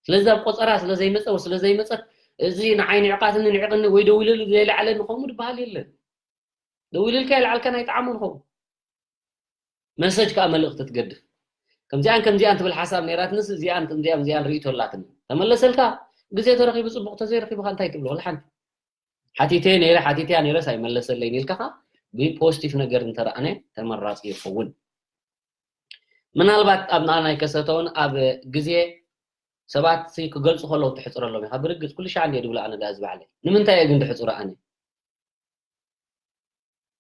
ስለዚ ኣብ ቆፀራ ስለ ዘይመፀ ወይ ስለ ዘይመፀት እዚ ንዓይ ንዕቃትኒ ንዕቕኒ ወይ ደው ኢለሉ ዘይለዓለኒ ከምኡ ዝበሃል የለን። ደው ኢልልካ የልዓልካን ኣይጠዓሞን ኸውን። መሰጅ ከዓ መልእኽቲ ትገድፍ። ከምዚኣን ከምዚኣን ትብል ሓሳብ ነይራትንስ እዚኣን ከምዚኣን እዚኣን ርእይቶ ኣላትኒ። ተመለሰልካ ግዜ ተረኺቡ ፅቡቕ ተዘይረኺብካ እንታይ ትብሎ? ወላ ሓንቲ። ሓቲተ ነይረ ሓቲተያ ነይረስ ኣይመለሰለይን ኢልካ ከዓ ብፖዚቲቭ ነገር እንተረኣነ ተመራፂ ይኸውን። ምናልባት ኣብ ንኣና ኣይከሰተውን ኣብ ግዜ ሰባት ሲ ክገልፁ ከለዉ ትሕፅረሎም ኢኻ። ብርግፅ ኩሉ ሻዕ እንድየ ድብሎ ኣነ ደኣ እዚ ባዕለይ። ንምንታይ እየ ግን ድሕፅሮ ኣነ?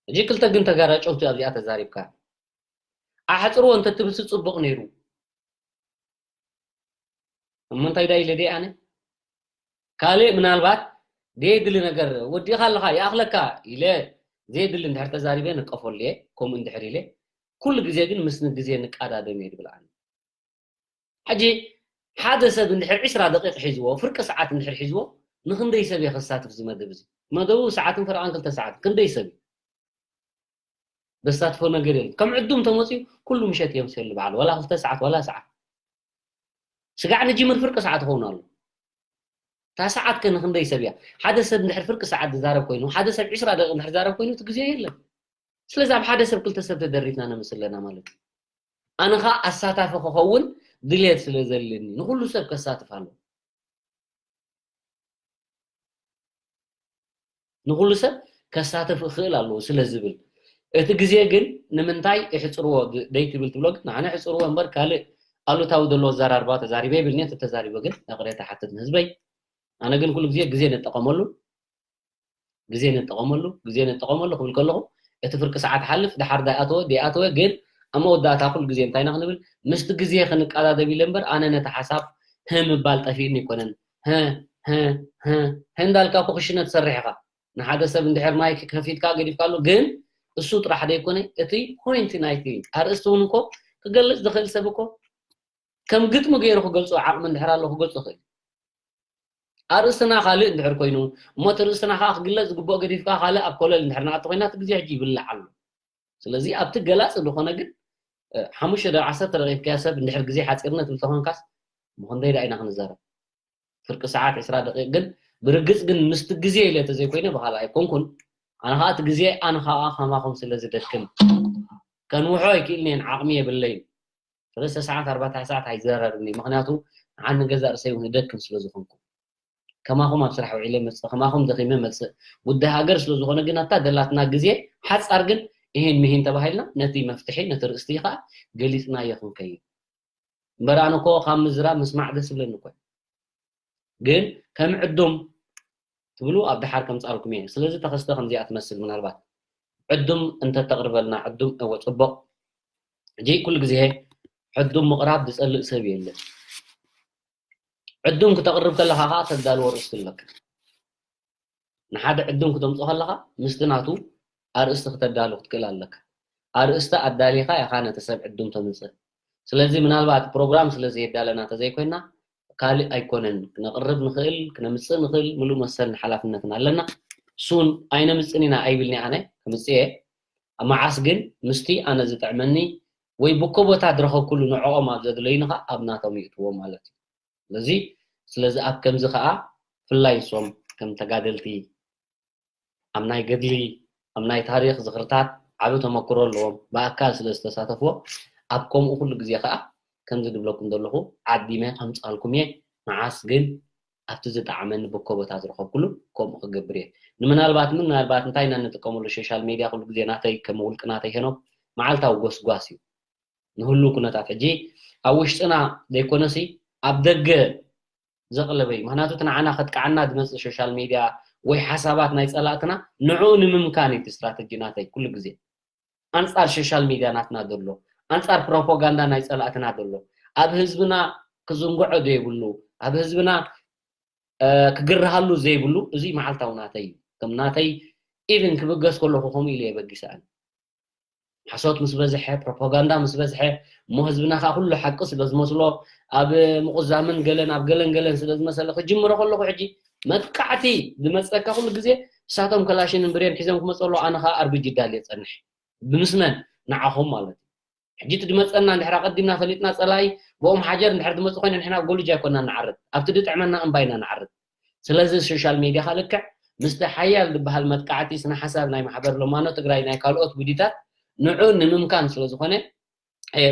ሕጂ ክልተ ግን ተጋራጨውቲ ኣብዚኣ ተዛሪብካ። ኣሕፅርዎ እንተትብልሲ ፅቡቕ ነይሩ። እሞ እንታይ ዳ ኢለ ደይ ኣነ? ካልእ ምናልባት ደየድሊ ነገር ወዲእኻ ኣለኻ ይኣኽለካ ኢለ ዘየድሊ እንድሕር ተዛሪበ ንቀፈሉ እየ። ከምኡ እንድሕር ኢለ ኩሉ ግዜ ግን ምስ ግዜ ንቃዳደም እየ ድብል ኣነ። ሕጂ ሓደ ሰብ እንድሕር ዕስራ ደቂቕ ሒዝዎ፣ ፍርቂ ሰዓት እንድሕር ሒዝዎ፣ ንኽንደይ ሰብ እየ ከሳትፍ እዚ መደብ እዚ? መደቡ ሰዓትን ፈረቓን ክልተ ሰዓት፣ ክንደይ ሰብ እዩ? ዘሳትፎ ነገር የለን። ከም ዕዱም ተመፅዩ ኩሉ ምሸት እዮም ሰሉ በዓል፣ ዋላ ክልተ ሰዓት፣ ዋላ ሰዓት። ስጋዕ ንጅምር ፍርቂ ሰዓት ይኸውን ኣሎ። እታ ሰዓት ከ ንኽንደይ ሰብ እያ? ሓደ ሰብ እንድሕር ፍርቂ ሰዓት ዝዛረብ ኮይኑ፣ ሓደ ሰብ ዕስራ ደቂቕ እንድሕር ዝዛረብ ኮይኑ፣ እቲ ግዜ የለን። ስለዚ ኣብ ሓደ ሰብ ክልተ ሰብ ተደሪትና ነምስለና ማለት እዩ። ኣነ ኸዓ ኣሳታፊ ክኸውን ድልየት ስለ ዘለኒ ንኹሉ ሰብ ከሳትፍ ኣለዎ። ንኹሉ ሰብ ከሳትፍ እኽእል ኣለዎ ስለ ዝብል እቲ ግዜ ግን ንምንታይ ይሕፅርዎ ድ- ደይትብል ትብሎ ግን ንዓነ ሕፅርዎ እምበር ካልእ ኣሉታዊ ዘለዎ ኣዘራርባ ተዛሪበ ይብል እየ ተተዛሪበ ግን ይቕሬታ ሓትት ንህዝበይ ኣነ ግን ኩሉ ግዜ ግዜ ንጠቐመሉ ግዜ ንጠቐመሉ ግዜ ንጠቐመሉ ክብል ከለኹ እቲ ፍርቂ ሰዓት ሓልፍ ድሓር ዳይኣተወ ደይኣተወ ግን ኣብ መወዳእታ ኩሉ ግዜ እንታይ ኢና ክንብል ምስቲ ግዜ ክንቀዳደብ ኢለ እምበር ኣነ ነቲ ሓሳብ ህ ምባል ጠፊእኒ ኣይኮነን ህ ህ ህ ህ እንዳልካ እኮ ክሽነ ትሰርሕ ኢኻ ንሓደ ሰብ እንድሕር ማይክ ከፊትካ ገዲፍካሉ ግን እሱ ጥራሕ ዘይኮነ እቲ ፖይንት ናይቲ ኣርእስቲ እውን እኮ ክገልፅ ዝኽእል ሰብ እኮ ከም ግጥሚ ገይሩ ክገልፆ ዓቕሚ እንድሕር ኣሎ ክገልፆ ይኽእል ኣርእስትና ካልእ እንድሕር ኮይኑ እሞ እቲ ርእስትና ከዓ ክግለፅ ዝግብኦ ገዲፍካ ካልእ ኣብ ኮለል እንድሕር ንኣቲ ኮይና እቲ ግዜ ሕጂ ይብላዕ ኣሎ ስለዚ ኣብቲ ገላፂ ዝኾነ ግን ሓሙሽተ ደ ዓሰርተ ደቂቕ ከያ ሰብ እንድሕር ግዜ ሓፂርነ ትብል ተኾንካስ ምኽንደይ ዳ ኢና ክንዛረብ ፍርቂ ሰዓት ዕስራ ደቂቕ ግን ብርግፅ ግን ምስቲ ግዜ ኢለ ተዘይኮይነ ብኻልእ ኣይኮንኩን ኣነ ከዓ እቲ ግዜ ኣነ ከዓ ከማኹም ስለ ዝደክም ከንውሖ ኣይክእልንየን ዓቕሚ የብለይን ሰለስተ ሰዓት ኣርባዕተ ሰዓት ኣይዘራርብን እየ ምክንያቱ ንዓኒ ገዛእ ርእሰይ እውን እደክም ስለ ዝኾንኩ ከማኹም ኣብ ስራሕ ውዒለ መፅእ ከማኹም ደኺመ መፅእ ጉዳይ ሃገር ስለ ዝኾነ ግን ኣታ ደላትና ግዜ ሓፃር ግን ይሄን ምሂን ተባሂልና ነቲ መፍትሒ ነቲ ርእስቲ ከዓ ገሊፅናዮ ክንከይድ እምበር ኣነ እኮ ካብ ምዝራብ ምስማዕ ደስ ይብለኒ እኮ ግን ከም ዕዱም ትብሉ ኣብ ድሓር ከምፃልኩም እየ ስለዚ ተኸስተ ከምዚኣ ትመስል ምናልባት ዕዱም እንተተቕርበልና ዕዱም እወ ፅቡቕ ሕጂ ኩሉ ግዜ ዕዱም ምቕራብ ዝፀልእ ሰብ የለን ዕዱም ክተቕርብ ከለኻ ከዓ ተዳልዎ ርእስቲ ኣለካ ንሓደ ዕዱም ክተምፅኦ ከለኻ ምስቲ ናቱ ኣርእስቲ ክተዳሉ ክትክእል ኣለካ ኣርእስቲ ኣዳሊኻ ኢኻ ነቲ ሰብ ዕዱም ተምፅእ ስለዚ ምናልባት ፕሮግራም ስለ ዘየዳለና ተዘይኮይና ካልእ ኣይኮነን ክነቕርብ ንኽእል ክነምፅእ ንኽእል ምሉእ መሰልን ሓላፍነትን ኣለና ሱን ኣይነምፅን ኢና ኣይብልኒ ኣነ ከምፅእ እየ መዓስ ግን ምስቲ ኣነ ዝጥዕመኒ ወይ ብኮቦታት ዝረኸብኩሉ ንዕኦም ኣብ ዘድለዩኒ ኸዓ ኣብ ናቶም ይእትዎም ማለት እዩ ስለዚ ስለዚ ኣብ ከምዚ ኸዓ ፍላይ ንሶም ከም ተጋደልቲ ኣብ ናይ ገድሊ ኣብ ናይ ታሪኽ ዝኽርታት ዓቢ ተመክሮ ኣለዎም ብኣካል ስለ ዝተሳተፍዎ ኣብ ከምኡ ኩሉ ግዜ ኸዓ ከምዚ ድብለኩም ዘለኹ ዓዲመ ከምፃልኩም እየ መዓስ ግን ኣብቲ ዝጠዓመኒ ብኮቦታ ዝረኸብኩሉ ከምኡ ክገብር እየ ንምናልባት ምናልባት እንታይ ኢና እንጥቀመሉ ሶሻል ሜድያ ኩሉ ግዜ ናተይ ከም ውልቂ ናተይ ሄኖክ መዓልታዊ ጎስጓስ እዩ ንህሉ ኩነታት ሕጂ ኣብ ውሽጥና ዘይኮነሲ ኣብ ደገ ዘቕለበ እዩ ምክንያቱ እቲ ንዓና ከጥቅዓና ዝመፅእ ሶሻል ሜድያ ወይ ሓሳባት ናይ ፀላእትና ንዕኡ ንምምካን እዩ ስትራተጂ ናተይ ኩሉ ግዜ ኣንፃር ሶሻል ሜድያ ናትና ዘሎ ኣንፃር ፕሮፓጋንዳ ናይ ፀላእትና ዘሎ ኣብ ህዝብና ክዝንግዖ ዘይብሉ ኣብ ህዝብና ክግርሃሉ ዘይብሉ፣ እዚ መዓልታዊ ናተይ እዩ። ከም ናተይ ኢቭን ክብገስ ከለኹ ከምኡ ኢለ የበግሰ ኣነ። ሓሶት ምስ በዝሐ፣ ፕሮፓጋንዳ ምስ በዝሐ፣ እሞ ህዝብና ከዓ ኩሉ ሓቂ ስለ ዝመስሎ፣ ኣብ ምቁዛምን ገለን ኣብ ገለን ገለን ስለ ዝመሰለ ክጅምሮ ከለኹ፣ ሕጂ መጥቃዕቲ ዝመፀካ ኩሉ ግዜ እሳቶም ከላሽንን ብሬን ሒዞም ክመፁ ኣለዉ፣ ኣነ ከዓ ኣርቢጂ ዳልየ ፀንሕ። ብምስመን ንዓኹም ማለት እዩ። ሕጂ እቲ ድመፀና እንድሕር ኣቐዲምና ፈሊጥና ፀላኢ ብኦም ሓጀር እንድሕር ድመፁ ኮይነ ንሕና ጎልጃ ኣይኮና ንዓርድ፣ ኣብቲ ድጥዕመና እምባ ኢና ንዓርድ። ስለዚ ሶሻል ሜድያ ከዓ ልክዕ ምስቲ ሓያል ዝበሃል መጥቃዕቲ ስነ ሓሳብ ናይ ማሕበር ለማኖ ትግራይ ናይ ካልኦት ጉዲታት ንዑ ንምምካን ስለ ዝኾነ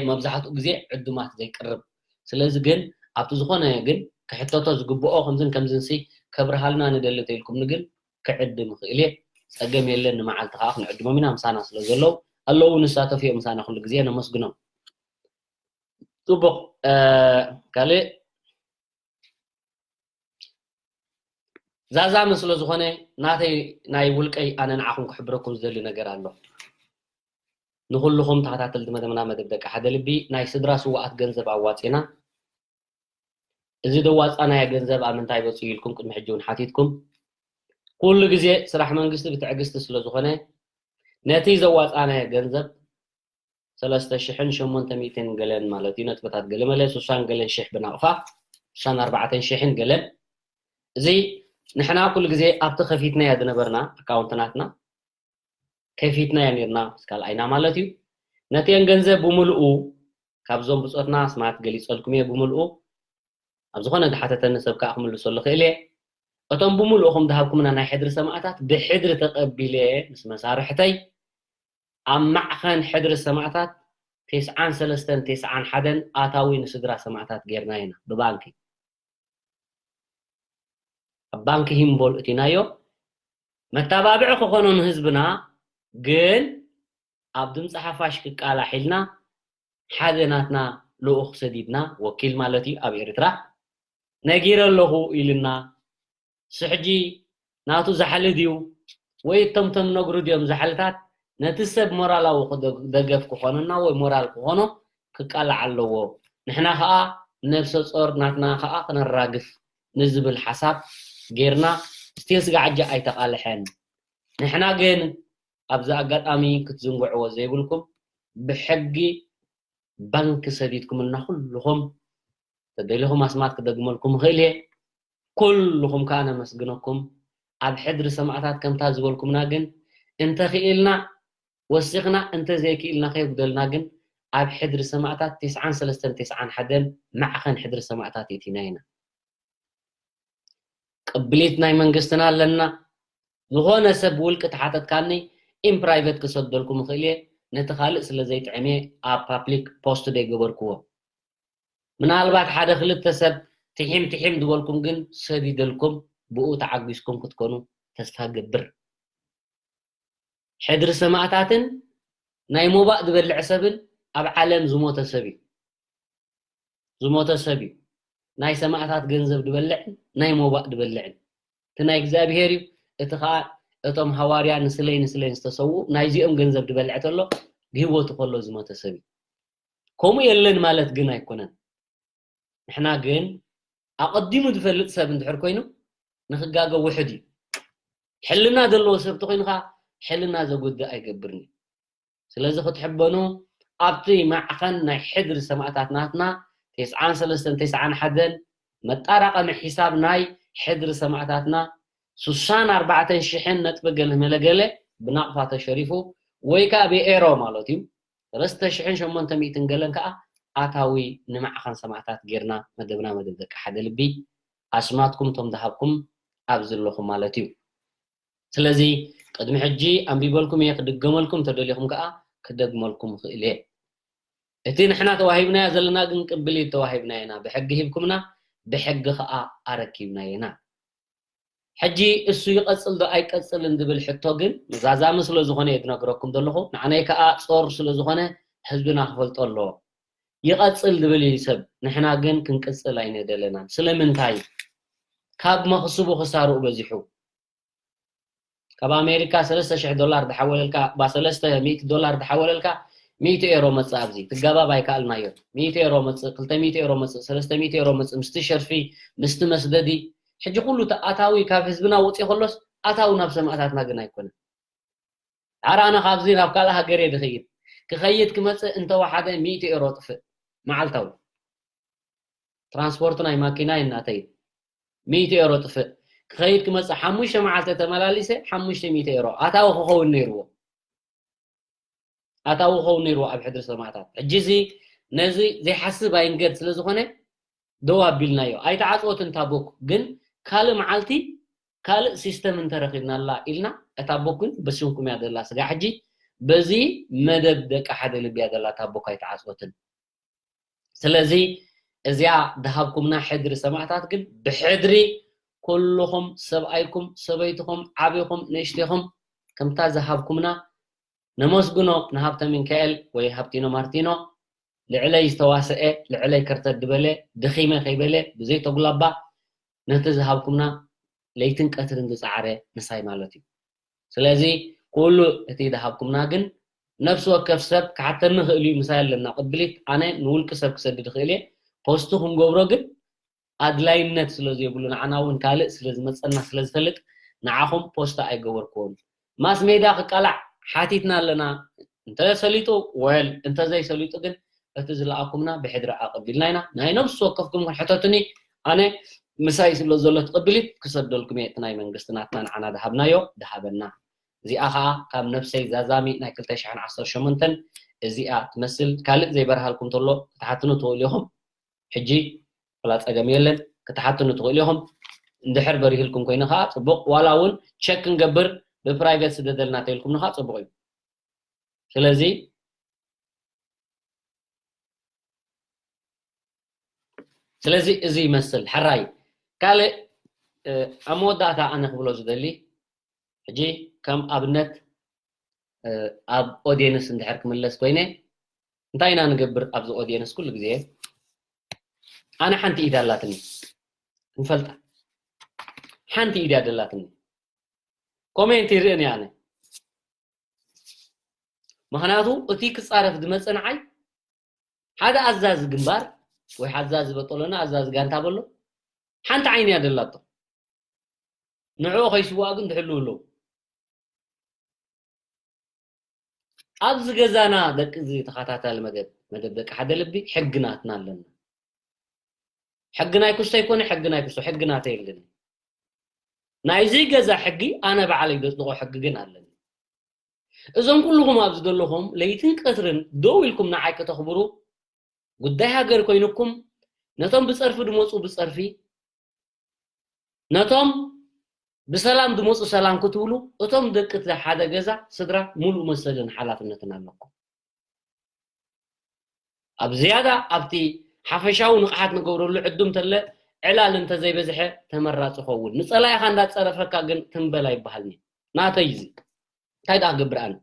መብዛሕትኡ ግዜ ዕዱማት ዘይቅርብ። ስለዚ ግን ኣብቲ ዝኾነ ግን ክሕተቶ ዝግብኦ ከምዝን ከምዝንሲ ከብርሃልና ንደሊ ተኢልኩምኒ ግን ክዕድም ይኽእል እየ። ፀገም የለን፣ ንመዓልቲ ከዓ ክንዕድሞም ኢና፣ ምሳና ስለ ዘለዉ ኣለዉ ንሳተፉ እዮም ምሳና ኩሉ ግዜ ነመስግኖም። ፅቡቕ። ካልእ ዛዛሚ ስለ ዝኾነ ናተይ ናይ ውልቀይ ኣነ ንዓኹም ክሕብረኩም ዝደሊ ነገር ኣሎ። ንኹልኹም ተኸታተልቲ መደብና መደብ ደቂ ሓደ ልቢ ናይ ስድራ ስዋኣት ገንዘብ ኣዋፂና። እዚ ደዋፃናዮ ገንዘብ ኣብ ምንታይ በፂኡ ኢልኩም ቅድሚ ሕጂ እውን ሓቲትኩም። ኩሉ ግዜ ስራሕ መንግስቲ ብትዕግስቲ ስለ ዝኾነ ነቲ ዘዋፃናዮ ገንዘብ ሰለስተ ሽሕን ሸሞንተ ሚእትን ገለን ማለት እዩ ነጥብታት ገለመለ ሱሳን ገለን ሽሕ ብናቕፋ ሱሳን ኣርባዕተን ሽሕን ገለን እዚ ንሕና ኩሉ ግዜ ኣብቲ ከፊትናዮ ዝነበርና ኣካውንት ናትና ከፊትናዮ ነርና ምስ ካልኣይና ማለት እዩ። ነቲአን ገንዘብ ብምልኡ ካብዞም ብፆትና ኣስማት ገሊፀልኩም እየ ብምልኡ ኣብ ዝኾነ ዝሓተተኒ ሰብ ከዓ ክምልሰሉ ክእል እየ። እቶም ብምልኡኹም ዝሃብኩምና ናይ ሕድሪ ሰማእታት ብሕድሪ ተቐቢለ ምስ መሳርሕተይ ኣብ ማዕኸን ሕድሪ ሰማእታት ቴስዓን ሰለስተን ቴስዓን ሓደን ኣታዊ ንስድራ ሰማእታት ጌርና ኢና ብባንኪ። ኣብ ባንኪ ሂምቦል እቲናዮ መተባብዒ ክኾኖ ንህዝብና ግን ኣብ ድምፂ ሓፋሽ ክቃላሕ ኢልና ሓደ ናትና ልኡኽ ሰዲድና ወኪል ማለት እዩ ኣብ ኤርትራ ነጊረ ኣለኹ ኢልና ስሕጂ ናቱ ዛሕሊ ድዩ ወይ እቶም ተምነግሩ ድዮም ዛሕልታት ነቲ ሰብ ሞራላዊ ደገፍ ክኾነና ወይ ሞራል ክኾኖ ክቃላዕ ኣለዎ ንሕና ከዓ ነብሰ ጾር ናትና ከዓ ክነራግፍ ንዝብል ሓሳብ ጌርና ስቲል ስጋዕጃ ኣይተቃልሐን ንሕና ግን ኣብዚ ኣጋጣሚ ክትዝንግዕዎ ዘይብልኩም ብሕጊ ባንኪ ሰዲድኩምልና ኩልኹም ተደሊኹም ኣስማት ክደግመልኩም ይኽእል እየ ኩልኹም ከዓ ነመስግነኩም ኣብ ሕድሪ ሰማእታት ከምታ ዝበልኩምና ግን እንተኽኢልና ወሲኽና እንተዘይክኢልና ከየጉደልና ግን ኣብ ሕድሪ ሰማእታት ቴስዓን ሰለስተን ቴስዓን ሓደን ማዕኸን ሕድሪ ሰማእታት የእቲና ኢና ቅብሊት ናይ መንግስትና ኣለና ዝኾነ ሰብ ውልቂ ተሓተትካኒ in private ክሰደልኩም ይኽእል እየ ነቲ ካልእ ስለ ዘይጥዕም እየ ኣብ public post ዘይገበርክዎ ምናልባት ሓደ ክልተ ሰብ ትሒም ትሒም ዝበልኩም ግን ሰዲደልኩም ብኡ ተዓጒስኩም ክትኮኑ ተስፋ ገብር ሕድሪ ሰማእታትን ናይ ሞባእ ዝበልዕ ሰብን ኣብ ዓለም ዝሞተ ሰብ እዩ ዝሞተ ሰብ እዩ ናይ ሰማእታት ገንዘብ ዝበልዕን ናይ ሞባእ ዝበልዕን እቲ ናይ እግዚኣብሄር እዩ እቲ ከዓ እቶም ሃዋርያ ንስለይ ንስለይ ዝተሰውኡ ናይዚኦም ገንዘብ ዝበልዕ ተሎ ብህይወቱ ከሎ ዝሞተ ሰብ እዩ ከምኡ የለን ማለት ግን ኣይኮነን ንሕና ግን ኣቐዲሙ ዝፈልጥ ሰብ እንድሕር ኮይኑ ንክጋገ ውሕድ እዩ ሕልና ዘለዎ ሰብ ተኮይኑ ከዓ ሕልና ዘጉድእ ኣይገብርን እዩ ስለዚ ክትሕበኑ ኣብቲ ማዕኸን ናይ ሕድሪ ሰማእታት ናትና ቴስዓን ሰለስተን ቴስዓን ሓደን መጣራቐሚ ሒሳብ ናይ ሕድሪ ሰማእታትና ሱሳን ኣርባዕተን ሽሕን ነጥቢ ገለ መለገለ ብናቕፋ ተሸሪፉ ወይ ከዓ ብኤሮ ማለት እዩ ሰለስተ ሽሕን ሸሞንተ ሚእትን ገለን ከዓ ኣታዊ ንማዕኸን ሰማእታት ጌርና መደብና መደብ ደቂ ሓደ ልቢ ኣስማትኩም እቶም ዝሃብኩም ኣብዚ ኣለኹም ማለት እዩ ስለዚ ቅድሚ ሕጂ ኣንቢበልኩም እየ ክድገመልኩም ተደሊኹም ከዓ ክደግመልኩም ይኽእል እየ እቲ ንሕና ተዋሂብናዮ ዘለና ግን ቅብሊት ተዋሂብና ኢና ብሕጊ ሂብኩምና ብሕጊ ከዓ ኣረኪብናዮ ኢና ሕጂ እሱ ይቐፅል ዶ ኣይቀፅልን ዝብል ሕቶ ግን ዛዛሚ ስለ ዝኾነ እየ ዝነግረኩም ዘለኹ ንዓነይ ከዓ ፆር ስለ ዝኾነ ህዝብና ክፈልጦ ኣለዎ ይቐፅል ዝብል እዩ ሰብ ንሕና ግን ክንቅፅል ኣይነደለናን ስለምንታይ ካብ መኽስቡ ክሳርኡ በዚሑ ካብ ኣሜሪካ ሰለስተ ሽሕ ዶላር ዝሓወለልካ ባ ሰለስተ ሚእቲ ዶላር ዝሓወለልካ ሚእቲ ኤሮ መፅእ ኣብዚ ትጋባብ ኣይከኣልናዮ ሚእቲ ኤሮ መፅእ ክልተ ሚእቲ ኤሮ መፅእ ሰለስተ ሚእቲ ኤሮ መፅእ ምስቲ ሸርፊ ምስቲ መስደዲ ሕጂ ኩሉ እቲ ኣታዊ ካብ ህዝብና ወፂኡ ከሎስ ኣታዊ ናብ ሰማእታትና ግን ኣይኮነን። ኣረ ኣነ ካብዚ ናብ ካልእ ሃገር እየ ዝኸይድ። ክኸይድ ክመፅእ እንተወሓደ ሚእቲ ኤሮ ጥፍእ መዓልታዊ። ትራንስፖርት ናይ ማኪና እናተይ ሚእቲ ኤሮ ጥፍእ። ክኸይድ ክመፅእ ሓሙሽተ መዓልቲ ተመላሊሰ ሓሙሽተ ሚእቲ ኤሮ ኣታዊ ክኸውን ነይርዎ። ኣታዊ ክኸውን ነይርዎ ኣብ ሕድሪ ሰማእታት። ሕጂ እዚ ነዚ ዘይሓስብ ኣይንገድ ስለ ዝኾነ ደው ኣቢልናዮ። ኣይተዓፅወትን ታቦክ፣ ግን ካልእ መዓልቲ ካልእ ሲስተም እንተረኺብናላ ኢልና፣ እታ ቦክ ግን በስምኩም እያ ዘላ። ስጋ ሕጂ በዚ መደብ ደቂ ሓደ ልቢ እያ ዘላ፣ እታ ቦክ ኣይተዓፅወትን። ስለዚ እዚኣ ዝሃብኩምና ሕድሪ ሰማእታት ግን ብሕድሪ ኩልኹም ሰብኣይኩም፣ ሰበይትኹም፣ ዓቢኹም፣ ንእሽቴኹም ከምታ ዝሃብኩምና ነመስግኖ ንሃብተ ሚካኤል ወይ ሃብቲኖ ማርቲኖ ልዕለይ ዝተዋስአ፣ ልዕለይ ከርተት ዝበለ፣ ደኺመ ከይበለ፣ ብዘይ ተጉላባ ነቲ ዝሃብኩምና ለይትን ቀትርን ዝጸዓረ ምሳይ ማለት እዩ። ስለዚ ኩሉ እቲ ዝሃብኩምና ግን ነፍሲ ወከፍ ሰብ ክሓተኒ ይኽእል እዩ፣ ምሳይ ኣለና ቅብሊት። ኣነ ንውልቂ ሰብ ክሰድድ ይኽእል እየ። ፖስቱ ክንገብሮ ግን ኣድላይነት ስለ ዘይብሉ ንዓና እውን ካልእ ስለ ዝመጸና ስለ ዝፈልጥ ንዓኹም ፖስት ኣይገበርክዎን። ማስ ሜድያ ክቃላዕ ሓቲትና ኣለና። እንተ ሰሊጡ ወል፣ እንተ ዘይሰሊጡ ግን እቲ ዝለኣኩምና ብሕድሪ ኣቐቢልና ኢና። ናይ ነፍሲ ወከፍኩም ግን ሕተቱኒ። ኣነ ምሳይ ስለ ዘሎ ትቕብሊት ክሰደልኩም እየ። እቲ ናይ መንግስቲ ናትና ንዓና ድሃብናዮ ድሃበና። እዚኣ ኸዓ ካብ ነፍሰይ ዛዛሚ ናይ ክልተ ሽሕን ዓሰርተ ሸሞንተን እዚኣ ትመስል። ካልእ ዘይበርሃልኩም ተሎ ክትሓትኑ ትኽእሉ ኢኹም። ሕጂ ወላ ጸገም የለን፣ ክትሓትኑ ትኽእሉ ኢኹም። እንድሕር በሪህልኩም ኮይኑ ኸዓ ጽቡቕ፣ ዋላ እውን ቸክ ክንገብር ብፕራይቬት ስደደልና ተይልኩምኒ ኸዓ ጽቡቕ እዩ። ስለዚ ስለዚ እዚ ይመስል። ሕራይ ካልእ፣ እ፣ ኣብ መወዳእታ ኣነ ክብሎ ዝደሊ፣ ሕጂ ከም ኣብነት፣ እ፣ ኣብ ኦድየንስ እንድሕር ክምለስ ኮይነ፣ እንታይ ኢና ንገብር ኣብዚ ኦድየንስ ኩሉ ግዜ? ኣነ ሓንቲ ኢድ ኣላትኒ፣ ክንፈልጣ። ሓንቲ ኢድ እያ ደላትኒ። ኮሜንት ይርእን እየ ኣነ። ምኽንያቱ እቲ ክጻረፍ ዝመጸ ንዓይ ሓደ ኣዛዚ ግንባር ወይ ኣዛዚ በጦሎና፣ ኣዛዚ ጋንታ በሎ፣ ሓንቲ ዓይኒ እያ ደላቶ። ንዕኡ ከይስዋእ ግን ዝሕልው ኣለዉ። ኣብዚ ገዛና ደቂ እዚ ተኸታታሊ መደብ፣ መደብ ደቂ ሓደ ልቢ፣ ሕጊ ናትና ኣለና። ሕጊ ናይ ክስቶ ኣይኮነ፣ ሕጊ ናይ ክስቶ፣ ሕጊ ናተይ የለን። ናይዚ ገዛ ሕጊ ኣነ ባዕለይ ዘጽድቖ ሕጊ ግን ኣለኒ። እዞም ኩልኹም ኣብዚ ዘለኹም ለይትን ቀትርን ደው ኢልኩም ንዓይ ከተኽብሩ፣ ጉዳይ ሃገር ኮይኑኩም፣ ነቶም ብጸርፊ ዝመጹ ብጸርፊ፣ ነቶም ብሰላም ዝመጹ ሰላም ክትብሉ፣ እቶም ደቂ እቲ ሓደ ገዛ ስድራ ሙሉእ መሰልን ሓላፍነትን ኣለኩም። ኣብ ዝያዳ ኣብቲ ሓፈሻዊ ንቕሓት ንገብረሉ ዕዱም ተለ ዕላል እንተዘይበዝሐ ተመራጺ ኸውን። ንጸላኢኻ እንዳጸረፈካ ግን ትንበል ኣይበሃልኒ። ናተይ እዚ። እንታይ ደኣ ክገብር ኣነ?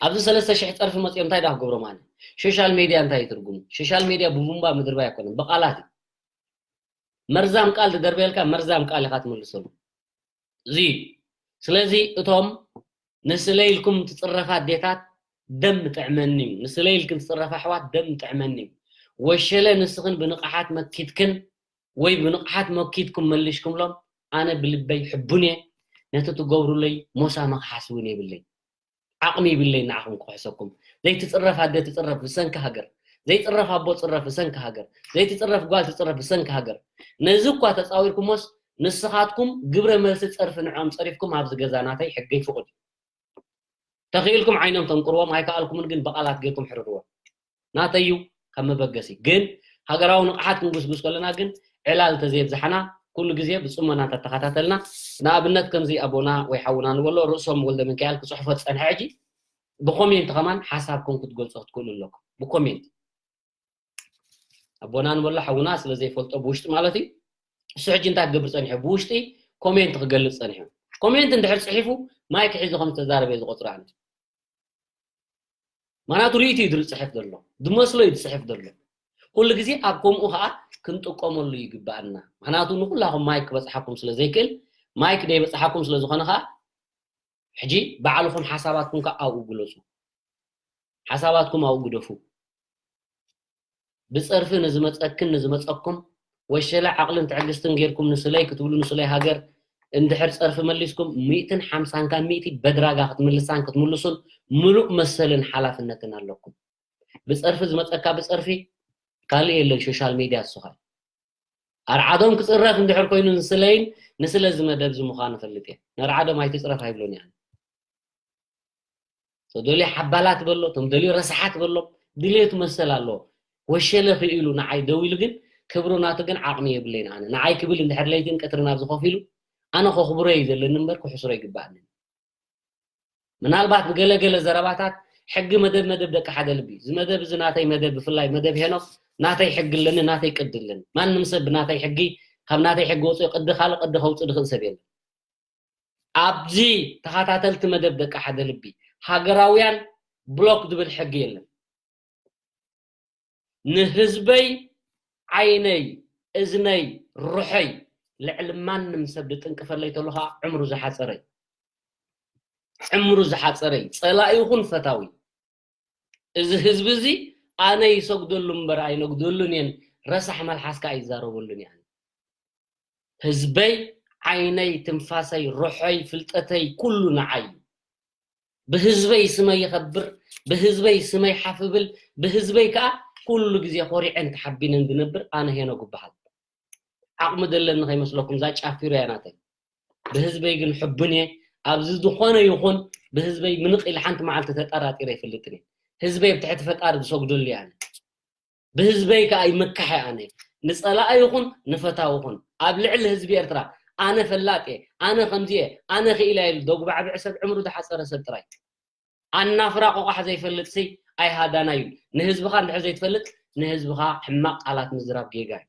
ኣብዚ ሰለስተ ሽሕ ጸርፊ መጺኦም እንታይ ደኣ ክገብሮም ኣነ? ሶሻል ሜድያ እንታይ እዩ ትርጉሙ? ሶሻል ሜድያ ብቡምባ ምድርባይ ኣይኮነን፣ ብቓላት እዩ። መርዛም ቃል ዝደርበየልካ መርዛም ቃል ኢኻ ትምልሰሉ። እዚ እዩ። ስለዚ እቶም ንስለ ኢልኩም ትጽረፋ ኣዴታት ደም ጥዕመኒ እዩ። ንስለ ኢልክን ትጽረፋ ኣሕዋት ደም ጥዕመኒ እዩ። ወሸለ ንስኽን ብንቕሓት መኪትክን ወይ ብንቕሓት መኪትኩም መልሽኩምሎም፣ ኣነ ብልበይ ሕቡን እየ። ነቲ ትገብሩለይ ሞሳማ ክሓስብ እውን የብለይ። ዓቕሚ ይብለይ ንዓኹም ክሕሰኩም። ዘይትጽረፍ ኣደ ትጽረፍ ብሰንኪ ሃገር። ዘይጽረፍ ኣቦ ጽረፍ ብሰንኪ ሃገር። ዘይትጽረፍ ጓል ትጽረፍ ብሰንኪ ሃገር። ነዚ እኳ ተጻዊርኩሞስ ንስኻትኩም ግብረ መልሲ ጸርፊ ንዕኦም ጸሪፍኩም ኣብዚ ገዛ ናተይ ሕገ ይፍቕድ። ተኽኢልኩም ዓይኖም ተንቁርዎም፣ ኣይከኣልኩምን ግን ብቓላት ጌርኩም ሕርርዎም። ናተይ እዩ ካብ መበገሲ። ግን ሃገራዊ ንቕሓት ክንጉስጉስ ከለና ግን ዕላል እንተዘየብዝሓና ኩሉ ግዜ ብጽሞና እንተተኸታተልና፣ ንኣብነት ከምዚ ኣቦና ወይ ሓውና ንበሎ ርእሶም ወልደ ሚካኤል ክጽሕፎ ዝጸንሐ ሕጂ ብኮሜንት ከማን ሓሳብኩም ክትገልጹ ክትክእሉ ኣለኩም። ብኮሜንት ኣቦና ንበሎ ሓውና ስለ ዘይፈልጦ ብውሽጢ ማለት እዩ። እሱ ሕጂ እንታይ ክገብር ጸኒሑ? ብውሽጢ ኮሜንት ክገልጽ ጸኒሑ። ኮሜንት እንድሕር ጽሒፉ ማይክ ሒዙ ከም ዝተዛረበ እዩ ዝቆጽሮ ኣነ። ምኽንያቱ ርእይቱ እዩ ዝጽሕፍ ዘሎ፣ ዝመስሎ እዩ ዝጽሕፍ ዘሎ። ኩሉ ግዜ ኣብ ከምኡ ኸዓ ክንጥቀመሉ ይግብኣና። ምኽንያቱ ንኹላኹም ማይክ ክበጽሓኩም ስለ ዘይክእል፣ ማይክ ዘይበጽሓኩም ስለ ዝኾነ ኸዓ ሕጂ ባዕልኹም ሓሳባትኩም ከኣ ኣብኡ ግለጹ። ሓሳባትኩም ኣብኡ ግደፉ። ብጸርፊ ንዝመጸክን ንዝመጸኩም ወሸለ ዓቕልን ትዕግስትን ጌርኩም ንስለይ ክትብሉ ንስለይ ሃገር እንድሕር ጸርፊ መሊስኩም ሚእትን ሓምሳን ካብ ሚእቲ በድራጋ ክትምልሳን ክትምልሱን ምሉእ መሰልን ሓላፍነትን ኣለኩም። ብጸርፊ ዝመጸካ ብጸርፊ ካልእ የለን ሶሻል ሜድያ እሱኻ። ኣርዓዶም ክጽረፍ እንድሕር ኮይኑ ንስለይን ንስለ እዚ መደብ እዚ ምዃኑ እፈልጥ እየ። ነርዓዶም ኣይትጽረፍ ኣይብሎን እየ። ተደልዩ ሓባላት በሎ፣ እቶም ደልዩ ረሳሓት በሎ፣ ድሌቱ መሰል ኣለዎ። ወሸለ ክኢሉ ንዓይ ደው ኢሉ ግን ክብሩ ናቱ ግን ዓቕሚ የብለይን ኣነ። ንዓይ ክብል እንድሕር ለይትን ቀትርን ኣብዚ ኮፍ ኢሉ ኣነ ከኽብሮ እዩ ዘለኒ እምበር ክሕስሮ ይግባኣኒ። ምናልባት ብገለገለ ዘረባታት ሕጊ መደብ መደብ ደቂ ሓደ ልቢ። እዚ መደብ እዚ ናተይ መደብ ብፍላይ መደብ ሄኖክ ናተይ ሕጊ ኣለኒ፣ ናተይ ቅዲ ኣለኒ። ማንም ሰብ ብናተይ ሕጊ ካብ ናተይ ሕጊ ወፂኡ ቅዲ ካልእ ቅዲ ከውፅእ ድኽእል ሰብ የለን። ኣብዚ ተኸታተልቲ መደብ ደቂ ሓደ ልቢ ሃገራውያን ብሎክ ዝብል ሕጊ የለን። ንህዝበይ ዓይነይ እዝነይ ሩሐይ ልዕሊ ማንም ሰብ ዝጥንቅፈለይ ተሎ ከዓ ዕምሩ ዝሓፀረይ ዕምሩ ዝሓፀረይ ፀላኢ ይኹን ፈታዊ እዚ ህዝቢ እዚ ኣነ ይሰግደሉ እምበር ኣይነግደሉን እየን። ረሳሕ መልሓስካ ኣይዛረበሉን እየ። ህዝበይ ዓይነይ ትንፋሰይ ሩሐይ ፍልጠተይ ኩሉ ንዓይ እዩ። ብህዝበይ ስመይ ይኸብር፣ ብህዝበይ ስመይ ሓፍብል፣ ብህዝበይ ከዓ ኩሉ ግዜ ኮሪዐን ተሓቢነን ዝነብር ኣነ ሄኖግ እበሃል። ዓቕሚ ዘለኒ ከይመስለኩም እዛ ጫፊሮ እያ ናተይ። ብህዝበይ ግን ሕቡን እየ። ኣብዚ ዝኾነ ይኹን ብህዝበይ ምንቕ ኢለ ሓንቲ መዓልቲ ተጠራጢረ ኣይፈልጥን እየ። ህዝበይ ኣብ ትሕቲ ፈጣሪ ዝሰግደሉ እየ ኣነ። ብህዝበይ ከዓ ይምካሕ እየ ኣነ። ንፀላኢ ይኹን ንፈታዊ ይኹን ኣብ ልዕሊ ህዝቢ ኤርትራ ኣነ ፈላጥ እየ፣ ኣነ ከምዚ እየ፣ ኣነ ክኢለ እየ ኢሉ ደጉባዕብዒ ሰብ ዕምሩ ዝሓፀረ ሰብ ጥራይ። ኣናፍራ ቆቋሕ ዘይፈልጥ ሲ ኣይሃዳና እዩ። ንህዝብኻ እንድሕር ዘይትፈልጥ ንህዝብኻ ሕማቕ ቃላት ምዝራብ ጌጋ እዩ።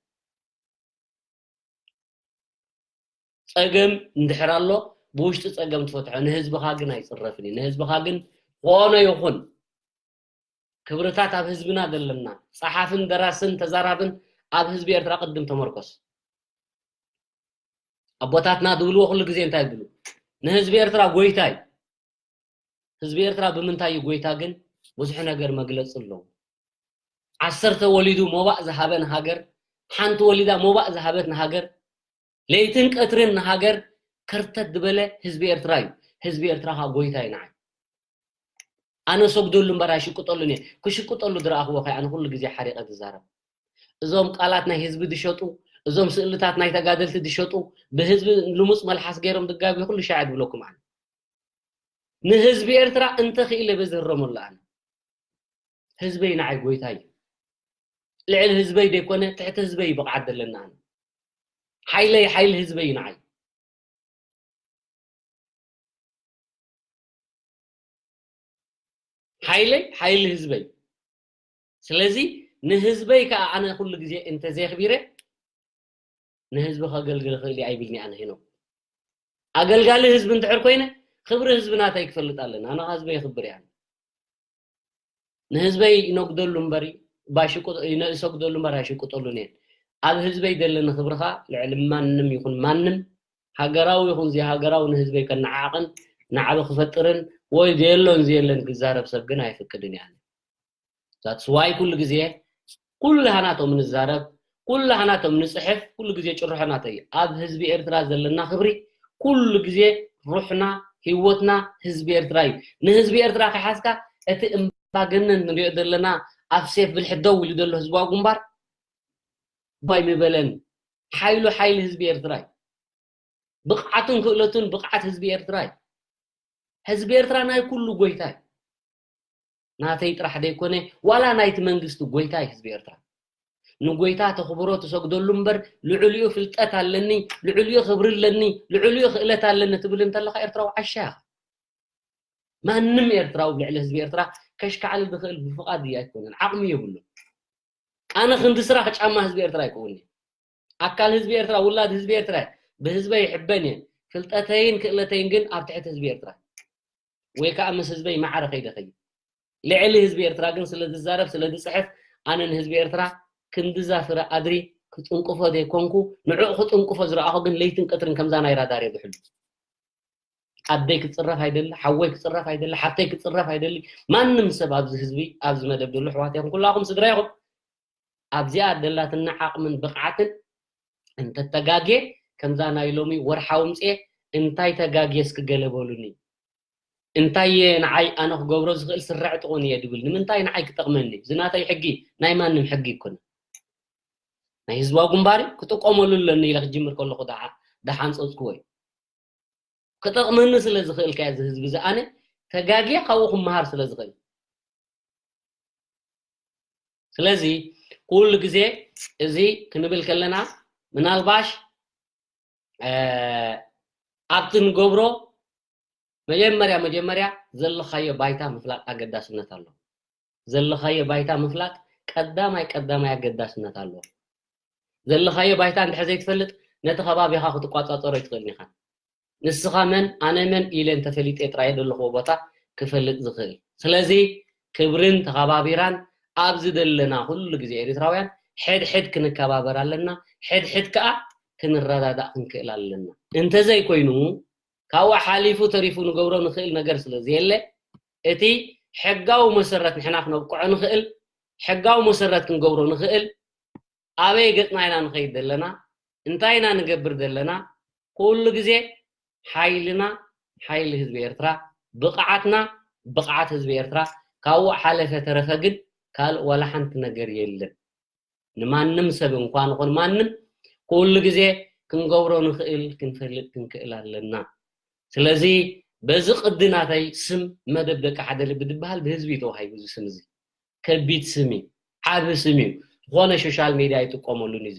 ፀገም እንድሕር ኣሎ ብውሽጢ ፀገም ትፈትሖ፣ ንህዝብኻ ግን ኣይፅረፍን እዩ። ንህዝብኻ ግን ኮነ ይኹን ክብርታት ኣብ ህዝብና ዘለና ፀሓፍን ደራስን ተዛራብን ኣብ ህዝቢ ኤርትራ ቅድም ተመርኮስ። ኣቦታትና ዝብልዎ ኩሉ ግዜ እንታይ ይብሉ? ንህዝቢ ኤርትራ ጎይታ እዩ። ህዝቢ ኤርትራ ብምንታይ እዩ ጎይታ ግን ብዙሕ ነገር መግለፂ ኣለዎ። ዓሰርተ ወሊዱ ሞባእ ዝሃበን ሃገር፣ ሓንቲ ወሊዳ ሞባእ ዝሃበት ንሃገር፣ ለይትን ቀትርን ንሃገር ከርተት ዝበለ ህዝቢ ኤርትራ እዩ። ህዝቢ ኤርትራ ከዓ ጎይታ እዩ ንዓይ። ኣነ ሰግደሉ እምበር ኣይሽቅጠሉን እየ። ክሽቅጠሉ ዝረኣኽዎ ከ ኣነ ኩሉ ግዜ ሓሪቐ ዝዛረብ። እዞም ቃላት ናይ ህዝቢ ዝሸጡ፣ እዞም ስእልታት ናይ ተጋደልቲ ዝሸጡ፣ ብህዝቢ ልሙፅ መልሓስ ገይሮም ዝጋብዩ ኩሉ ሻዕ ዝብለኩም ኣነ። ንህዝቢ ኤርትራ እንተኽኢለ በዝህረመሉ ኣነ። ህዝበይ ንዓይ ጎይታ እዩ። ልዕሊ ህዝበይ ዘይኮነ ትሕቲ ህዝበይ እዩ ብቕዓት ዘለና ኣነ። ሓይለይ ሓይሊ ህዝበይ እዩ ንዓይ። ሓይለይ ሓይሊ ህዝበይ። ስለዚ ንህዝበይ ከዓ ኣነ ኩሉ ግዜ እንተዘየኽቢረ ንህዝቢ ከገልግል እኽእል እየ ኣይብልኒ ኣነ ሄኖክ። ኣገልጋሊ ህዝቢ እንድሕር ኮይነ ክብሪ ህዝቢ ናተይ ክፈልጥ ኣለኒ። ኣነ ከዓ ህዝበይ የኽብር እየ። ንህዝበይ ይነግደሉ እምበር ባሽቁ- ይነ- ይሰግደሉ እምበር ኣይሽቅጠሉን እየን። ኣብ ህዝበይ ዘለኒ ክብርኻ ልዕሊ ማንም ይኹን ማንም ሃገራዊ ይኹን ዘይሃገራዊ ንህዝበይ ከነዓዕቕን ናዕቢ ክፈጥርን ወይ ዘየሎን ዘየለን ክዛረብ ሰብ ግን ኣይፍቅድን እየ። That's why ኩሉ ግዜ ኩላህናቶም ንዛረብ ኩላህናቶም ንፅሕፍ ኩሉ ግዜ ጭርሖ ናተይ ኣብ ህዝቢ ኤርትራ ዘለና ክብሪ ኩሉ ግዜ ሩሕና ህይወትና ህዝቢ ኤርትራ እዩ። ንህዝቢ ኤርትራ ከሓዝካ እቲ እምባገነን ንሪኦ ዘለና ኣብ ሴፍ ብልሒ ደው ኢሉ ዘሎ ህዝባዊ ግንባር ባይ ምበለን ሓይሉ ሓይሊ ህዝቢ ኤርትራ እዩ። ብቕዓቱን ክእለቱን ብቕዓት ህዝቢ ኤርትራ እዩ። ህዝቢ ኤርትራ ናይ ኩሉ ጎይታ እዩ። ናተይ ጥራሕ ዘይኮነ ዋላ ናይቲ መንግስቲ ጎይታ እዩ ህዝቢ ኤርትራ። ንጎይታ ተኽብሮ ትሰግደሉ እምበር ልዕሊኡ ፍልጠት ኣለኒ፣ ልዕሊኡ ክብሪ ኣለኒ፣ ልዕሊኡ ክእለት ኣለኒ ትብል እንተለኻ ኤርትራዊ ዓሻ ኢኻ። ማንም ኤርትራዊ ኣብ ልዕሊ ህዝቢ ኤርትራ ከሽካዕል ዝኽእል ብፍቓድ እዩ ኣይኮነን፣ ዓቕሚ የብሉን። ኣነ ክንዲ ስራሕ ጫማ ህዝቢ ኤርትራ ኣይከውን እየ። ኣካል ህዝቢ ኤርትራ ውላድ ህዝቢ ኤርትራ እየ። ብህዝበይ ይሕበን እየ። ፍልጠተይን ክእለተይን ግን ኣብ ትሕቲ ህዝቢ ኤርትራ ወይ ከዓ ምስ ህዝበይ ማዕረ ከይደ ኸይድ። ልዕሊ ህዝቢ ኤርትራ ግን ስለ ዝዛረብ ስለ ዝፅሕፍ ኣነ ንህዝቢ ኤርትራ ክንድዛ ፍረ ኣድሪ ክጥንቅፎ ዘይኮንኩ ንዕኡ ክጥንቅፎ ዝረኣኹ ግን ለይትን ቀትርን ከምዛ ናይ ራዳር እየ ዝሕሉ። ኣደይ ክፅረፍ ኣይደሊ፣ ሓወይ ክፅረፍ ኣይደሊ፣ ሓፍተይ ክፅረፍ ኣይደሊ። ማንም ሰብ ኣብዚ ህዝቢ ኣብዚ መደብ ዘሎ ኣሕዋት ኢኹም ኩላኹም ስድራ ኢኹም። ኣብዚኣ ደላትና ዓቕምን ብቕዓትን እንተተጋግየ ከምዛ ናይ ሎሚ ወርሓዊ ምፅኤ እንታይ ተጋግየ እስኪ ገለ በሉኒ። እንታይ እየ ንዓይ ኣነ ክገብሮ ዝኽእል ስራዕ ጥቑን እየ ድብል? ንምንታይ ንዓይ ክጠቕመኒ? እዚ ናተይ ሕጊ ናይ ማንም ሕጊ ኣይኮነ። ናይ ህዝባዊ ግንባር ክጥቀመሉ ኣለኒ ኢለ ክጅምር ከለኹ ደሓ- ደሓን ፀፅኩዎ እዩ። ክጠቕመኒ ስለ ዝኽእል ከ እዚ ህዝቢ እዚ ኣነ ተጋግየ ካብኡ ክመሃር ስለ ዝኽእል። ስለዚ ኩሉ ግዜ እዚ ክንብል ከለና ምናልባሽ ኣብቲ ንገብሮ መጀመርያ መጀመርያ ዘለኻዮ ባይታ ምፍላጥ ኣገዳስነት ኣለዎ። ዘለኻዮ ባይታ ምፍላጥ ቀዳማይ ቀዳማይ ኣገዳስነት ኣለዎ። ዘለኻዮ ባይታ እንድሕር ዘይትፈልጥ ነቲ ከባቢኻ ክትቋፃፀሮ ኣይትኽእልን ኢኻ። ንስኻ መን ኣነ መን ኢለ እንተፈሊጠ ጥራየ ዘለኽዎ ቦታ ክፈልጥ ዝኽእል። ስለዚ ክብርን ተኸባቢራን ኣብዚ ዘለና ኩሉ ግዜ ኤርትራውያን ሕድሕድ ክንከባበር ኣለና። ሕድሕድ ከኣ ክንረዳዳእ ክንክእል ኣለና። እንተዘይኮይኑ ካብኡ ሓሊፉ ተሪፉ ንገብሮ ንኽእል ነገር ስለ ዘየለ እቲ ሕጋዊ መሰረት ንሕና ክነብቅዖ ንኽእል ሕጋዊ መሰረት ክንገብሮ ንኽእል ኣበይ ገጽና ኢና ንኸይድ ዘለና እንታይ ኢና ንገብር ዘለና ኩሉ ግዜ ሓይልና ሓይሊ ህዝቢ ኤርትራ ብቕዓትና ብቕዓት ህዝቢ ኤርትራ ካብኡ ሓለፈ ተረፈ ግን ካልእ ዋላ ሓንቲ ነገር የለን። ንማንም ሰብ እንኳ ንኾን ማንም ኩሉ ግዜ ክንገብሮ ንኽእል ክንፈልጥ ክንክእል ኣለና። ስለዚ በዚ ቅዲ ናተይ ስም መደብ ደቂ ሓደ ልቢ ዝበሃል ብህዝቢ እዩ ተዋሂቡ። እዚ ስም እዚ ከቢድ ስም እዩ፣ ዓቢ ስም እዩ። ዝኾነ ሶሻል ሚድያ ኣይጥቀመሉን እዚ።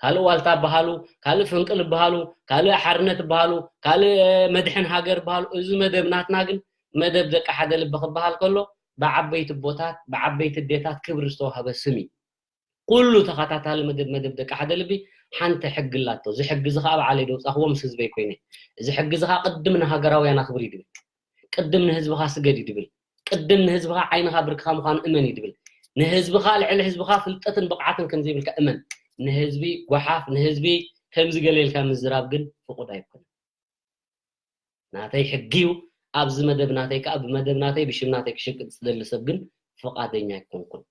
ካልእ ዋልታ በሃሉ፣ ካልእ ፍንቅል በሃሉ፣ ካልእ ሓርነት በሃሉ፣ ካልእ መድሕን ሃገር በሃሉ፣ እዚ መደብ ናትና ግን መደብ ደቂ ሓደ ልቢ ክበሃል ከሎ ብዓበይቲ ኣቦታት ብዓበይቲ ኣዴታት ክብሪ ዝተዋህበ ስም እዩ። ኩሉ ተኸታታሊ መደብ መደብ ደቂ ሓደ ልቢ ሓንቲ ሕጊ ኣላቶ። እዚ ሕጊ እዚ ከዓ ባዕለይ ደውፃኽዎ ምስ ህዝበይ ኮይነ። እዚ ሕጊ እዚ ከዓ ቅድም ንሃገራውያን ኣኽብር እዩ ድብል። ቅድም ንህዝብኻ ስገድ እዩ ድብል። ቅድም ንህዝብኻ ዓይንኻ ብርክኻ ምዃኑ እመን እዩ ድብል። ንህዝብኻ ልዕሊ ህዝብኻ ፍልጠትን ብቕዓትን ከምዘይብልካ እመን። ንህዝቢ ጓሓፍ ንህዝቢ ከምዚ ገለ ኢልካ ምዝራብ ግን ፍቑድ ኣይኮነን። ናተይ ሕጊ እዩ። ኣብዚ መደብ ናተይ ከዓ ብመደብ ናተይ ብሽም ናተይ ክሽቅጥ ዝደሊ ሰብ ግን ፍቓደኛ ኣይኮንኩን።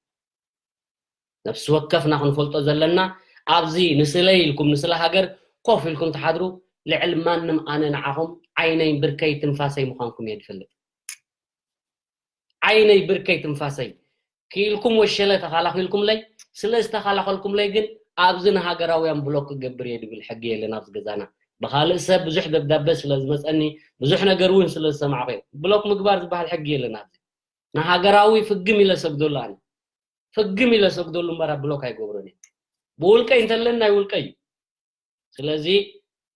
ነፍሲ ወከፍና ክንፈልጦ ዘለና ኣብዚ ንስለ ኢልኩም ንስለ ሃገር ኮፍ ኢልኩም ትሓድሩ ልዕል ማንም ኣነ ንዓኹም ዓይነይ ብርከይ ትንፋሰይ ምዃንኩም እየ ዝፈልጥ። ዓይነይ ብርከይ ትንፋሰይ ክኢልኩም ወሸለ ተኻላኺልኩምለይ ስለ ዝተኻላኸልኩምለይ ግን ኣብዚ ንሃገራውያን ብሎክ ክገብር እየ ዝብል ሕጊ የለን ኣብዚ ገዛና። ብኻልእ ሰብ ብዙሕ ደብዳበ ስለ ዝመፀኒ ብዙሕ ነገር እውን ስለ ዝሰማዕኩ እየ። ብሎክ ምግባር ዝበሃል ሕጊ የለን ኣብዚ። ንሃገራዊ ፍግም ኢለ ሰግደሉ ኣነ ፍግም ኢለ ሰግደሉ እምበር ኣብ ብሎክ ኣይገብሮን እየ። ብውልቀይ እንተለን ናይ ውልቀይ እዩ። ስለዚ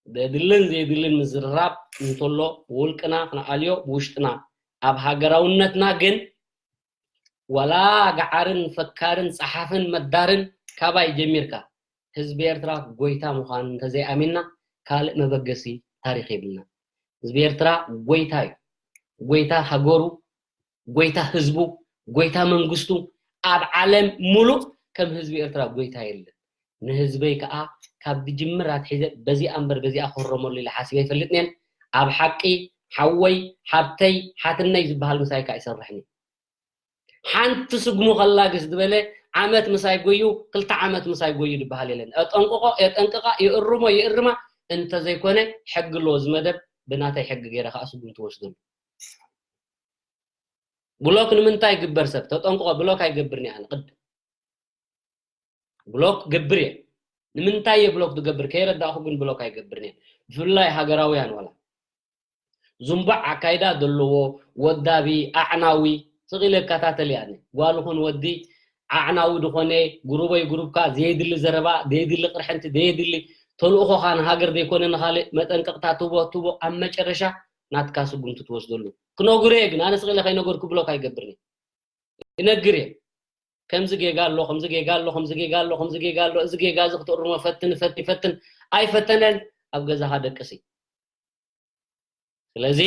ዘድልን ዘየድልን ምዝርራብ እንተሎ ብውልቅና ክንኣልዮ ብውሽጥና ኣብ ሃገራውነትና ግን ዋላ ገዓርን ፈካርን ጸሓፍን መዳርን ካባይ ጀሚርካ ህዝቢ ኤርትራ ጎይታ ምዃኑ እንተዘይኣሚንና ካልእ መበገሲ ታሪኽ የብልና። ህዝቢ ኤርትራ ጎይታ እዩ። ጎይታ ሃገሩ፣ ጎይታ ህዝቡ፣ ጎይታ መንግስቱ ኣብ ዓለም ሙሉእ ከም ህዝቢ ኤርትራ ጎይታ የለን። ንህዝበይ ከዓ ካብ ድጅምር ኣትሒዘ በዚኣ እምበር በዚኣ ክህረመሉ ኢለ ሓሲበ ኣይፈልጥን እየ። ኣብ ሓቂ ሓወይ፣ ሓብተይ፣ ሓትነይ ዝበሃል ምሳይ ከዓ ይሰርሕን እዩ። ሓንቲ ስጉሙ ከላግስ ዝበለ ዓመት ምሳይ ጎዩ፣ ክልተ ዓመት ምሳይ ጎዩ ዝበሃል የለን። የጠንቅቆ፣ የጠንቅቃ፣ ይእርሞ፣ ይእርማ፣ እንተዘይኮነ ሕጊ ኣለዎ እዚ መደብ፣ ብናተይ ሕጊ ገይረ ከዓ ስጉምቲ ወስደሉ። ብሎክ ንምንታይ ይግበር ሰብ? ተጠንቅቆ፣ ብሎክ ኣይገብርን እየ ኣነ ቅድም። ብሎክ ገብር እየ። ንምንታይ እየ ብሎክ ዝገብር? ከይረዳእኹ ግን ብሎክ ኣይገብርን እየ። ብፍላይ ሃገራውያን ዋላ። ዝንቡዕ ኣካይዳ ዘለዎ፣ ወዳቢ፣ ኣዕናዊ፣ ስቕ ኢለ እከታተል እየ ኣነ። ጓል ይኹን ወዲ ኣዕናዊ ዝኾነ፣ ጉሩበይ ጉሩብካ፣ ዘየድሊ ዘረባ፣ ዘየድሊ ቅርሕንቲ፣ ዘየድሊ ተልእኾኻ ንሃገር ዘይኮነ ንኻልእ መጠንቀቕታ ትቦ፣ ትቦ፣ ኣብ መጨረሻ ናትካ ስጉምቲ ትወስደሉ። ክነግሮ እየ ግን፣ ኣነ ስቕ ኢለ ከይነገርኩ ብሎክ ኣይገብርን እየ። ይነግር እየ። ከምዚ ጌጋ ኣሎ፣ ከምዚ ጌጋ ኣሎ፣ ከምዚ ጌጋ ኣሎ፣ ከምዚ ጌጋ ኣሎ፣ እዚ ጌጋ እዚ ክትእርሞ ፈትን፣ ፈትን፣ ፈትን፣ ኣይፈተነን፣ ኣብ ገዛኻ ደቅሲ። ስለዚ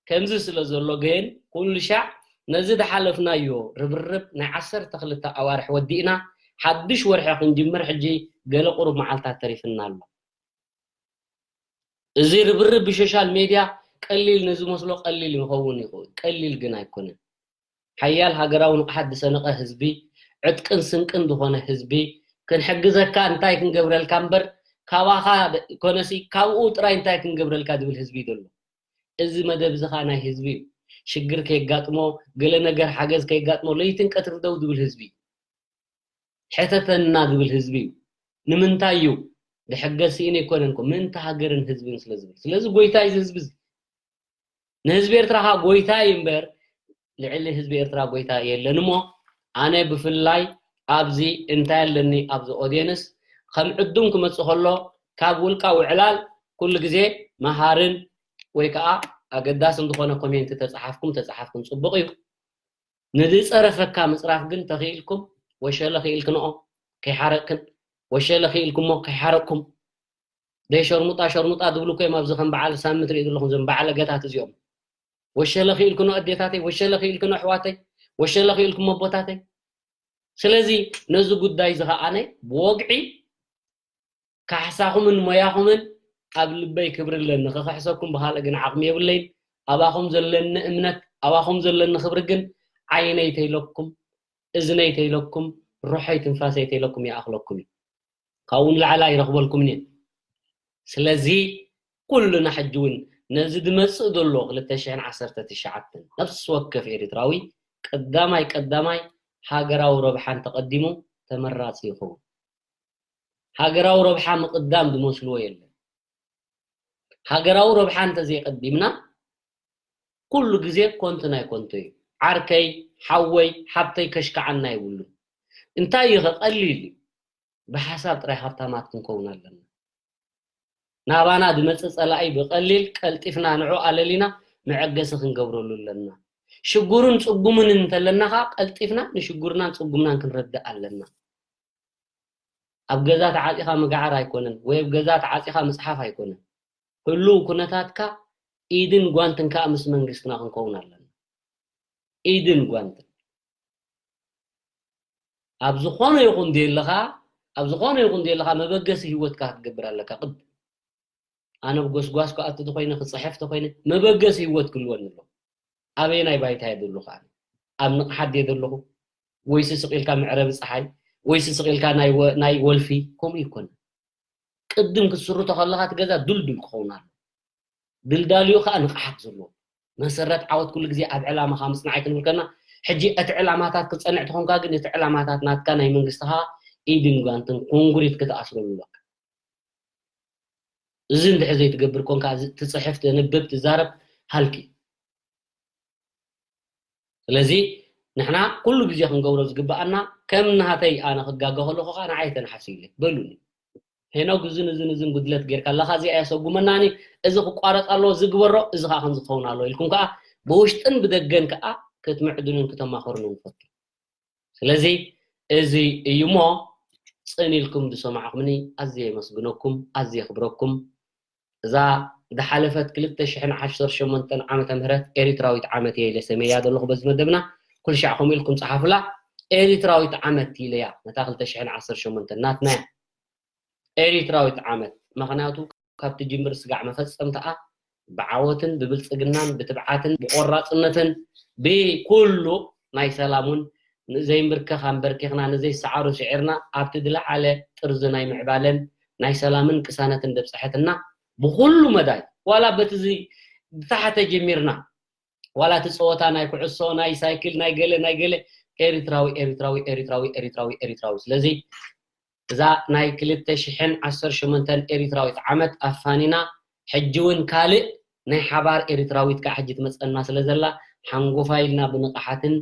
ከምዚ ስለ ዘሎ ግን ኩሉ ሻዕ ነዚ ዝሓለፍናዮ ርብርብ ናይ ዓሰርተ ክልተ ኣዋርሕ ወዲእና ሓድሽ ወርሒ ክንጅምር ሕጂ ገለ ቁሩብ መዓልታት ተሪፍና ኣሎ። እዚ ርብርብ ብሶሻል ሜድያ ቀሊል ንዝመስሎ ቀሊል ይኸውን ይኽእል፣ ቀሊል ግን ኣይኮነን። ሓያል ሃገራዊ ንቕሓት ዝሰነቐ ህዝቢ፣ ዕጥቅን ስንቅን ዝኾነ ህዝቢ ክንሕግዘካ እንታይ ክንገብረልካ እምበር ካባኻ ኮነሲ ካብኡ ጥራይ እንታይ ክንገብረልካ ዝብል ህዝቢ እዩ ዘሎ። እዚ መደብ እዚ ኸኣ ናይ ህዝቢ እዩ። ሽግር ከየጋጥሞ፣ ገለ ነገር ሓገዝ ከየጋጥሞ ለይትን ቀትሪ ደው ዝብል ህዝቢ እዩ። ሕተተና ዝብል ህዝቢ እዩ። ንምንታይ እዩ? ድሕገዝ ስኢነ ኣይኮነን እኮ፣ ምእንቲ ሃገርን ህዝብን ስለ ዝብል። ስለዚ ጎይታ እዩ እዚ ህዝቢ እዚ። ንህዝቢ ኤርትራ ኸኣ ጎይታ እዩ እምበር፣ ልዕሊ ህዝቢ ኤርትራ ጎይታ የለን እሞ፣ ኣነ ብፍላይ ኣብዚ እንታይ ኣለኒ፣ ኣብዚ ኦድየንስ ከም ዕዱም ክመጽእ ከሎ፣ ካብ ውልቃዊ ዕላል ኩሉ ግዜ መሃርን ወይ ከኣ ኣገዳስን ዝኾነ ኮሜንት ተጻሓፍኩም፣ ተጻሓፍኩም ጽቡቕ እዩ። ንዝጸረፈካ ምጽራፍ ግን ተኽኢልኩም፣ ወሸለ ክኢልክንኦ ከይሓረቅክን፣ ወሸለ ክኢልኩሞ ከይሓረቅኩም። ደይ ሸርሙጣ፣ ሸርሙጣ ዝብሉ እኮ እዮም ኣብዚ ከም በዓል ሳሚ ትሪኡ ዘለኹም፣ እዞም በዓል ገታት እዚኦም። ወሸለ ክኢልክንኦ ኣዴታተይ፣ ወሸለ ክኢልክንኦ ኣሕዋተይ፣ ወሸለ ክኢልኩም ኣቦታተይ። ስለዚ ነዚ ጉዳይ እዚ ኸኣ ኣነ ብወግዒ ካሕሳኹምን ሞያኹምን ኣብ ልበይ ክብሪ ኣለኒ። ክኽሕሰኩም ብኻልእ ግን ዓቕሚ የብለይን። ኣባኹም ዘለኒ እምነት፣ ኣባኹም ዘለኒ ክብሪ ግን ዓይነይ ተይለኩም፣ እዝነይ ተይለኩም፣ ሩሐይ ትንፋሰይ ተይለኩም ይኣኽለኩም እዩ። ካብኡ ንላዕሊ ኣይረኽበልኩምን እየ። ስለዚ ኩልና ሕጂ እውን ነዚ ዝመጽእ ዘሎ ክልተ ሽሕን ዓሰርተ ትሽዓተን ነፍሲ ወከፍ ኤርትራዊ ቀዳማይ ቀዳማይ ሃገራዊ ረብሓ እንተቐዲሙ ተመራጺ ይኸውን። ሃገራዊ ረብሓ ምቕዳም ዝመስልዎ የለን። ሃገራዊ ረብሓ እንተዘይቀዲምና ኩሉ ግዜ ኮንቱ ናይ ኮንቱ እዩ። ዓርከይ፣ ሓወይ፣ ሓብተይ ከሽክዓና የብሉን። እንታይ እዩ ኸ ቀሊል እዩ። ብሓሳብ ጥራይ ሃብታማት ክንከውን ኣለና። ናባና ዝመጽእ ጸላኢ ብቐሊል ቀልጢፍና ንዑ ኣለሊና መዐገሲ ክንገብረሉ ኣለና። ሽጉርን ጽጉምን እንተለና ኸኣ ቀልጢፍና ንሽጉርናን ጽጉምናን ክንረድእ ኣለና። ኣብ ገዛ ተዓጺኻ ምግዓር ኣይኮነን፣ ወይ ኣብ ገዛ ተዓጺኻ ምጽሓፍ ኣይኮነን። ህሉው ኩነታትካ ኢድን ጓንትን ከኣ ምስ መንግስትና ክንከውን ኣለና። ኢድን ጓንትን። ኣብ ዝኾነ ይኹን ዘለኻ፣ ኣብ ዝኾነ ይኹን ዘለኻ መበገሲ ህይወትካ ክትገብር ኣለካ። ቅድ-፣ ኣነ ብጎስጓስ ክኣቱ ተኾይነ፣ ክጽሕፍ ተኾይነ፣ መበገሲ ህይወት ክህልወኒ ኣሎ። ኣበየናይ ባይታ እየ ዘለኹ ኣነ? ኣብ ንቕሓት ድየ ዘለኹ? ወይስ ስቕ ኢልካ መዕረቢ ጸሓይ? ወይስ ስቕ ኢልካ ናይ ወ-፣ ናይ ወልፊ? ከምኡ ይኮነ። ቅድም ክትስርቶ ከለኻ እቲ ገዛ ዱልዱል ክኸውን ኣሎ። ድልዳልኡ ከኣ ንቕሓት ዘለዎ። መሰረት ዓወት ኩሉ ግዜ ኣብ ዕላማኻ ምጽናዕ ኣይክንብል ከና፣ ሕጂ እቲ ዕላማታት ክትጸንዕ ተኾንካ ግን እቲ ዕላማታት ናትካ ናይ መንግስቲ ከኣ ኢድን ጓንትን ኮንክሪት ክትኣስረሉ ኣለካ። እዚ እንድሕር ዘይትገብር ኮንካ፣ እዚ ትጽሕፍ፣ ተንብብ፣ ትዛረብ፣ ሃልኪ። ስለዚ ንሕና ኩሉ ግዜ ክንገብሮ ዝግብኣና፣ ከም ናተይ ኣነ ክጋገ ከለኹ ከኣ ንዓይ ተናሓሲ ኢለ በሉኒ። ሄኖግ እዝን እዝን እዝን ጉድለት ጌርካ ኣለኻ፣ እዚኣ የሰጉመናኒ፣ እዚ ክቋረጽ ኣለዎ፣ እዚ ግበሮ፣ እዚ ከኣ ከምዚ ክኸውን ኣለዎ ኢልኩም ከኣ ብውሽጥን ብደገን ከኣ ክትምዕድኑን ክተማኸሩን ንፈቱ። ስለዚ እዚ እዩ እሞ ጽን ኢልኩም ዝሰማዕኩምኒ ኣዝየ የመስግነኩም፣ ኣዝየ የኽብረኩም። እዛ ዝሓለፈት ክልተ ሽሕን ዓሰርተ ሸሞንተን ዓመተ ምህረት ኤሪትራዊት ዓመት እየ ኢለ ሰመያ ዘለኹ በዚ መደብና። ኩልሻዕ ከምኡ ኢልኩም ጸሓፉላ። ኤሪትራዊት ዓመት ኢለያ ነታ ክልተ ሽሕን ዓሰርተ ሸሞንተን ናትና እያ። ኤሪትራዊት ዓመት። ምኽንያቱ ካብ ትጅምር ስጋዕ መፈጸምታኣ ብዓወትን ብብልጽግናን ብትብዓትን ብቆራጽነትን ብኩሉ ናይ ሰላም እውን ንዘይምብርከኽ ኣንበርኪኽና፣ ንዘይሰዓሩ ስዒርና፣ ኣብቲ ዝለዓለ ጥርዚ ናይ ምዕባለን ናይ ሰላምን ቅሳነትን ዘብጽሐትና ብኩሉ መዳይ፣ ዋላ በቲ ዚ-፣ ብታሕተ ጀሚርና፣ ዋላ እቲ ጸወታ ናይ ኩዕሶ፣ ናይ ሳይክል፣ ናይ ገለ፣ ናይ ገለ፣ ኤሪትራዊ፣ ኤሪትራዊ፣ ኤሪትራዊ፣ ኤሪትራዊ፣ ኤሪትራዊ። ስለዚ እዛ ናይ ክልተ ሽሕን ዓሰርተ ሸሞንተን ኤሪትራዊት ዓመት ኣፋኒና፣ ሕጂ እውን ካልእ ናይ ሓባር ኤሪትራዊት ከኣ ሕጂ ትመጸና ስለ ዘላ፣ ሓንጎፋይ ኢልና ብንቕሓትን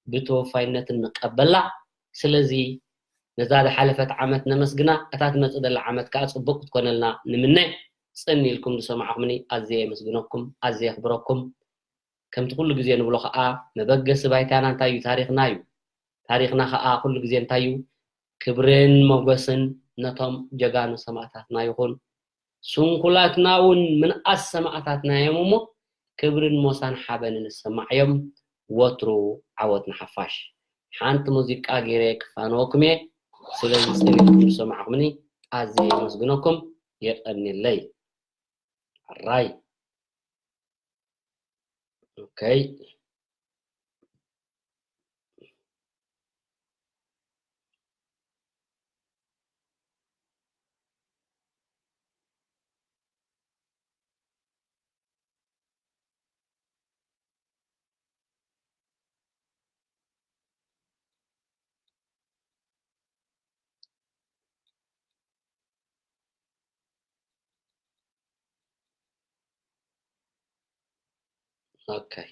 ብተወፋይነትን ንቀበላ። ስለዚ ነዛ ዝሓለፈት ዓመት ነመስግና፣ እታ ትመጽእ ዘላ ዓመት ከኣ ጽቡቕ ክትኮነልና ንምነ። ጽን ኢልኩም ዝሰማዕኩምኒ ኣዝየ የመስግነኩም፣ ኣዝየ የኽብረኩም። ከምቲ ኩሉ ግዜ ንብሎ ከኣ መበገሲ ባይታና እንታይ እዩ? ታሪኽና እዩ። ታሪኽና ከኣ ኩሉ ግዜ እንታይ እዩ? ክብርን ሞገስን ነቶም ጀጋኑ ሰማእታትና ይኹን። ስንኩላትና እውን ምንኣስ ሰማእታትና እዮም እሞ ክብርን ሞሳን ሓበንን ይሰማዓዮም። ወትሩ ዓወት ንሓፋሽ። ሓንቲ ሙዚቃ ገይረ ክፋነወኩም እየ። ስለዚ ጽን ኢልኩም ዝሰማዕኩምኒ ኣዝየ የመስግነኩም። የቐንየለይ። ሕራይ። ኦኬ። ኦኬ።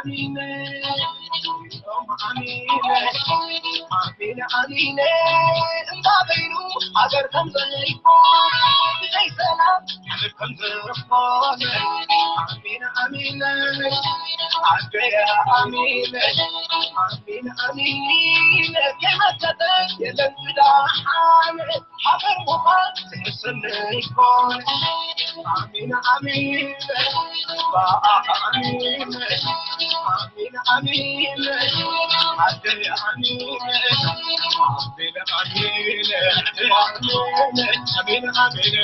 ኣሚነ ኣሚነ ኣሚነ ኣሚነ እንዳ በይኑ ሃገር ከም ዘይኮን ብዘይ ሰላም ሃገር ከም ዘይኮን ኣሚነ ኣሚነ ኣገያ ኣሚነ ኣሚነ ኣሚነ ከይመሰጠ የለን ዝዳሓነ ሃገር ምዃን ትሕስነ ይኮን ኣሚነ ኣሚነ ኣሚነ ኣሚነ ኣሚነ ኣገያ ኣሚነ ኣሚነ ኣሚነ ኣሚነ ኣሚነ ኣሚነ